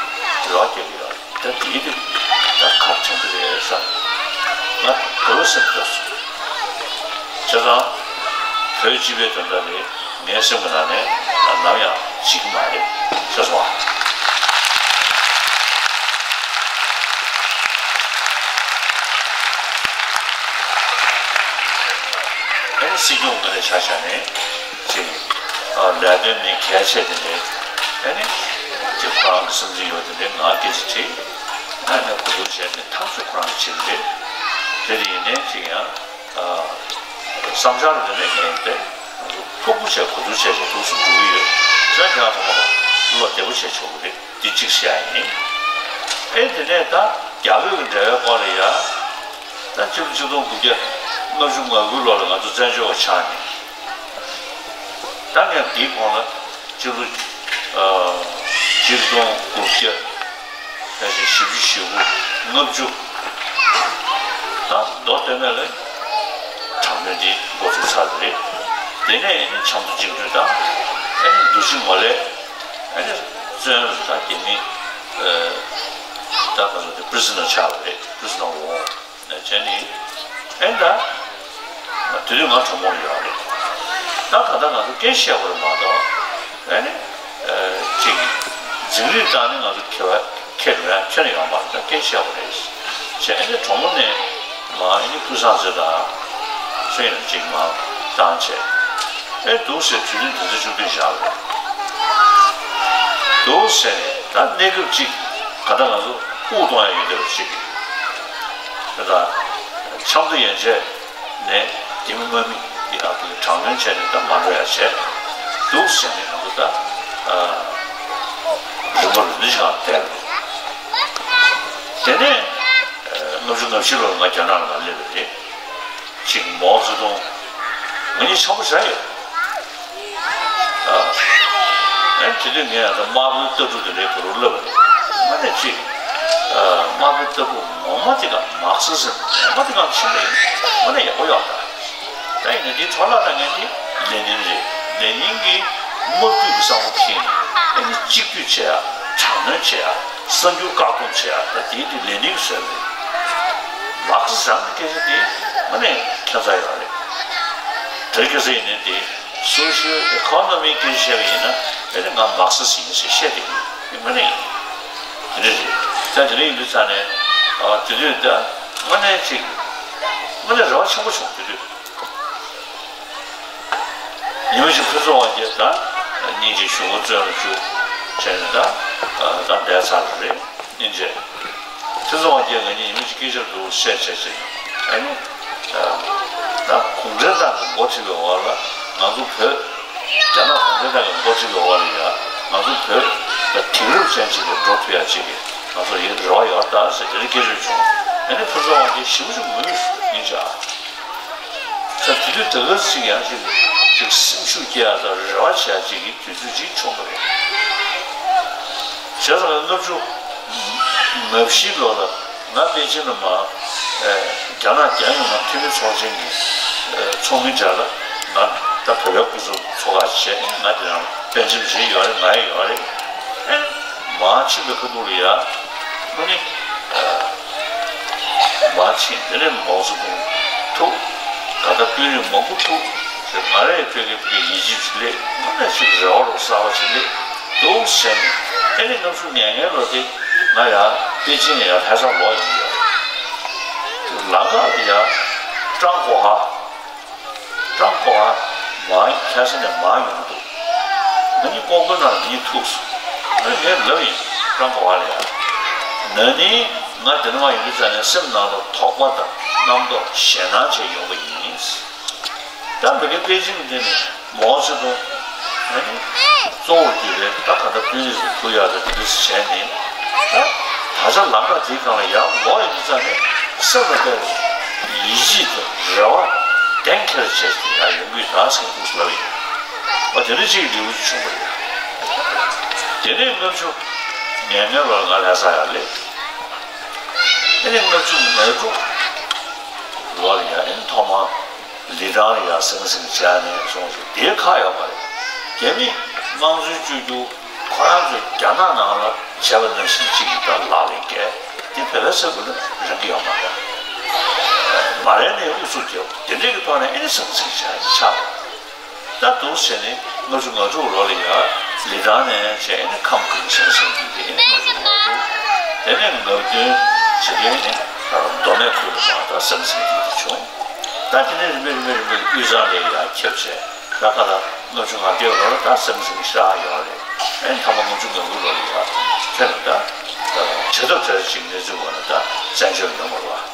རེ་བ་རྒྱག་གི་ཡོད་རེད། ད་དེའི་དུས་ད་ག་རེ་དྲན་གྱི་རེད་བསམ། ང་དགའ་རབ་སེམས་སྐྱོ་སོང་། བྱས་ཙང་བོད་སྤྱི་པའི་དོན་དག་དེ་ངའི་སེམས་ཀྱི་ནང་ནས་ནམ་ཡང་བརྗེད་ཀྱི་མ་རེད། ཤེས་སོང་ཨ། ཨ་ནི་སྲིད་སྐྱོང་ངོས་ནས་ཆ་བཞག་ནས་ཅིག། ཨ། ལས་དོན་མི་གལ་ཆེ་དེ་འདྲའི། ཨ་ནི་ཅིག་ཁོ་རང་གི་བསམ་ཚུལ་ཡོད་དེ་འདྲའི་ངར་སྐད་ཆ་དྲིས། ཨ་ནི་གོ་བསྡུར་བྱས་ནས་ཐག་གཅོད་ཁོ་རང་གིས་བྱེད་ཀྱི་རེད། དེ་དེ་ཡིན་ནའི་ཅིག་ཡང་། ཨ། བསམ་འཆར་དེ་འདྲ་ངས་ཡིན་པས་ང་ཚོ་ཕྲུ་གུ་བྱས་གོ་བསྡུར་བྱས་བྱས་འདུག་སེ་འགྲོ་གི་ཡོད། ཁྱེད་རང་ཚང་མ་ལ་བློ་བདེ་པོ་བྱས་ཆོག་གི་རེད། འདི་གཅིག་བཤད་ཡ་ཡིན། ཨེ་དེ་ནས་ད་རྒྱ་བོད་ཀྱི་འབྲེལ་བའི་སྐོར་ལ་ཡ། ད་སྤྱི་ལོ་ཆིག་སྟོང་དགུ་བརྒྱ་ལྔ་བཅུ་ང་དགུའི་ལོ་ལ་ང་ཚོ་བཙན་བྱོལ་བ་ཆགས་ནས། ད་ངས་འདིའི་གོང་ལ་སྤྱི་ལོ། ཨ། ཆིག་སྟོང་དགུ་བརྒྱ། ཕལ་ཆེར་བཞི་བཅུ་ཞེ་དགུ། ལྔ་བཅུ། ད་མདོ་སྟོད་སྨད་ལ་དྲག་གནོན་འདི་འགོ་ཚུགས་ཚར་བ་རེད། དེ་ནས་ཨ་ནི་ཆབ་མདོ་བཅིངས་འགྲོལ་དང་། ཨ་ནི་འདུ་ཤེས་ངོས་ལེན། ཨ་ནི་བཙོན་ར་དང་རྒྱ་མི། ཨ། ད་ག་ཚོད་དེ་པི་རི་སི་ནར་ཆགས་པ་རེད། པི་རི་སི་ནར་འོང་། བྱས་ནས། ཨེ་ད། དེ་དུས་ང་གྲོགས་མོ་ཡོད་རེད། ད་ད་ལྟ་ང་ཚོ་སྐད་བཤད་དགོས་རེད་མ་གཏོགས། ཨེ་ནི། ཨ། ཅིག་འཛིང་རེས་བཏང་ནས་ང་ཚོ་ཁྱེར་བ་ཁྱེར་ཡོང་ཡ་ཁྱོན་ནས་ཡོད་མ་རེད། ད་སྐད་བཤད་དགོས་རེད། བྱས་ཨེ་ནི་གྲོགས་མོ་ནས་མར་ཨེ་ནི་ཀུན་བཟང་ཚེ་དང་། ཚེ་ཡིན་ཅིག་མར་བཏང་བྱས། ཨེ་འདུག་སེ་དུས་ཡུན་དེ་ཚོ་བཅུ་བདུན་བཞག་རེད། འདུག་ཟེར་ནས་ད་གནས་སྐབས་གཅིག་ག་ད་ང་ཚོ་དབུགས་གཏོང་ཡ་ཡོད་བསྡད་པ་གཅིག་གི་ད་ལྟ་ཆབ་མདོ་ཡན་ཆད་ནས་རྒྱ་མི་དམག་མི་ཡག་པོ་དྲག་གནོན་བྱས་ནས་ད་མ་འགྲོ་ཡ་བྱས་འདུག་ཟེར་ནས་ང་ཚོ་ད་རིམ་པ་རིམ་པ་ཞིག་ལ་བསྡད་འདུག་དེ་ནས་ལྔ་བཅུ་ང་བཞི་ལོར་ང་རྒྱ་ནག་ལ་སླེབས་པ་རེད། གཅིག་མའོ་ཙེ་ཏུང་། ང་གཉིས་འཆམ་པོ་བཞག་ཡོད། ཨ། ཨེ་དེ་དུས་ངས་ཡང་ད་དམར་པོའི་ལྟ་གྲུབ་དེ་འདྲའི་གུ་རུ་བསླབ་པ་རེད། དངོས་གནས་གཅིག་ཨ། དམར་པོའི་ལྟ་གྲུབ་ངོ་མ་དེ་ག་མར་ཁེ་སི་ཟིམ་ངོ་མ་དེ་ག་ཕྱིན་པ་ཡིན། དངོས་གནས་ཡག་པོ་ཡོད་ད། ད་ཡིན་ན་དེའི་འཕྲོ་བརླག་བཏང་མཁན་དེ་ལེ་ནིན་རེད། ལེ་ནིན་གྱིས་དམག་འཁྲུག་གི་བསམ་བློ་འཁྱེར་ནས་ཨེ་ནི་གཅིག་སྡུད་བྱེད་ཡ། དྲག་གནོན་བྱེད་ཡ། གསར་འགྱུར་བཀག་སྡོམ་བྱེད་ཡ། ད་དེའི་དུས་ལེ་ནིན་གྱིས་བཟོས་པ་རེད། མར་ཁེ་སི་ཟིམ་གྱི་སྐད་ཆ་དེ་དངོས་གནས་ཁྱད་མཚར་ཡོད་རེད། དེ་རིང་ཁ་སང་ཡིན་ནའི་དེ། སོ་ཤལ་ཨི་ཀོ་ནོ་མི་སྐད་ཆ་བཤད་པ་ཡིན་ན་ཨེ་ནི་ང་མར་ཁེ་སི་ཡིན་ཟེར་བཤད་བསྡད་ཀྱི་ཡོད། དངོས་གནས་ཡིན། དེ་འདྲ་རེད། ད་དེ་འདྲ་ཡིན་དུས་ཙང་ནས་ཨ་དེ་དུས་ད་དངོས་གནས་ཅིག་དངོས་གནས་རེ་བ་ཆེན་པོ་བྱུང་། དེ་དུས་ཉི་མ་ཞིག་ཕུན་ཚོགས་དབང་རྒྱལ་ད་སྙིང་རྗེ་ཞུ་བ་བཙོན་ལ་བཅུག་བྱས་ནས་ད་ད་བསྡད་ཚར་བ་རེད། སྙིང་རྗེ། ཕུན་ཚོགས་དབང་རྒྱལ་ང་གཉིས་ཉི་མ་གཅིག་སྐད་ཆ་འདུག་བཤད་བྱས་བྱས། ཨ་ནི། ད་གུང་ཁྲན་ཏང་གི་འགོ་ཁྲིད་པའི་འོག་ལ་ང་ཚོ་བོད། རྒྱ་ནག་གུང་ཁྲན་ཏང་གི་འགོ་ཁྲིད་པའི་འོག་ལ་ཡ་ང་ཚོ་བོད་ད་དེང་རབས་ཅན་ཅིག་ལ་འགྲོ་ཐུབ་ཡ་ཅིག་གི་ང་ཚོ་ཡི་རེ་བ་ཡོད་ད་ཟེར་དེ་རིང་སྐད་ཆ་བྱུང་། ཨ་ནི་ཕུན་ཚོགས་དབང་རྒྱལ་ཞེ་པོ་ཅིག་ངུས་སྙིང་རྗེ་ཨ། ས་དེ་དུས་ད་ག་ཅིག་ཡང་ཅིག་ཅིག་སེམས་ཤུགས་སྐྱེ་ཡ་དང་རེ་བ་བྱེད་ཡ་ཅིག་གི་དུས་ཚོད་ཅིག་བྱུང་བ་རེད། བྱས་ཙང་ལྔ་བཅུ་ང་བཞི་ལོ་ལ་ང་པེ་ཅིན་ལ་མར་ཨེ་རྒྱ་ནག་རྒྱལ་ཡོངས་ནང་འཐུས་མི་ཚོགས་ཆེན་གྱི་ཨེ་ཚོགས་མི་གྲས་ལ་ང་ད་བོད་པའི་སྐུ་ཚབ་ཚོགས་ཁག་བྱས། ང་དེ་རང་པེ་ཅིན་བཞི་ཡོད་རེད། ང་ཡི་ཡོད་རེད། ཨེ་མར་ཕྱིན་པའི་ཁ་ཐུག་ལ་ཡ་དངོས་གནས་ཨེ་མར་ཕྱིན། དེ་ནས་མའོ་ཙེ་ཏུང་ཐུག་ག་ད་དཔོན་རིགས་མང་པོ་ཐུག་ང་རའི་བོད་ཀྱི་བོད་ཀྱི་ཡིད་ཆེས་ཅིག་སླེབས། དངོས་གནས་ཅིག་རེ་བ་རོ་གསར་བ་ཅིག་སླེབས་འདུག་ཟེར་ནས། ཨེ་ནི་ལྔ་བཅུ་ང་ལྔ་ལོ་དེ་ང་ཡང་པེ་ཅིན་ལ་ཡང་ལྷ་སར་ལོག་ཡོང་གི་ཡོད། ལམ་ཁ་དེ་ཡང་ཀྲང་གོ་ཧ། ཀྲང་གོ་ཧ་མར་ལྷ་ས་ནས་མར་ཡོང་གི་འདུག་ང་གཉིས་ཀོང་པོའི་ནང་ལ་ང་གཉིས་ཐུག་སོང་། ཨ་ནི་ངས་ལབ་ཡིན། ཀྲང་གོ་ཧ་ལ་ཡང་ན་ནིང་ང་དེ་ནས་མར་ཡོང་དུས་ཙང་ནས་སེམས་ནང་ལ་དོགས་པ་དང་རྣམ་རྟོག་ཞེད་སྣང་བྱས་ཡོང་གི་ཡིན། ད་མི་དགེ་པེ་ཅིན་འདི་ནས་མའོ་ཙེ་ཏུང་ཨ་ནི་གཙོ་བོར་གྱུར་པའི་ད་ག་ད་དཔོན་རིགས་སུ་ཐུག་ཡག་དང་དེ་འདྲ་བྱས་ནས། ད་ད་ཆ་ལམ་ཁ་དེའི་སྒང་ལ་ཡར་ལོག་ཡོང་དུས་ཙང་ནས་སེམས་ལ་དཔེ་ཡིད་ཆེས་དང་རེ་བ་གདེང་འཁེལ་བྱས་ཏེ་ཡར་ཡོང་གི་ཡོད་ད་ཟེར་འདུག་ལབ་ཡིན། ཨ་དེ་འདྲ་ཅིག་ལེའུ་བྱུང་བ་རེད། དེ་ནས་ལྔ་བཅུ་ང་ལྔ་ལོར་ང་ལྷ་ས་ཡར་སླེབས། ཨ་ནི་ལྔ་བཅུ་ང་དྲུག་ལོ་ལ་ཡར་ཨ་ནི་ཐོག་མར་ལི་ཐང་ལ་ཡར་ཟང་ཟིང་བྱས་ནས་སོང་ཞིག་དེའི་ཁག་ཡོད་མ་རེད། རྒྱ་མིས་དམངས་གཙོའི་བཅོས་བསྒྱུར་ཁོ་རང་ཚོས་རྒྱ་ནག་ནང་ལ་བྱས་པ་ནང་བཞིན་གཅིག་གི་ད་ལག་ལེན་བཀལ་དེ་བོད་པའི་ས་ཁུལ་ལ་རག་གི་ཡོད་མ་རེད། མ་རན་ནས་ཨུ་ཚུགས་རྒྱབ་དེ་འདྲས་ཀྱི་ཐོག་ནས་ཨེ་ནི་ཟང་ཟིང་བྱས་ཆགས། ད་འདུག་ཟེར་ནས་ལྔ་བཅུ་ང་དྲུག་ལོ་ལ་ཡར་ལི་ཐང་ནས་བྱས་ནས་ཁམས་ཀུན་ཟང་ཟིང་གི་དེ་ནས་ལྔ་བཅུ་ང་དྲུག་དེ་ནས་ང་བདུན་བྱེད་དུས་ནས་མདོ་སྨད་ཁུལ་ལ་མར་ད་ཟང་ཟིང་གི་དེ་བྱུང་། ད་དེ་ནས་རིམ་པས་རིམ་པས་རིམ་པས་དབུས་གཙང་ལ་ཡར་ཁྱབ་བྱས། ད་ཁ་ད་ལྔ་བཅུ་ང་བརྒྱད་ལོ་ལ་ད་ཟང་ཟིང་ཤར་ཡོད་རེད། ཨེ་ཐ་མ་ལྔ་བཅུ་ང་དགུ་ལོ་ལ་ཡར་ཁྱོན་ནས་ད་བྱེད་ཐབས་བྲལ་ཅིག་གནས་ཚུལ་འོག་ནས་ད་བཙན་བྱོལ་ཡོང་བ་རེད་བ།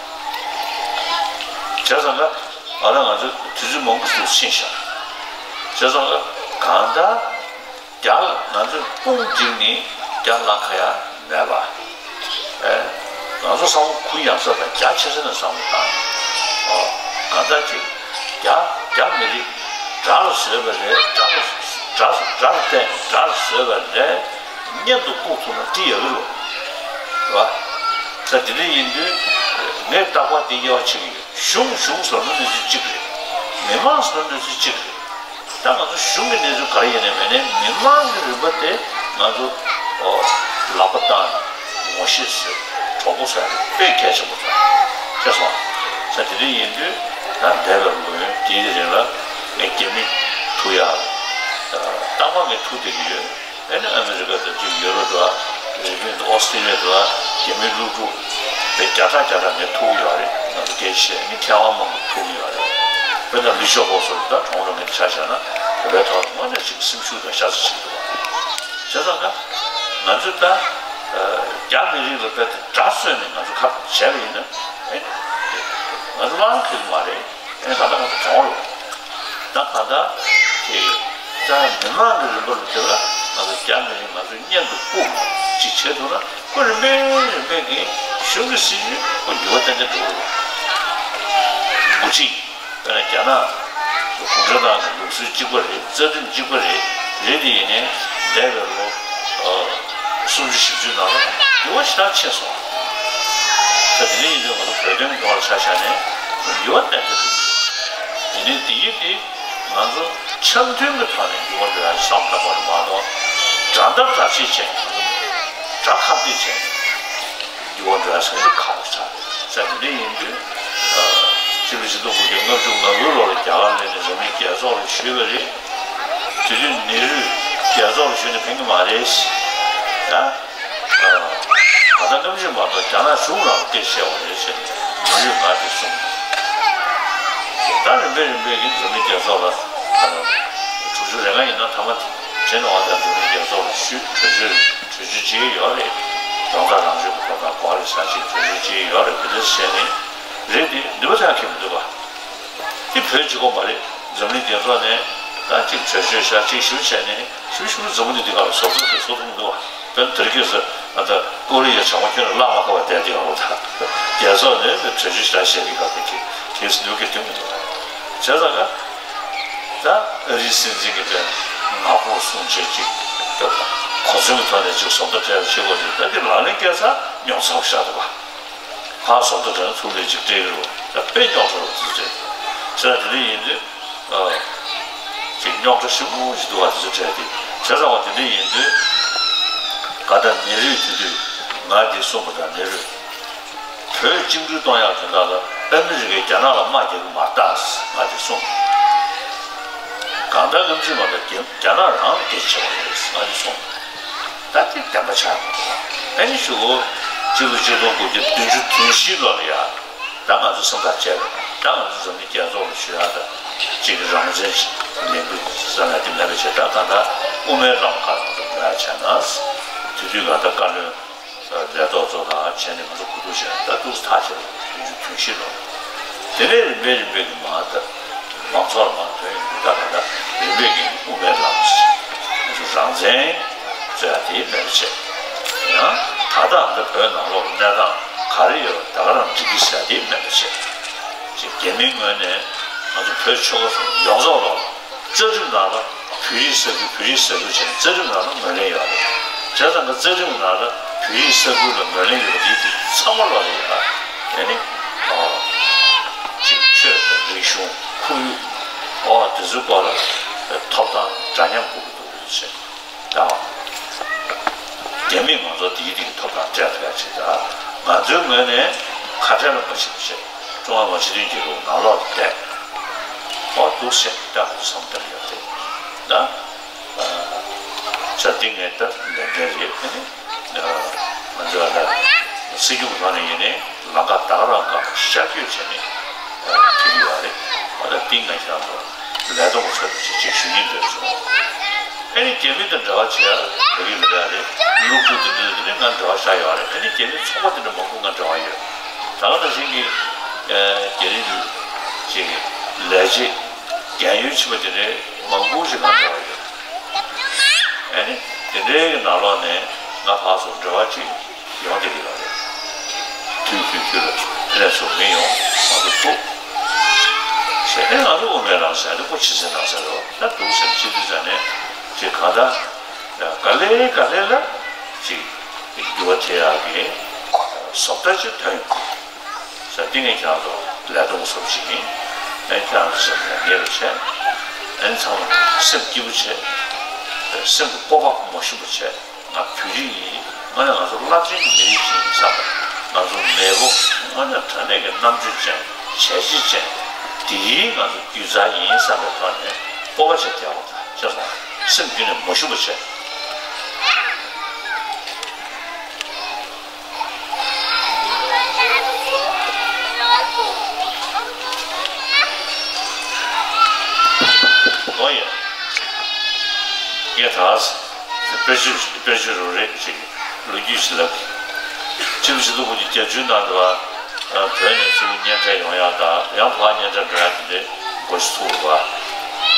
བྱས་ཙང་ད། ཨ་ད་ང་ཚོ་དུས་ཚོད་མང་པོ་ཞིག་ཕྱིན་ཤག་བྱས་ཙང་གང་ལྟར་རྒྱ་ལ་ང་ཚོས་དཔུང་བསྒྲིགས་ནས་རྒྱ་ལ་ཁ་ཡ་མེད་པ། ཨེ། ང་ཚོ་བསམ་བློ་གུ་ཡངས་ས་དང་རྒྱ་ཆེ་ས་ནས་བསམ་བློ་བཏང་། ཨོ། གང་ལྟར་ཅིག་རྒྱ་རྒྱ་མི་རིགས་དགྲ་ལ་བཟོས་པ་ལས་དགྲ་ལ་དགྲ་དགྲ་ལ་བརྟེན་ནས་དགྲ་ལ་བཟོས་པ་ལས་གཉེན་དུ་བཀུག་ཐུབ་ན་འགྲིག་ཡག་གི་རེད་བ། ད་དེ་འདྲ་ཡིན་དུས་ངས་རྟག་པར་འདི་དབྱེ་བ་ཕྱེ་གི་ཡོད། གཞུང་གཞུང་ཟེར་ན་གནས་ཚུལ་གཅིག་རེད། མི་མང་ཟེར་ན་གནས་ཚུལ་གཅིག་རེད། ད་ང་ཚོ་གཞུང་གི་གནས་ཚུལ་ག་རེ་ཡིན་ནའི་མིན་ནའི་མི་མང་གི་རིམ་པ་དེ་ང་ཚོ་ཨོ་ལག་པ་བཏང་ནས་ངོ་ཤེས་བཟོས་གྲོགས་པོ་བཟོ་ཡ་དེ་དཔེ་གལ་ཆེན་པོ་རེད། ཤེས་སོང་། ད་དེ་འདྲ་ཡིན་དུས་ད་འདས་པའི་ལོ་ཡུན་དེའི་རིང་ལ་ངས་རྒྱ་མི་ཐུག་ཡ་རྟག་པར་ངས་ཐུག་བསྡད་ཀྱི་ཡོད། ཨ་ནི་ཨ་མི་རི་ཀ་དང་གཅིག་ཡོ་རོབ་དང་རི་པིན་དང་ཨོ་སི་ཀྲི་ལི་ཡ་དང་རྒྱ་མིའི་སློབ་ཕྲུག་དཔེ་བརྒྱ་ཕྲག་བརྒྱ་ཕྲག་ངས་ཐུག་ཡོད་རེད། ང་ཚོ་སྐད་ཆ་བཤད་ནི་མཁས་དབང་མང་པོ་ཐུག་ཡོད་རེད། དཔེར་ན་ལི་ཤོ་ཧོ་སོགས་ད་གྲོང་རོང་ངས་ཆ་བཞག་ན་བོད་པའི་ཐོག་ལ་དངོས་གནས་ཅིག་སེམས་ཤུགས་དང་ཤ་ཚ་ཞིག་འདུག་བ། བྱས་ཙང་ད་ ང་ཚོས་ད་རྒྱ་མི་རིགས་ལ་དཔེ་དེ་དགྲ་བཟོས་ནས་ང་ཚོ་ཁ་བྱས་པ་ཡིན་ན་ཨེ་ང་ཚོ་བླ་ན་མེད་ཀྱི་མ་རེད། ཨེ་ད་ལྟ་ང་ཚོ་གྲོངས་རེད། ད་གང་ལྟར་དེ་ད་མི་མང་གི་རིམ་པ་ལ་དེ་ལ་ང་ཚོ་རྒྱ་མི་རིགས་ང་ཚོ་གཉེན་དུ་སྤུངས་ཅིག་བྱེད་ཐུབ་ན་ཁོ་རིམ་པས་རིམ་པས་ཀྱིས་གཞུང་གི་སྲིད་ཇུས་ཁོ་འགྱུར་བ་ཏན་ཏན་འགྲོ་གི་རེད། འགོ་ཁྲིད། དཔེར་ན་རྒྱ་ནག་གུང་ཁྲན་ཏང་གི་ལུགས་སྲོལ་གཅིག་པ་རེད། རྩ་ཁྲིམས་གཅིག་པ་རེད། རེད་དེ་ཡིན་ནའི་འདས་པའི་ལོ་ཨ་སུམ་ཅུ་བཞི་བཅུ་ནང་ལ་འགྱུར་བ་ཞེ་དྲག་ཕྱིན་སོང་། ད་དེ་འདྲ་ཡིན་དུས་ང་ཚོ་བོད་དོན་གྱི་ཐོག་ལ་ཆ་བཞག་ནས་འགྱུར་བ་ཏན་ཏན་འགྲོ་གི་རེད། ཡིན་ནའི་དེ་ཡིན་དེ་ང་ཚོ་འཆམ་མཐུན་གྱི་ཐོག་ནས་འགྱུར་བ་འགྲོ་ཡ་བསམ་བཏང་བ་རེད་མ་གཏོགས་དགྲ་ཟླ་དགྲ་བྱེད་བྱས་ང་ཚོ་དགྲ་ཁ་གཏད་བྱས་ནས། འགྱུར་བ་འགྲོ་ཡ་ཟེར་ན་ཁག་པོ་ཆགས་རེད། ས་དེ་འདྲ་ཡིན་དུས་ཨ་ཕྱི་ལོ་ཆིག་སྟོང་དགུ་བརྒྱ་ལྔ་བཅུ་ང་དགུའི་ལོ་ལ་རྒྱ་གར་སླེབས་ནས་འཛམ་གླིང་རྒྱལ་ཚོགས་ལ་ཞུས་པ་རེད། དེ་དུས་ནེ་རུས་རྒྱལ་ཚོགས་ལ་ཞུས་ནས་ཕན་གྱི་མ་རེད་ཟེར། ད་ཨ་ད་ལྟ་སྔ་ཕྱི་མ་གཏོགས་རྒྱ་ནག་གཞུང་ལ་སྐད་བཤད་པ་རེད་ཟེར་ནས་ནེ་རུས་ང་དེ་གསུངས། ད་རིམ་པས་རིམ་པས་ཀྱིས་འཛམ་གླིང་རྒྱལ་ཚོགས་ལ་ཨ་དྲུག་ཅུ་རེ་ལྔ་ཡིན་ན་མཐའ་མ་དེ་བྱས་ནས་འོ་ད་འཛམ་གླིང་རྒྱལ་ཚོགས་ལ་ཞུས་གྲོས་ཆོད། གྲོས་ཆོད་བྱས་ཡོད་རེད། རང་ཐག་རང་གཅོད་ཀྱི་ཐོབ་ཐང་གོ་བ་ལེན་ས་ཅིག་གྲོས་ཆོད་བྱས་ཡོད་རེད། དེ་འདྲ་བྱས་ནས་རེད་དེ་ནུས་པ་ཐོན་མཁན་མི་འདུག་ག་དེ་བོད་གཅིག་པོ་མ་རེད། འཛམ་གླིང་རྒྱལ་ཚོགས་ནས་ད་གཅིག་གྲོས་ཆོད་བཞག་གཅིག་ཞུ་བྱས་ནས་ཞུ་ཞུ་འཛམ་བུ་གླིང་འདི་ག་ལ་བཟོ་ཚོགས་དེ་བཟོ་ཐུབ་མི་འདུག་ག་དཔེར་ན་དེ་རིང་ཁྱོད་ཚོ་ད་ཀོ་རི་ཡ་བྱང་མ་ཁྱོད་ལ་ལག་མ་ཁ་བ་བསྡད་དེ་ཡོང་བ་དང་རྒྱལ་ཚོགས་ནས་གྲོས་ཆོད་ཞིག་བཞག་བྱས་ཀྱི་ག་དེ་གི་དེ་ནུས་ཀྱི་ཐོན་མི་འདུག་ག་བྱས་ཙང་ག་ད་ཨ་རིའི་སྲིད་འཛིན་གྱི་དེ་ང་ཁོང་གསུང་བྱེད་ཅིག་ད་གོ་མཚོན་གྱི་ཐོག་ནས་ཅིག་བཟོ་ལྟ་སྤྲད་པ་བྱེད་དགོས་རེད། ད་འདི་ལག་ལེན་བཀལ་ཚར་རྙོག་ཚ་པོ་ཞིག་འདུག་ག་ཁ་བཟོ་ལྟ་དྲན་ཚུར་ལས་ཅིག་སྤྲད་ཀྱི་རེད། ད་དཔེ་རྙོག་ཚ་པོ་དེ་ཚོ་རེད། བྱས་ཙང་དེ་འདྲ་ཡིན་དུས་ཨ་ཅིག་རྙོག་དྲ་ཞེ་པོ་ཞིག་འདུག་ག་དེ་ཚོ་འཕྲད་དེ་བྱས་ཙང་བ་དེ་འདྲ་ཡིན་དུས་ག་ད་ནེ་རུས་དེ་དུས་ང་དེ་གསུངས་པ་དང་ནེ་རུས། བོད་བཅིངས་འགྲོལ་གཏོང་ཡག་དོན་དག་ལ་ཨ་མི་རི་ཀས་རྒྱ་ནག་ལ་དམག་རྒྱག་གི་མ་རེད་ད་ང་དེ་གསུངས། གང་ལྟར་སྔ་ཕྱི་མ་གཏོགས་རྒྱ་རྒྱ་ནག་རང་ལ་སྐད་ཆ་བཤད་པ་རེད་ང་དེ་གསུངས། ད་དེ་བདེན་པ་ཆགས་མི་འདུག་ཨ་ནི་གཞུག་གུ་གཅིག་ལོ་གཅིག་སྟོང་དགུ་བརྒྱ་བདུན་ཅུ་དོན་བཞིའི་ལོ་ལ་ཡ་ད་ང་ཚོ་སེམས་ཐག་བཅད་པ་ད་ང་ཚོ་འཛམ་གླིང་རྒྱལ་ཚོགས་ལ་ཞུ་ཡག་ད་གཅིག་རང་བཙན་ལས་འགུལ་ས་ན་དེ་མེད་པ་བྱས། ད་གང་ལྟར་དབུ་མའི་ལམ་ཁག་ང་ཚོ་འགྲོ་ཡག་བྱས་ན་དེ་དུས་ང་ད་བཀའ་བློན། ལས་ཐོག་ཚོ་དང་བྱས་ནས་ང་ཚོ་གོ་བསྡུར་བྱས་ད་ཏོག་ཙམ་ཐག་ཆོད་ལ་དུས་ཚོད་ཐུང་ཤོས་ལ། དེ་ནས་རིམ་པས་རིམ་པས་ཀྱི་མ་ད་མང་ཚོགས་ལ་མ་ཐོན་ཡོང་གི་ད་ག་ད་རིམ་པས་ཀྱི་དབུ་མའི་ལམ་ང་ཚོ་རང་བཙན་རྩོད་ཡ་དེ་མེད་པ་བྱས། ཡང་ད་ལྟ་ང་ཚོ་བོད་ནང་ལོགས་ཀྱི་གནས་སྟངས་ག་རེ་ཡོད་ད་ག་རང་འགྲིག་གི་ཟེར་ཡ་དེ་མེད་པ་བྱས། ཅེས་རྒྱ་མིའི་ངོས་ནས་ང་ཚོ་བོད་ཆོལ་ཁ་གསུམ་ཡོངས་རྫོགས་ལ། རྩ་ཁྲིམས་ནང་ལ་བོད་རིགས་ས་ཁུལ་བོད་རིགས་ས་ཁུལ་བྱས་ནས་རྩ་ཁྲིམས་ནང་ལ་ངོས་ལེན་ཡོད་རེད། བྱས་ཙང་གི་རྩ་ཁྲིམས་ནང་ལ་བོད་རིགས་ས་ཁུལ་ལ་ངོས་ལེན་ཡོད་པ་དེ་དེ་ཚང་མ་ལོག་ལ་ཡོད་རེད། དེ་ནི་ཨོ་ཅིག་ཆོས་དང་རིག་གཞུང་ཁོར་ཡུག་ཨོ་དེ་ཚོའི་སྐོར་ལ་ཐོབ་ཐང་འདྲ་མཉམ་དགོས་ཀྱི་འདུག་ཟེར། ད་རྒྱ་མིས་ང་ཚོ་དེའི་སྟེང་ཐོབ་ཐང་སྤྲད་ཐུབ་ཡ་ཅིག་དང་ང་ཚོའི་ངོས་ནས་ཁ་བྲལ་ལ་མ་ཕྱིན་པ་བྱས་ཀྲུང་ཧྭ་མི་དམངས་སྤྱི་མཐུན་རྒྱལ་ཁབ་ནང་ལོགས་ལ་བསྡད་ཨོ་འདུག་ཟེར་ད་ང་ཚོ་བསམ་བཏང་ཡོད་རེད། ད་ས་སྟེང་ངས་ད་ལས་འགན་རེད། ཨ་ནི་ང་ཚོ་ལ་སྲིད་སྐྱོང་ཐོག་ནས་ཡིན་ནའི་ལམ་ཁ་ད་ག་རང་ག་ཤར་བསྐྱོད་བྱས་ནས་ཕེབས་ཀྱི་ཡོད་རེད། ཨ་ད་སྟེང་ང་ཁྱེད་རང་ཚོ་ལས་དོན་གྱི་ཚོགས་འདུ་ཅིག་ཅིག་ཞུ་སྙིང་འདོད་སོང་། ཨ་ནི་རྒྱ་མི་དང་འབྲེལ་བ་བྱེད་ཡ་བོད་རིགས་མི་འདྲ་རེད། སློབ་ཕྲུག་དེ་འདྲ་དེ་འདྲ་ང་འབྲེལ་བ་བཞག་ཡོད་རེད། ཨ་ནི་རྒྱ་མི་ཚོགས་པ་དེ་འདྲ་མང་པོ་ང་འབྲེལ་བ་ཡོད། ད་ག་ནང་བཞིན་གྱི་རྒྱ་རིགས་ཅིག་ལས་བྱེད་རྒན་ཡོལ་ཕྱིན་པ་དེ་འདྲའི་མང་པོ་ཞིག་ང་འབྲེལ་བ་ཡོད། ཨ་ནི་དེ་འདྲའི་གི་ནང་ལོགས་ནས་ང་ཕར་ཚུར་འབྲེལ་བ་ཅིག་ཡོང་བསྡད་ཀྱི་ཡོད་རེད། དུས་དུས་དུས་ལ་ཕེབས་ཚུར་མི་ཡོང་ང་ཚོ་ཐུག་ཟེར་ཨེ་ང་ཚོ་དབུ་མའི་ལམ་ཟེར་ཨ་ནི་ཁོ་ཕྱི་གསལ་ནང་གསལ་རེད་བ། ད་འདུག་ཟེར་ཅི་འདུག་ཟེར་ནས་ཅིག་གང་ལྟར་ག་ལེ་ག་ལེ་ལ་ཅིག་འགྱུར་བ་ཐེབས་ཡག་གི་བཟོ་ལྟ་ཅིག་ཐོན་ཡོང་ཟེར། འདི་ངས་ཁྱེད་རང་ཚོ་ལས་དོན་སོབ་ཅིག་ཡིན། ཨེ་ཁྱེད་རང་ཚོ་སེམས་ལ་ངེས་པ་བྱས། ཨེ་ཚང་མ་སེམས་སྐྱིད་པོ་བྱས། སེམས་ཀྱི་སྤོབས་པ་མ་ཞུམ་པ་བྱས། ང་བོད་རིགས་ཡིན། ང་ནི་ང་ཚོ་རླབས་ཆེན་གྱི་མི་རིགས་ཤིག་ཡིན་བསམ་པ། ང་ཚོ་མེས་པོ་ང་ནི་དྲང་གནས་ཀྱི་རྣམ་དཔྱོད་ཅན་བྱས་རྗེས་ཅན་དེ་ཡིན་ང་ཚོ་རྒྱུད་རྩ་ཡིན་བསམ་པའི་ཐོག་ནས་སྤོབས་པ་བྱས་བསྡད་པ་དང་ཤེས་སོང་། སེམས་རྒྱུད་ནས་མ་ཞུམ་པ་བྱས། ཨོ་ཡ། ངས་ད་ད་ དཔེར་བརྗོད་དཔེར་བརྗོད་རང་རེད་ཅེས་ལོ་རྒྱུས་ཤིག་ལབ་ཀྱི། སྤྱི་ནོར་གོང་ས་སྐུ་ཕྲེང་བརྒྱད་ཅུའི་ནང་དུ་བ་བོད་ནས་ཚུར་གཉེན་འཕྲད་ཡོང་ཡག་དང་ཡང་ཕར་གཉེན་འཕྲད་འགྲོ་ཡག་དེ་འདྲའི་སྒོ་ཞིག་ཚུགས་པ།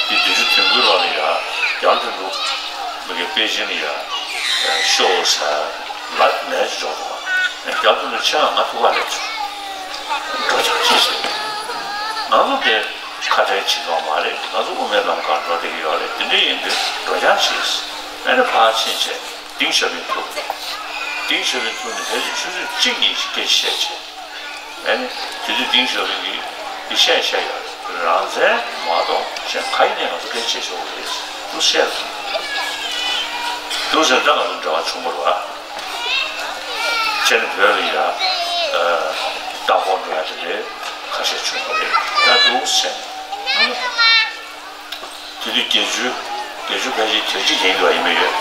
དེ་བདུན་ཅུ་དོན་དགུའི་ལོ་ལ་ཡ་རྒྱ་ལ་དོན་གྲུབ་མི་གི་པེ་ཅིང་ལ་ཡ་ཤོག་ཟེར་ལ་ལན་ཅིག་འབྱོར་འདུག་རྒྱ་ལ་དོན་གྲུབ་ཆེད་མངགས་ང་ཐུག་ག་སླེབས་བྱུང་། འགྲོ་ཆོག་ཅེས་ཟེར། ང་ཚོ་དེ། ཁ་བྲལ་བྱེད་ཀྱི་ཡོད་མ་རེད། ང་ཚོ་དབུ་མའི་ལམ་ཁར་འགྲོ་བསྡད་ཀྱི་ཡོད་རེད། དེ་འདྲ་ཡིན་དུས་འགྲོ་རྐྱང་བྱེད། ཨ་ནི་ཕར་ཕྱིན་བྱས་ཏིང་ཞའོ་ཕིང་ཐུག་ཏིང་ཞའོ་ཕིང་ཐུག་ནས་ཕལ་ཆེར་ཆུ་ཚོད་གཅིག་གཉིས་ཤིག་སྐད་ཆ་བཤད་བྱས། ཨ་ནི་དེ་དུས་ཏིང་ཞའོ་ཕིང་གིས་འདི་བཤད་བཤད་ཡོད་རེད། རང་བཙན་མ་གཏོགས་གཞན་ག་ཡིན་ནའི་ང་ཚོ་སྐད་ཆ་བཤད་ཆོག་གི་རེད་འདུག་བཤད་སོང་། འདུག་ཟེར་ད་ང་ཚོ་འབྲེལ་བ་བྱུང་བ་རེད་བ། ཁྱེད་ནི་བོད་ལ་ཡ། ལྟ་སྐོར་འགྲོ་ཡ་དེ་འདྲའི་ཁ་ཤས་བྱུང་བ་རེད། ད་འདུག་ཟེར། དེ་དུས་བརྒྱད་ཅུ། བརྒྱད་ཅུ་ཕལ་ཆེར་གྱ་གཅིག་ཡིན་འགྲོ་ཡ་ཡིན་མི་ཡོད།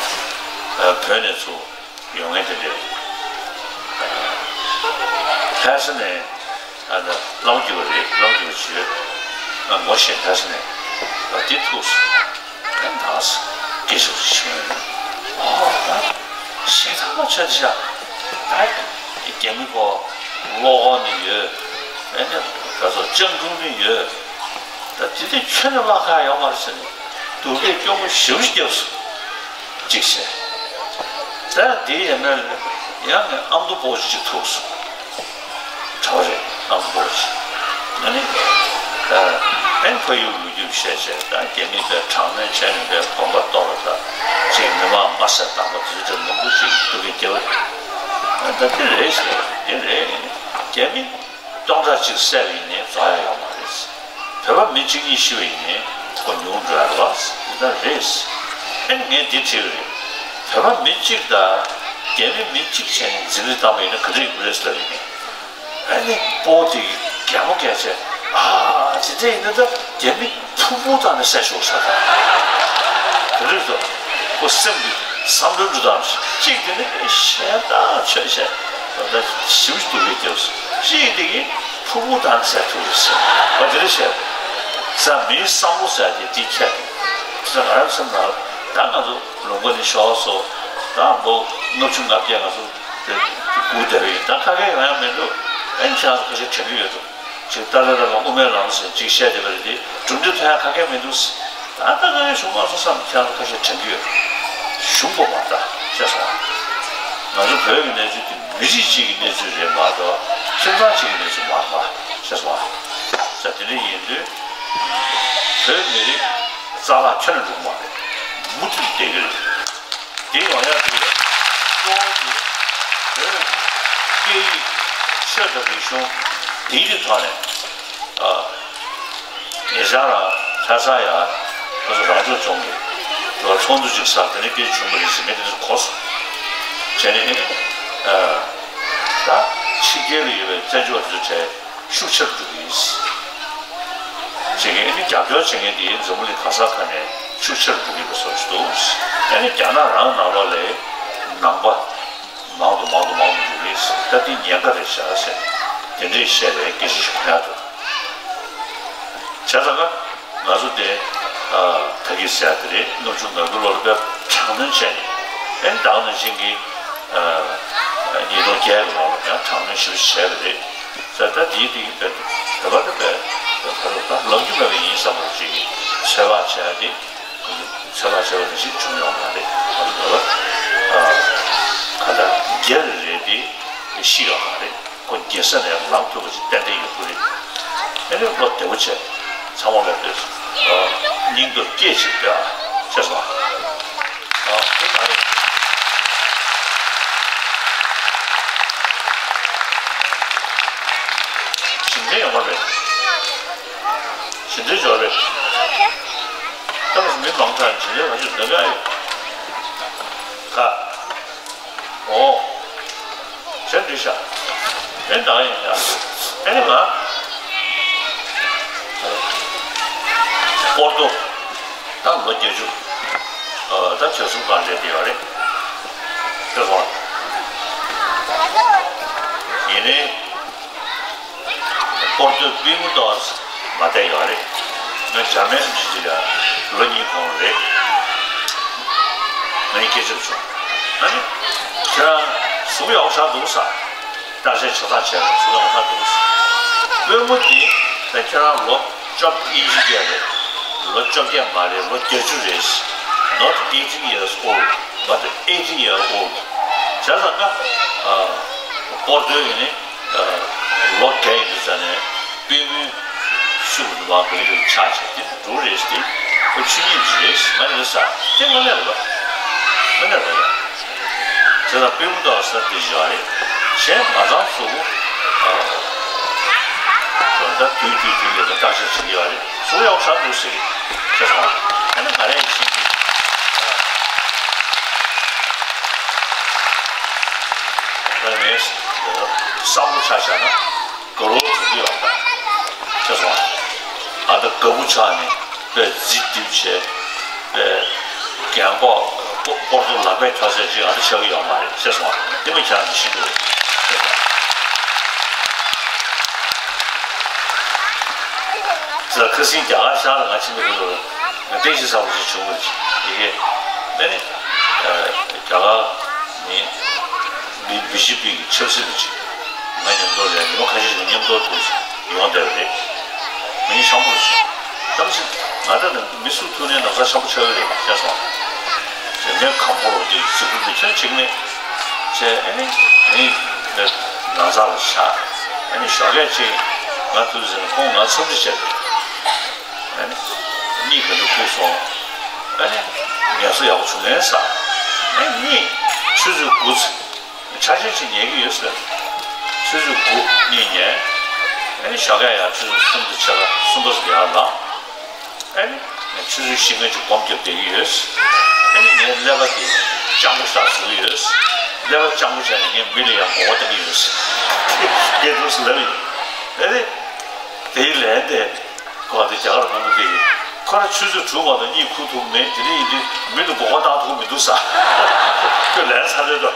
བོད་ནས་ཚུར་ཡོང་མཁན་དེ་འདྲས། ལྷ་ས་ནས་ཨ་ད་བླ་མ་རྒྱུད་པ་རེད། བླ་མ་རྒྱུད་པ་བྱོས། ཨ་ངོ་ཤེས་ལྷ་ས་ནས་ཨ་དེ་ཐུག་སོང་། ད་སྐད་ཆ་ཞིག་བྱུང་ཡོད། ཨོ་ད་ཞེ་ཐག་པ་ཆོད་ཤག་ད་རྒྱ་མི་ཁོ་བློ་ཁོག་ནི་ཡོད། ཨ་ནི་ད་ཚོ་སྤྱང་གྲུང་ནི་ཡོད། ད་དེ་དུས་ཁྱོན་ནས་བརླག་ཁག་ཡོད་མ་རེད་ཟེར་ནས་སྡུག་སྐད་སྐྱོ་པོ་ཞེ་པོ་ཞིག་བརྒྱབ་སོང་། གཅིག་བྱས། ད་དེའི་ཡན་མར་ཡང་ནས་ཨ་མདོ་པོ་ཅིག་ཐུག་སོང་། གྲྭ་པ་རེད། ཨ་མདོ་པོ་ཅིག་ཨ་ནི། ཨ་ནི་ཕ་ཡུལ་ལོ་རྒྱུས་བཤད་བྱས། ད་རྒྱ་མི་པའི་དྲག་གནོན་བྱས་ནས་པའི་དགོན་པ་གཏོར་བ་དང་ཅིག་མི་མང་དམར་གསོད་བཏང་བ་དེ་ཚོ་མང་པོ་ཞིག་སྡུག་སྐད་བརྒྱབ་པ་རེད། ད་དེ་རེད་ཟེར། དེ་རེད། རྒྱ་མི་སྟོང་ཕྲག་གཅིག་བསད་པ་ཡིན་ནའི་རྫོགས་ཡ་ཡོད་མ་རེད། བོད་པ་མི་གཅིག་གཉིས་ཤི་བ་ཡིན་ནའི་ཁོ་ཉུང་འགྲོ་ཡ་རེད་པ། འདི་ལྟར་རེད། ཨ་ནི་ངས་འདི་དྲིས་པ་རེད། བོད་པ་མི་གཅིག་དང་རྒྱ་མི་མི་གཅིག་བྱས་ནས་འཛིང་རེས་བཏང་པ་ཡིན་ན་ག་འདྲ་ཡོང་གི་རེད་ཟེར་ལབ་ཡིན་ནའི། ཨ་ནི་སྤོ་དེ་གི་གད་མོ་བགད་བྱས། ཨ་དེ་འདྲ་ཡིན་ན་ད་རྒྱ་མི་ཕུ་བོ་དང་ནི་བསད་ཆོག་ས་དང་། དེ་རིགས་སུ་ཁོ་སེམས་ཀྱི་བསམ་བློའི་འགྲོ་སྟངས་གཅིག་དེ་ནི་ཞེ་དྲག་ཆོད་བྱས། ད་ཞིབ་ཏུ་མི་བརྒྱབ་སོང་། གཅིག་དེ་གིས་ཕུ་བོ་དང་བསད་ཐུབ་རེད་ཟེར་བ་དེ་རེད་བཤད། ས་མིའི་བསམ་བློ་ཟེར་དེ་དེ་ཁྱད་དེ་ང་རང་སེམས་ནང་ད་ང་ཚོ་ལུང་པ་ནས་ཤོག་སོ། ད་ལོ་ལྔ་བཅུ་ང་བརྒྱད་ང་ཚོ་དེ་སྒུག་བསྡད་པ་ཡིན། ད་ཁ་སྐད་ཡོང་ཡ་མི་འདུག་ཨེ་ཁྱེད་རང་ཚོ་ཁ་ཤས་དྲན་གྱི་ཡོད་འདུག་ཅིག་ཏཱ་ལའི་བླ་མ་དབུ་མའི་ལམ་ཟེར་ཅིག་བཤད་བསྡད་པ་རེད་དེ། གྲུབ་འབྲས་ཐོན་ཡ་ག་གེ་མི་འདུག་ད་ལྟ་ང་གཞུང་མང་སོ་སོ་ཁྱེད་རང་ཁ་ཤས་དྲན་གྱི་ཡོད། གཞུང་པོ་མ་ལྟ་ཤེས་སོང་། ང་ཚོ་བོད་ཀྱི་གནས་ཚུལ་དེ་མི་རིགས་གཅིག་གི་གནས་ཚུལ་རེད་མ་གཏོགས་ཁྱིམ་ཚང་གཅིག་གི་གནས་ཚུལ་མ་རེད་པ། ཤེས་སོང་། ད་དེ་འདྲ་ཡིན་དུས་བོད་མི་རིགས་རྩ་བ་ཁྱོན་ནས་འགྲུབ་མ་རེད། མུ་མཐུད་བསྡད་ཀྱི་རེད། དེ་ཡོང་ཡག་དེ་གཙོ་བོ་དེ་བོད་ཀྱི་སྐད་ཡིག་ཆོས་དང་རིག་གཞུང་དེའི་ཐོག་ནས་ཨ་ཉེ་ཆར་ལ་ལྷ་ས་ཡ་ཁོ་ཚོ་རང་སྐྱོང་ལྗོངས་ཀྱི་ཚོགས་འདུ་ཅིག་ཟེར་དེ་ནས་སྐད་བྱུང་བ་རེད་ཟེར་ངས་དེ་ཚོ་གོ་སོང་། བྱས་ནས་ཨ་ནི་ཨ་ད་ཕྱི་རྒྱལ་ལ་ཡོད་པའི་བཙན་བྱོལ་བ་དེ་ཚོ་གྲས། ཤུགས་ཆེར་འགྲོ་གི་ཡིན། བྱེད་མཁན་ཨ་ནི་རྒྱབ་སྐྱོར་བྱེད་མཁན་དེ་འཛམ་བུ་གླིང་ག་ས་ག་ནས་ཤུགས་ཆེར་འགྲོ་གི་ཡོད་པ་བཟོ་ཞིག་འདུག་ཨ་ནི་རྒྱ་ནག་རང་ནང་ལོགས་ལ་ནང་པ་མང་དུ་མང་དུ་མང་དུ་འགྲོ་གི་ཡིན། ད་འདི་ཉེན་ཁ་རེད་ཤག་ཟེར་དེ་འདྲའི་བཤད་པའི་སྐད་ཆ་ཞིག་གོ་ཡག་འདུག་བྱས་ཙང་ཀ་ང་ཚོ་དེ་ད་གིན་ཟེར་ཡག་དེ་རེད། ལྔ་བཅུ་ང་དགུ་ལོ་ལ་དཔེ་དྲག་གནོན་བྱས་ནས་ཨ་ནི་ད་ག་ནང་བཞིན་གྱི་ཉིས་སྟོང་བརྒྱད་ཀྱི་ལོ་ལ་ཡང་དྲག་གནོན་ཞེ་པོ་བྱས་པ་རེད། ད་ལྟ་དེའི་དེ་གི་བོད་བོད་པ་དང་བོད་བོད་པ་ད་ལབ་རྒྱུ་མེད་པ་ཡིན་བསམ་པ་ཅིག་ཚོད་དཔག་བྱས་ཏེ་ཚོད་དཔག་བྱས་པ་ནང་བཞིན་བྱུང་ཡོང་མ་རེད། ང་ཚོ་བོད་པ་ག་ད་སྒེར་རེད་དེ་ཤི་ཡོང་མ་རེད། ཁོ་རྒྱལ་ས་ནས་ལངས་ཐུབ་པ་ཞིག་ཏན་ཏན་ཡོང་གི་རེད། ཨ་ནི་བློ་བདེ་པོ་བྱས་ཚང་མ་བློ་བདེ་སྙིང་སྟོབས་སྐྱེད་ཅིག་བསྡད་ཨ། ཤེས་སོང་ཨ། ཨ་དེ་ག་རེད། ཞི་བདེ་ཡོང་བ་རེད། ཞི་བདེ་འབྱོར་རེད། ད་མི་མང་དྲགས་ཞི་བདེ་ག་ཞིག་འདོད་ཀྱང་ཡོད། ག་ཨོ། ཞེ་འདྲི་ཤག་ཨེ་ད་ཡིན་ཡ། ཨེ་ནི་ང་སྤོར་ཏོ་ད་ལོ་བརྒྱད་ཅུ་ད་བྱོལ་སོང་གང་རེད་དེ་ཡོད་རེད། ཤེས་སོང་། ཡིན་ནའི། སྤོར་ཏོའི་པུས་མོ་ཏོག་ཙམ་མ་བསྡད་ཡོད་རེད། ང་འཇར་མན་ཅིག་ལ་ལོ་གཉིས་གོང་རེད། ངས་སྐད་ཆ་བྱུང་། ཨ་ནི། ཁྱེད་རང་གཟུགས་ཡག་པོ་ཆགས་འདུག་ས། བརྟག་དཔྱད་ཆ་ཚང་བྱས་པ་གཟུགས་ཡག་པོ་ཆགས་འདུག་ས། དཔོན་པོ་འདི་ད་ཁྱེད་རང་ལོ་བཅོ་བརྒྱད་རེད། ལོ་བཅོ་བརྒྱད་མ་རེད། ལོ་བརྒྱད་ཅུ་རེད། Not eighty years old, but eighty year old. བྱས་ཙང་ཀ་ཨ། སྤོར་ཐོན་ཡིན་ནི། ཨ། ལོ་བརྒྱ་ཡིན་དུས་ཙ་ནས་དཔོན་པོའི་ཤུགས་འདུ་བ་ག་ལེ་ཆགས་བྱས་ཏེ། འགྲོ་རེས་ཏེ། ཁོ་ཆོས་ཉིད་རེད་མ་རེད་ས། དེ་དངོས་གནས་རེད་པ། དངོས་གནས་རེད་ཡ། དེ་ལ་དཔེ་མི་འདུག་ས་དེ་བཞག་རེད། གཞན་མ་ཚང་སུ། ཨ། ད་དུས་དུས་དུས་ལས་ཀ་བརྟག་དཔྱད་བྱེད་ཀྱི་ཡོད་རེད། སུ་ཡག་ཤ་འདུག་ཟེར་གྱི་ཁྱེད་ཚོ། ཨ་ནི་ང་རས་ཤེས་ཀྱི། ཨ། ང་ངས་བསམ་བློ་ཆ་བཞག་ན། དགའ་བོ་གྲུང་པོ་ཡོང་ད། ཤེས་སོང་ཨ། ཨ་ད་དགའ་བོ་ཆགས་ནས་པའི་རྫི་རྡིབ་བྱས། པའི་རྒན་གོག་སྤོ་སྤོ་རྩོ་ལག་པས་ཐོགས་ཚད་ཅིག་ཨ་ད་ཆགས་ཀྱི་ཡོད་མ་རེད། ཤེས་སོང་ཨ། དེ་མ་ཁྱེད་རང་ཚོ་ཤེས་ཀྱི་རེད། ཤེས་སོང་ཨ། ད་ཁ་སང་རྒྱ་གར་ཤར་ལ་ང་ཕྱིན་པའི་སྐབས་ལ་ང་བསྟན་བཤིག་ཚ་པོ་ཅིག་བྱུང་བ་རེད། ཡི་གེ་ཨ་ནི་རྒྱ་གར་ནི། བི་བི་ཇེ་པི་གི་ཆབ་སྲིད་པ་ཅིག་ང་མཉམ་དུ་རེད། ཉི་མ་ཁ་ཤས་ཤིག་མཉམ་དུ་དུ་ཡོང་བསྡད་པ་རེད། ང་གཉིས་འཆམ་པོ་རེད། གཏམ་ཞིག་ང་ད་ནི་མི་སུ་ཐུག་ནའི་ན་ཚ་འཆམ་པོ་ཆགས་ཀྱི་རེད། ཤེས་སོང་། ཞེས་ངས་གམ་པོར་དེ་གཟིགས་པོ་མི་ཁྱོན་ཅིག་ནས་བྱས། ཨ་ནི་ངའི་ན་ཚ་ལ་ཆགས། ཨ་ནི་ཞོགས་ཀས་ཅིག་ང་ཐུག་ཟེར་ན་ཁོང་ང་འཚམས་འདྲི་བྱས་ཏེ། ཨ་ནི་གཉིད་ག་འདྲ་ཁུག་སོང་། ཨ་ནི་ངལ་གསོ་ཡག་པོ་བྱུང་ངས་ཟ། ཨ་ནི་གཉིད་ཆུ་ཚོད་དགུ་ཚ། ཆ་ཤས་ཤིག་ཉལ་གྱི་ཡོད་ཟེར། ཆུ་ཚོད་དགུ་གཉིད་ཉལ། ཨ་ནི་ཞོགས་ཀས་ཡང་ཆུ་ཚོད་གསུམ་དང་ཕྱེད་ཀ་གསུམ་པ་ཙམ་ཡར་ལངས། ཨ་ནི་ཆུ་ཚོད་བཞི་ལྔ་ཅིག་སྒོམ་རྒྱབ་བསྡད་ཀྱི་ཡོད་ཟེར། ཨ་ནི་ངའི་ཀླད་པ་དེ་སྤྱང་པོ་ཞིག་བཟོ་གི་ཡོད་ཟེར། ཀླད་པ་སྤྱང་པོ་བྱས་ནས་ངས་མི་ལ་ཡང་མགོ་སྐོར་གཏོང་གི་ཡོད་ཟེར། ངས་འདུག་སེ་ལབ་ཡིན། ཨ་ནི་དེའི་ལན་དེ། ཁོ་དེ་རྒྱ་གར་བུ་མོ་དེ་ཡིན། ཁོ་རང་ཆུ་ཚོད་དྲུག་བར་དུ་གཉིད་ཁུག་ཐུབ་མེད། དེ་རིང་ཡིན་དུས་མི་དུ་མགོ་སྐོར་བཏང་ཐུབ་མི་འདུག་ས། ཁོས་ལན་ཚ་ལོས་དོ།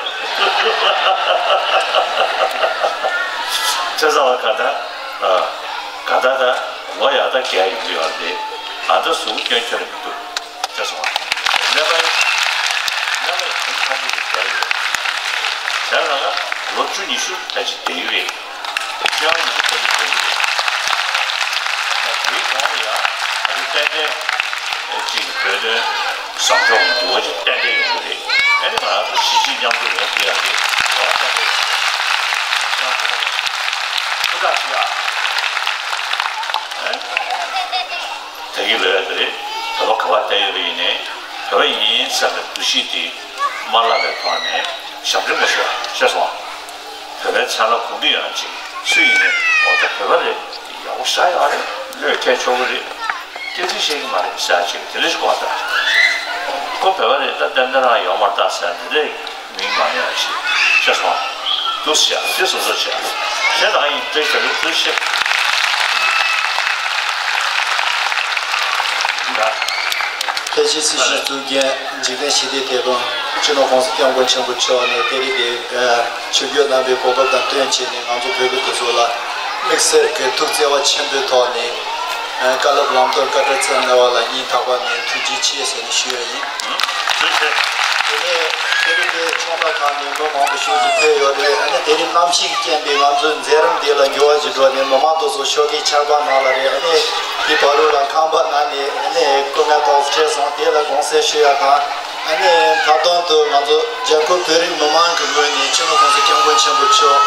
ཆ་ཚང་བ་ག་ད། ག་ད་ད་ལོ་ཡག་ད་རྒྱ་ཡིན་དུ་ཡོད་རེད། ཨ་ད་གཟུགས་སྐྱོན་ཁྱོན་ནས་མི་འདུག་ཆ་སོང་བ། ཀླད་པ་ཀླད་པ་གོམས་ཐག་ཆོད་དུ་བྱས་ཡོད། བྱས་ཙང་ལོ་བཅུ་ཉི་ཤུ་ད་ཅིག་བསྡད་ཀྱི་རེད། ཤེས་ཡོན་གྱི་ཐོག་ཏུ་བྱེད་ཀྱི་རེད། ད་དེའི་གོང་ལ་ཡང་ད་ལྟ་ཏན་ཏན་ཅིག་བོད་དོན་བཟང་ཕྱོགས་ཀྱི་འགྱུར་བ་ཅིག་ཏན་ཏན་ཡོང་གི་རེད། ཨ་ནི་ང་རང་ཚོ་གཞིས་བྱེས་མཉམ་འཛོམས་ཡོང་དགོས་ཡ་རེད། འགྱུར་བ་ཏན་ཏན་ཡོང་གི་རེད། ཧུར་ཐག་བྱེད་ཡ། ཨ། དེ་གི་ལོས་དེ་རེད། བོད་པ་ག་བ་བསྡད་ཡོད་པ་ཡིན་ནའི་བོད་པ་ཡིན་བསམ་པའི་འདུ་ཤེས་དེ་མ་བརླག་པའི་ཐོག་ནས་ཞབས་འདྲེན་མ་ཞུ་བ་ཤེས་སོང་། བོད་པའི་མཚན་ལ་གོང་འདྲི་ཡོད་ན་ཅིག་སུ་ཡིན་ནའི་འོ་ད་བོད་པ་རེད། ཡག་པོ་ཤ་ཡག་རེད། བློས་འཁེལ་ཆོག་གི་རེད། སྐད་ཆ་བཤད་ཀྱི་མ་རེད་ཟེར་ཅིག་དེ་འདྲ་ཞིག་གོ་ད། ཁོ་བོད་པ་རེད། ད་ཏན་ཏན་རང་ཡོད་མ་རེད་ད་ཟེར་འདི་འདྲའི། མིང་མ་ཉར་ཞིག་ཤེས་སོང་། འདུག་ཟེར་དེ་སོ་སོ་བྱས། དེ་དག་ཡིན་བཀྲ་ཤིས་བདེ་ལེགས་འདུག་ཤེས། ཕལ་ཆེར་སྲི་ཞུ་བཙུགས་མཁན་འཇིག་རྟེན་ཞི་བདེའི་དེད་དཔོན་སྤྱི་ནོར་༸གོང་ས་༸སྐྱབས་མགོན་ཆེན་པོ་མཆོག་ནས་དེ་རིང་འདིར་ཆིབས་བསྒྱུར་གནང་བའི་གོ་སྐབས་དང་བསྟུན་བྱས་ནས་ང་ཚོ་བོད་པ་དེ་ཚོ་ལ་དམིགས་བསལ་གྱི་ཐུགས་བརྩེ་བ་ཆེན་པོའི་ཐོག་ནས་བཀའ་སློབ་ལམ་སྟོན་བཀའ་དྲིན་གསན་གནང་བ་ལ་སྙིང་ཐག་པ་ནས་ཐུགས་རྗེ་ཆེ་ཟེར་ནས་ཞུ་ཡ་ཡིན། ཐུགས་རྗེ་ཆེ། དེ་ནས་དེ་རིང་འདིར་ཚོགས་བསགས་ཁང་ནས་མི་མང་པོ་ཞིག་ཏུ་ཕེབས་ཡོད་རེད། ཨ་ནི་དེ་རིང་གནམ་གཤིས་ཀྱི་རྐྱེན་པས་ང་ཚོའི་མཛད་རིམ་འདི་ལ་འགྱུར་བ་ཞིག་འགྲོ་ནས་མི་མང་དེ་ཚོ་ཤོག་གུའི་ཆར་པ་ནང་ལ་རེད། ཨ་ནི་དེ་བར་དུ་ལ་ཁང་པ་ནང་ནས་ཨ་ནི་སྐུ་ངལ་ཏོག་ཙམ་འཕྲད་སོང་། དེ་ལ་དགོངས་སེལ་ཞུ་ཡ་དང་། ཨ་ནི་ད་དུང་དུ་ང་ཚོ་རྒྱལ་ཁབ་བོད་རིགས་མི་མང་གི་ངོས་ནས་སྤྱི་ནོར་༸གོང་ས་༸སྐྱབས་མགོན་ཆེན་པོ་མཆོག་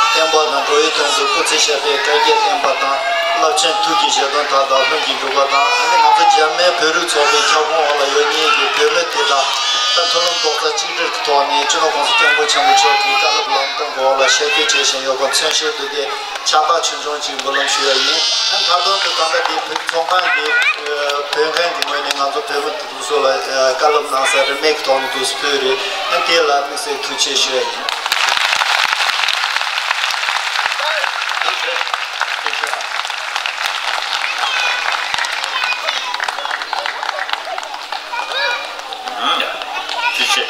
བསྟན་པ་དང་འགྲོ་བའི་དོན་དུ་སྐུ་ཚེ་ཞབས་པད་བསྐལ་བརྒྱར་བརྟན་པ་དང་། རླབས་ཆེན་ཐུགས་ཀྱི་བཞེད་དོན་མཐའ་དག་ལྷུན་གྱིས་འགྲུབ་པ་དང་། ཨ་ནི་ང་ཚོ་འཇར་མན་བོད་རིགས་ཚོགས་པའི་ཁྱབ་ཁོངས་འོག་ལ་ཡོད་མཁན་གྱི་བོད་མི་དེ་དག་ད་མཐུན་ལམ་རྡོག་རྩ་གཅིག་སྒྲིལ་གྱི་ཐོག་ནས་སྤྱི་ནོར་༸གོང་ས་༸སྐྱབས་མགོན་ཆེན་པོ་མཆོག་གི་བཀའ་སློབ་ལམ་སྟོན་གྱི་འོག་ལ་ཞབས་ཞུ་བྱེད་བཞིན་ཡོད་པ་མཚོན་བྱེད་དུ་དེ་ཕྱག་རྟགས་ཆུང་ཆུང་ཅིག་འབུལ་ལམ་ཞུ་ཡ་ཡིན། ཨ་ནི་མཐའ་དོན་དུ་ད་ལྟ་དེ་བོད་ཚོགས་ཁང་གི་བོད་མཁན་གྱི་ངོས་ནས་ང་ཚོ་བོད་མི་དེ་ཚོ་ལ་བཀའ་སློབ་གནང་ས་རིན་མེད་ཀྱི་ཐོག་ནས་དུ་སུ་ཕུལ་རེད། ཨ་ནི་དེ་ལ་དམིགས་བསལ་ཐུགས་རྗེ་ཆེ་ཞུ་ཡ་ཡིན། ཐུགས་རྗེ་ཆེ།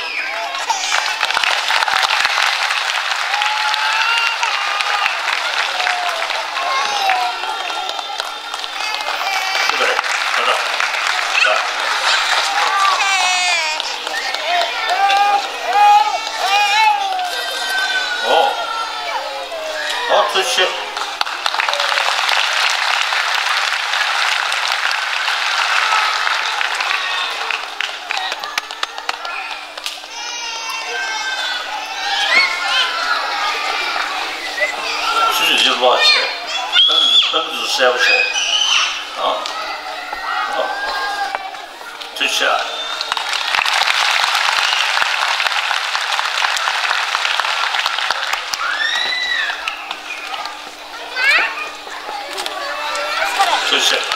ཨོ་ཐུགས་རྗེ་ཆེ། ཆུ་ཆུ་ཡིར་ལོག་བྱས། གཏམ་གཏམ་ཚུལ་གསལ་པོ་བྱས། ཨ། ཨ། ཐུགས་རྗེ་ཆེ། ཐུགས་རྗེ་ཆེ།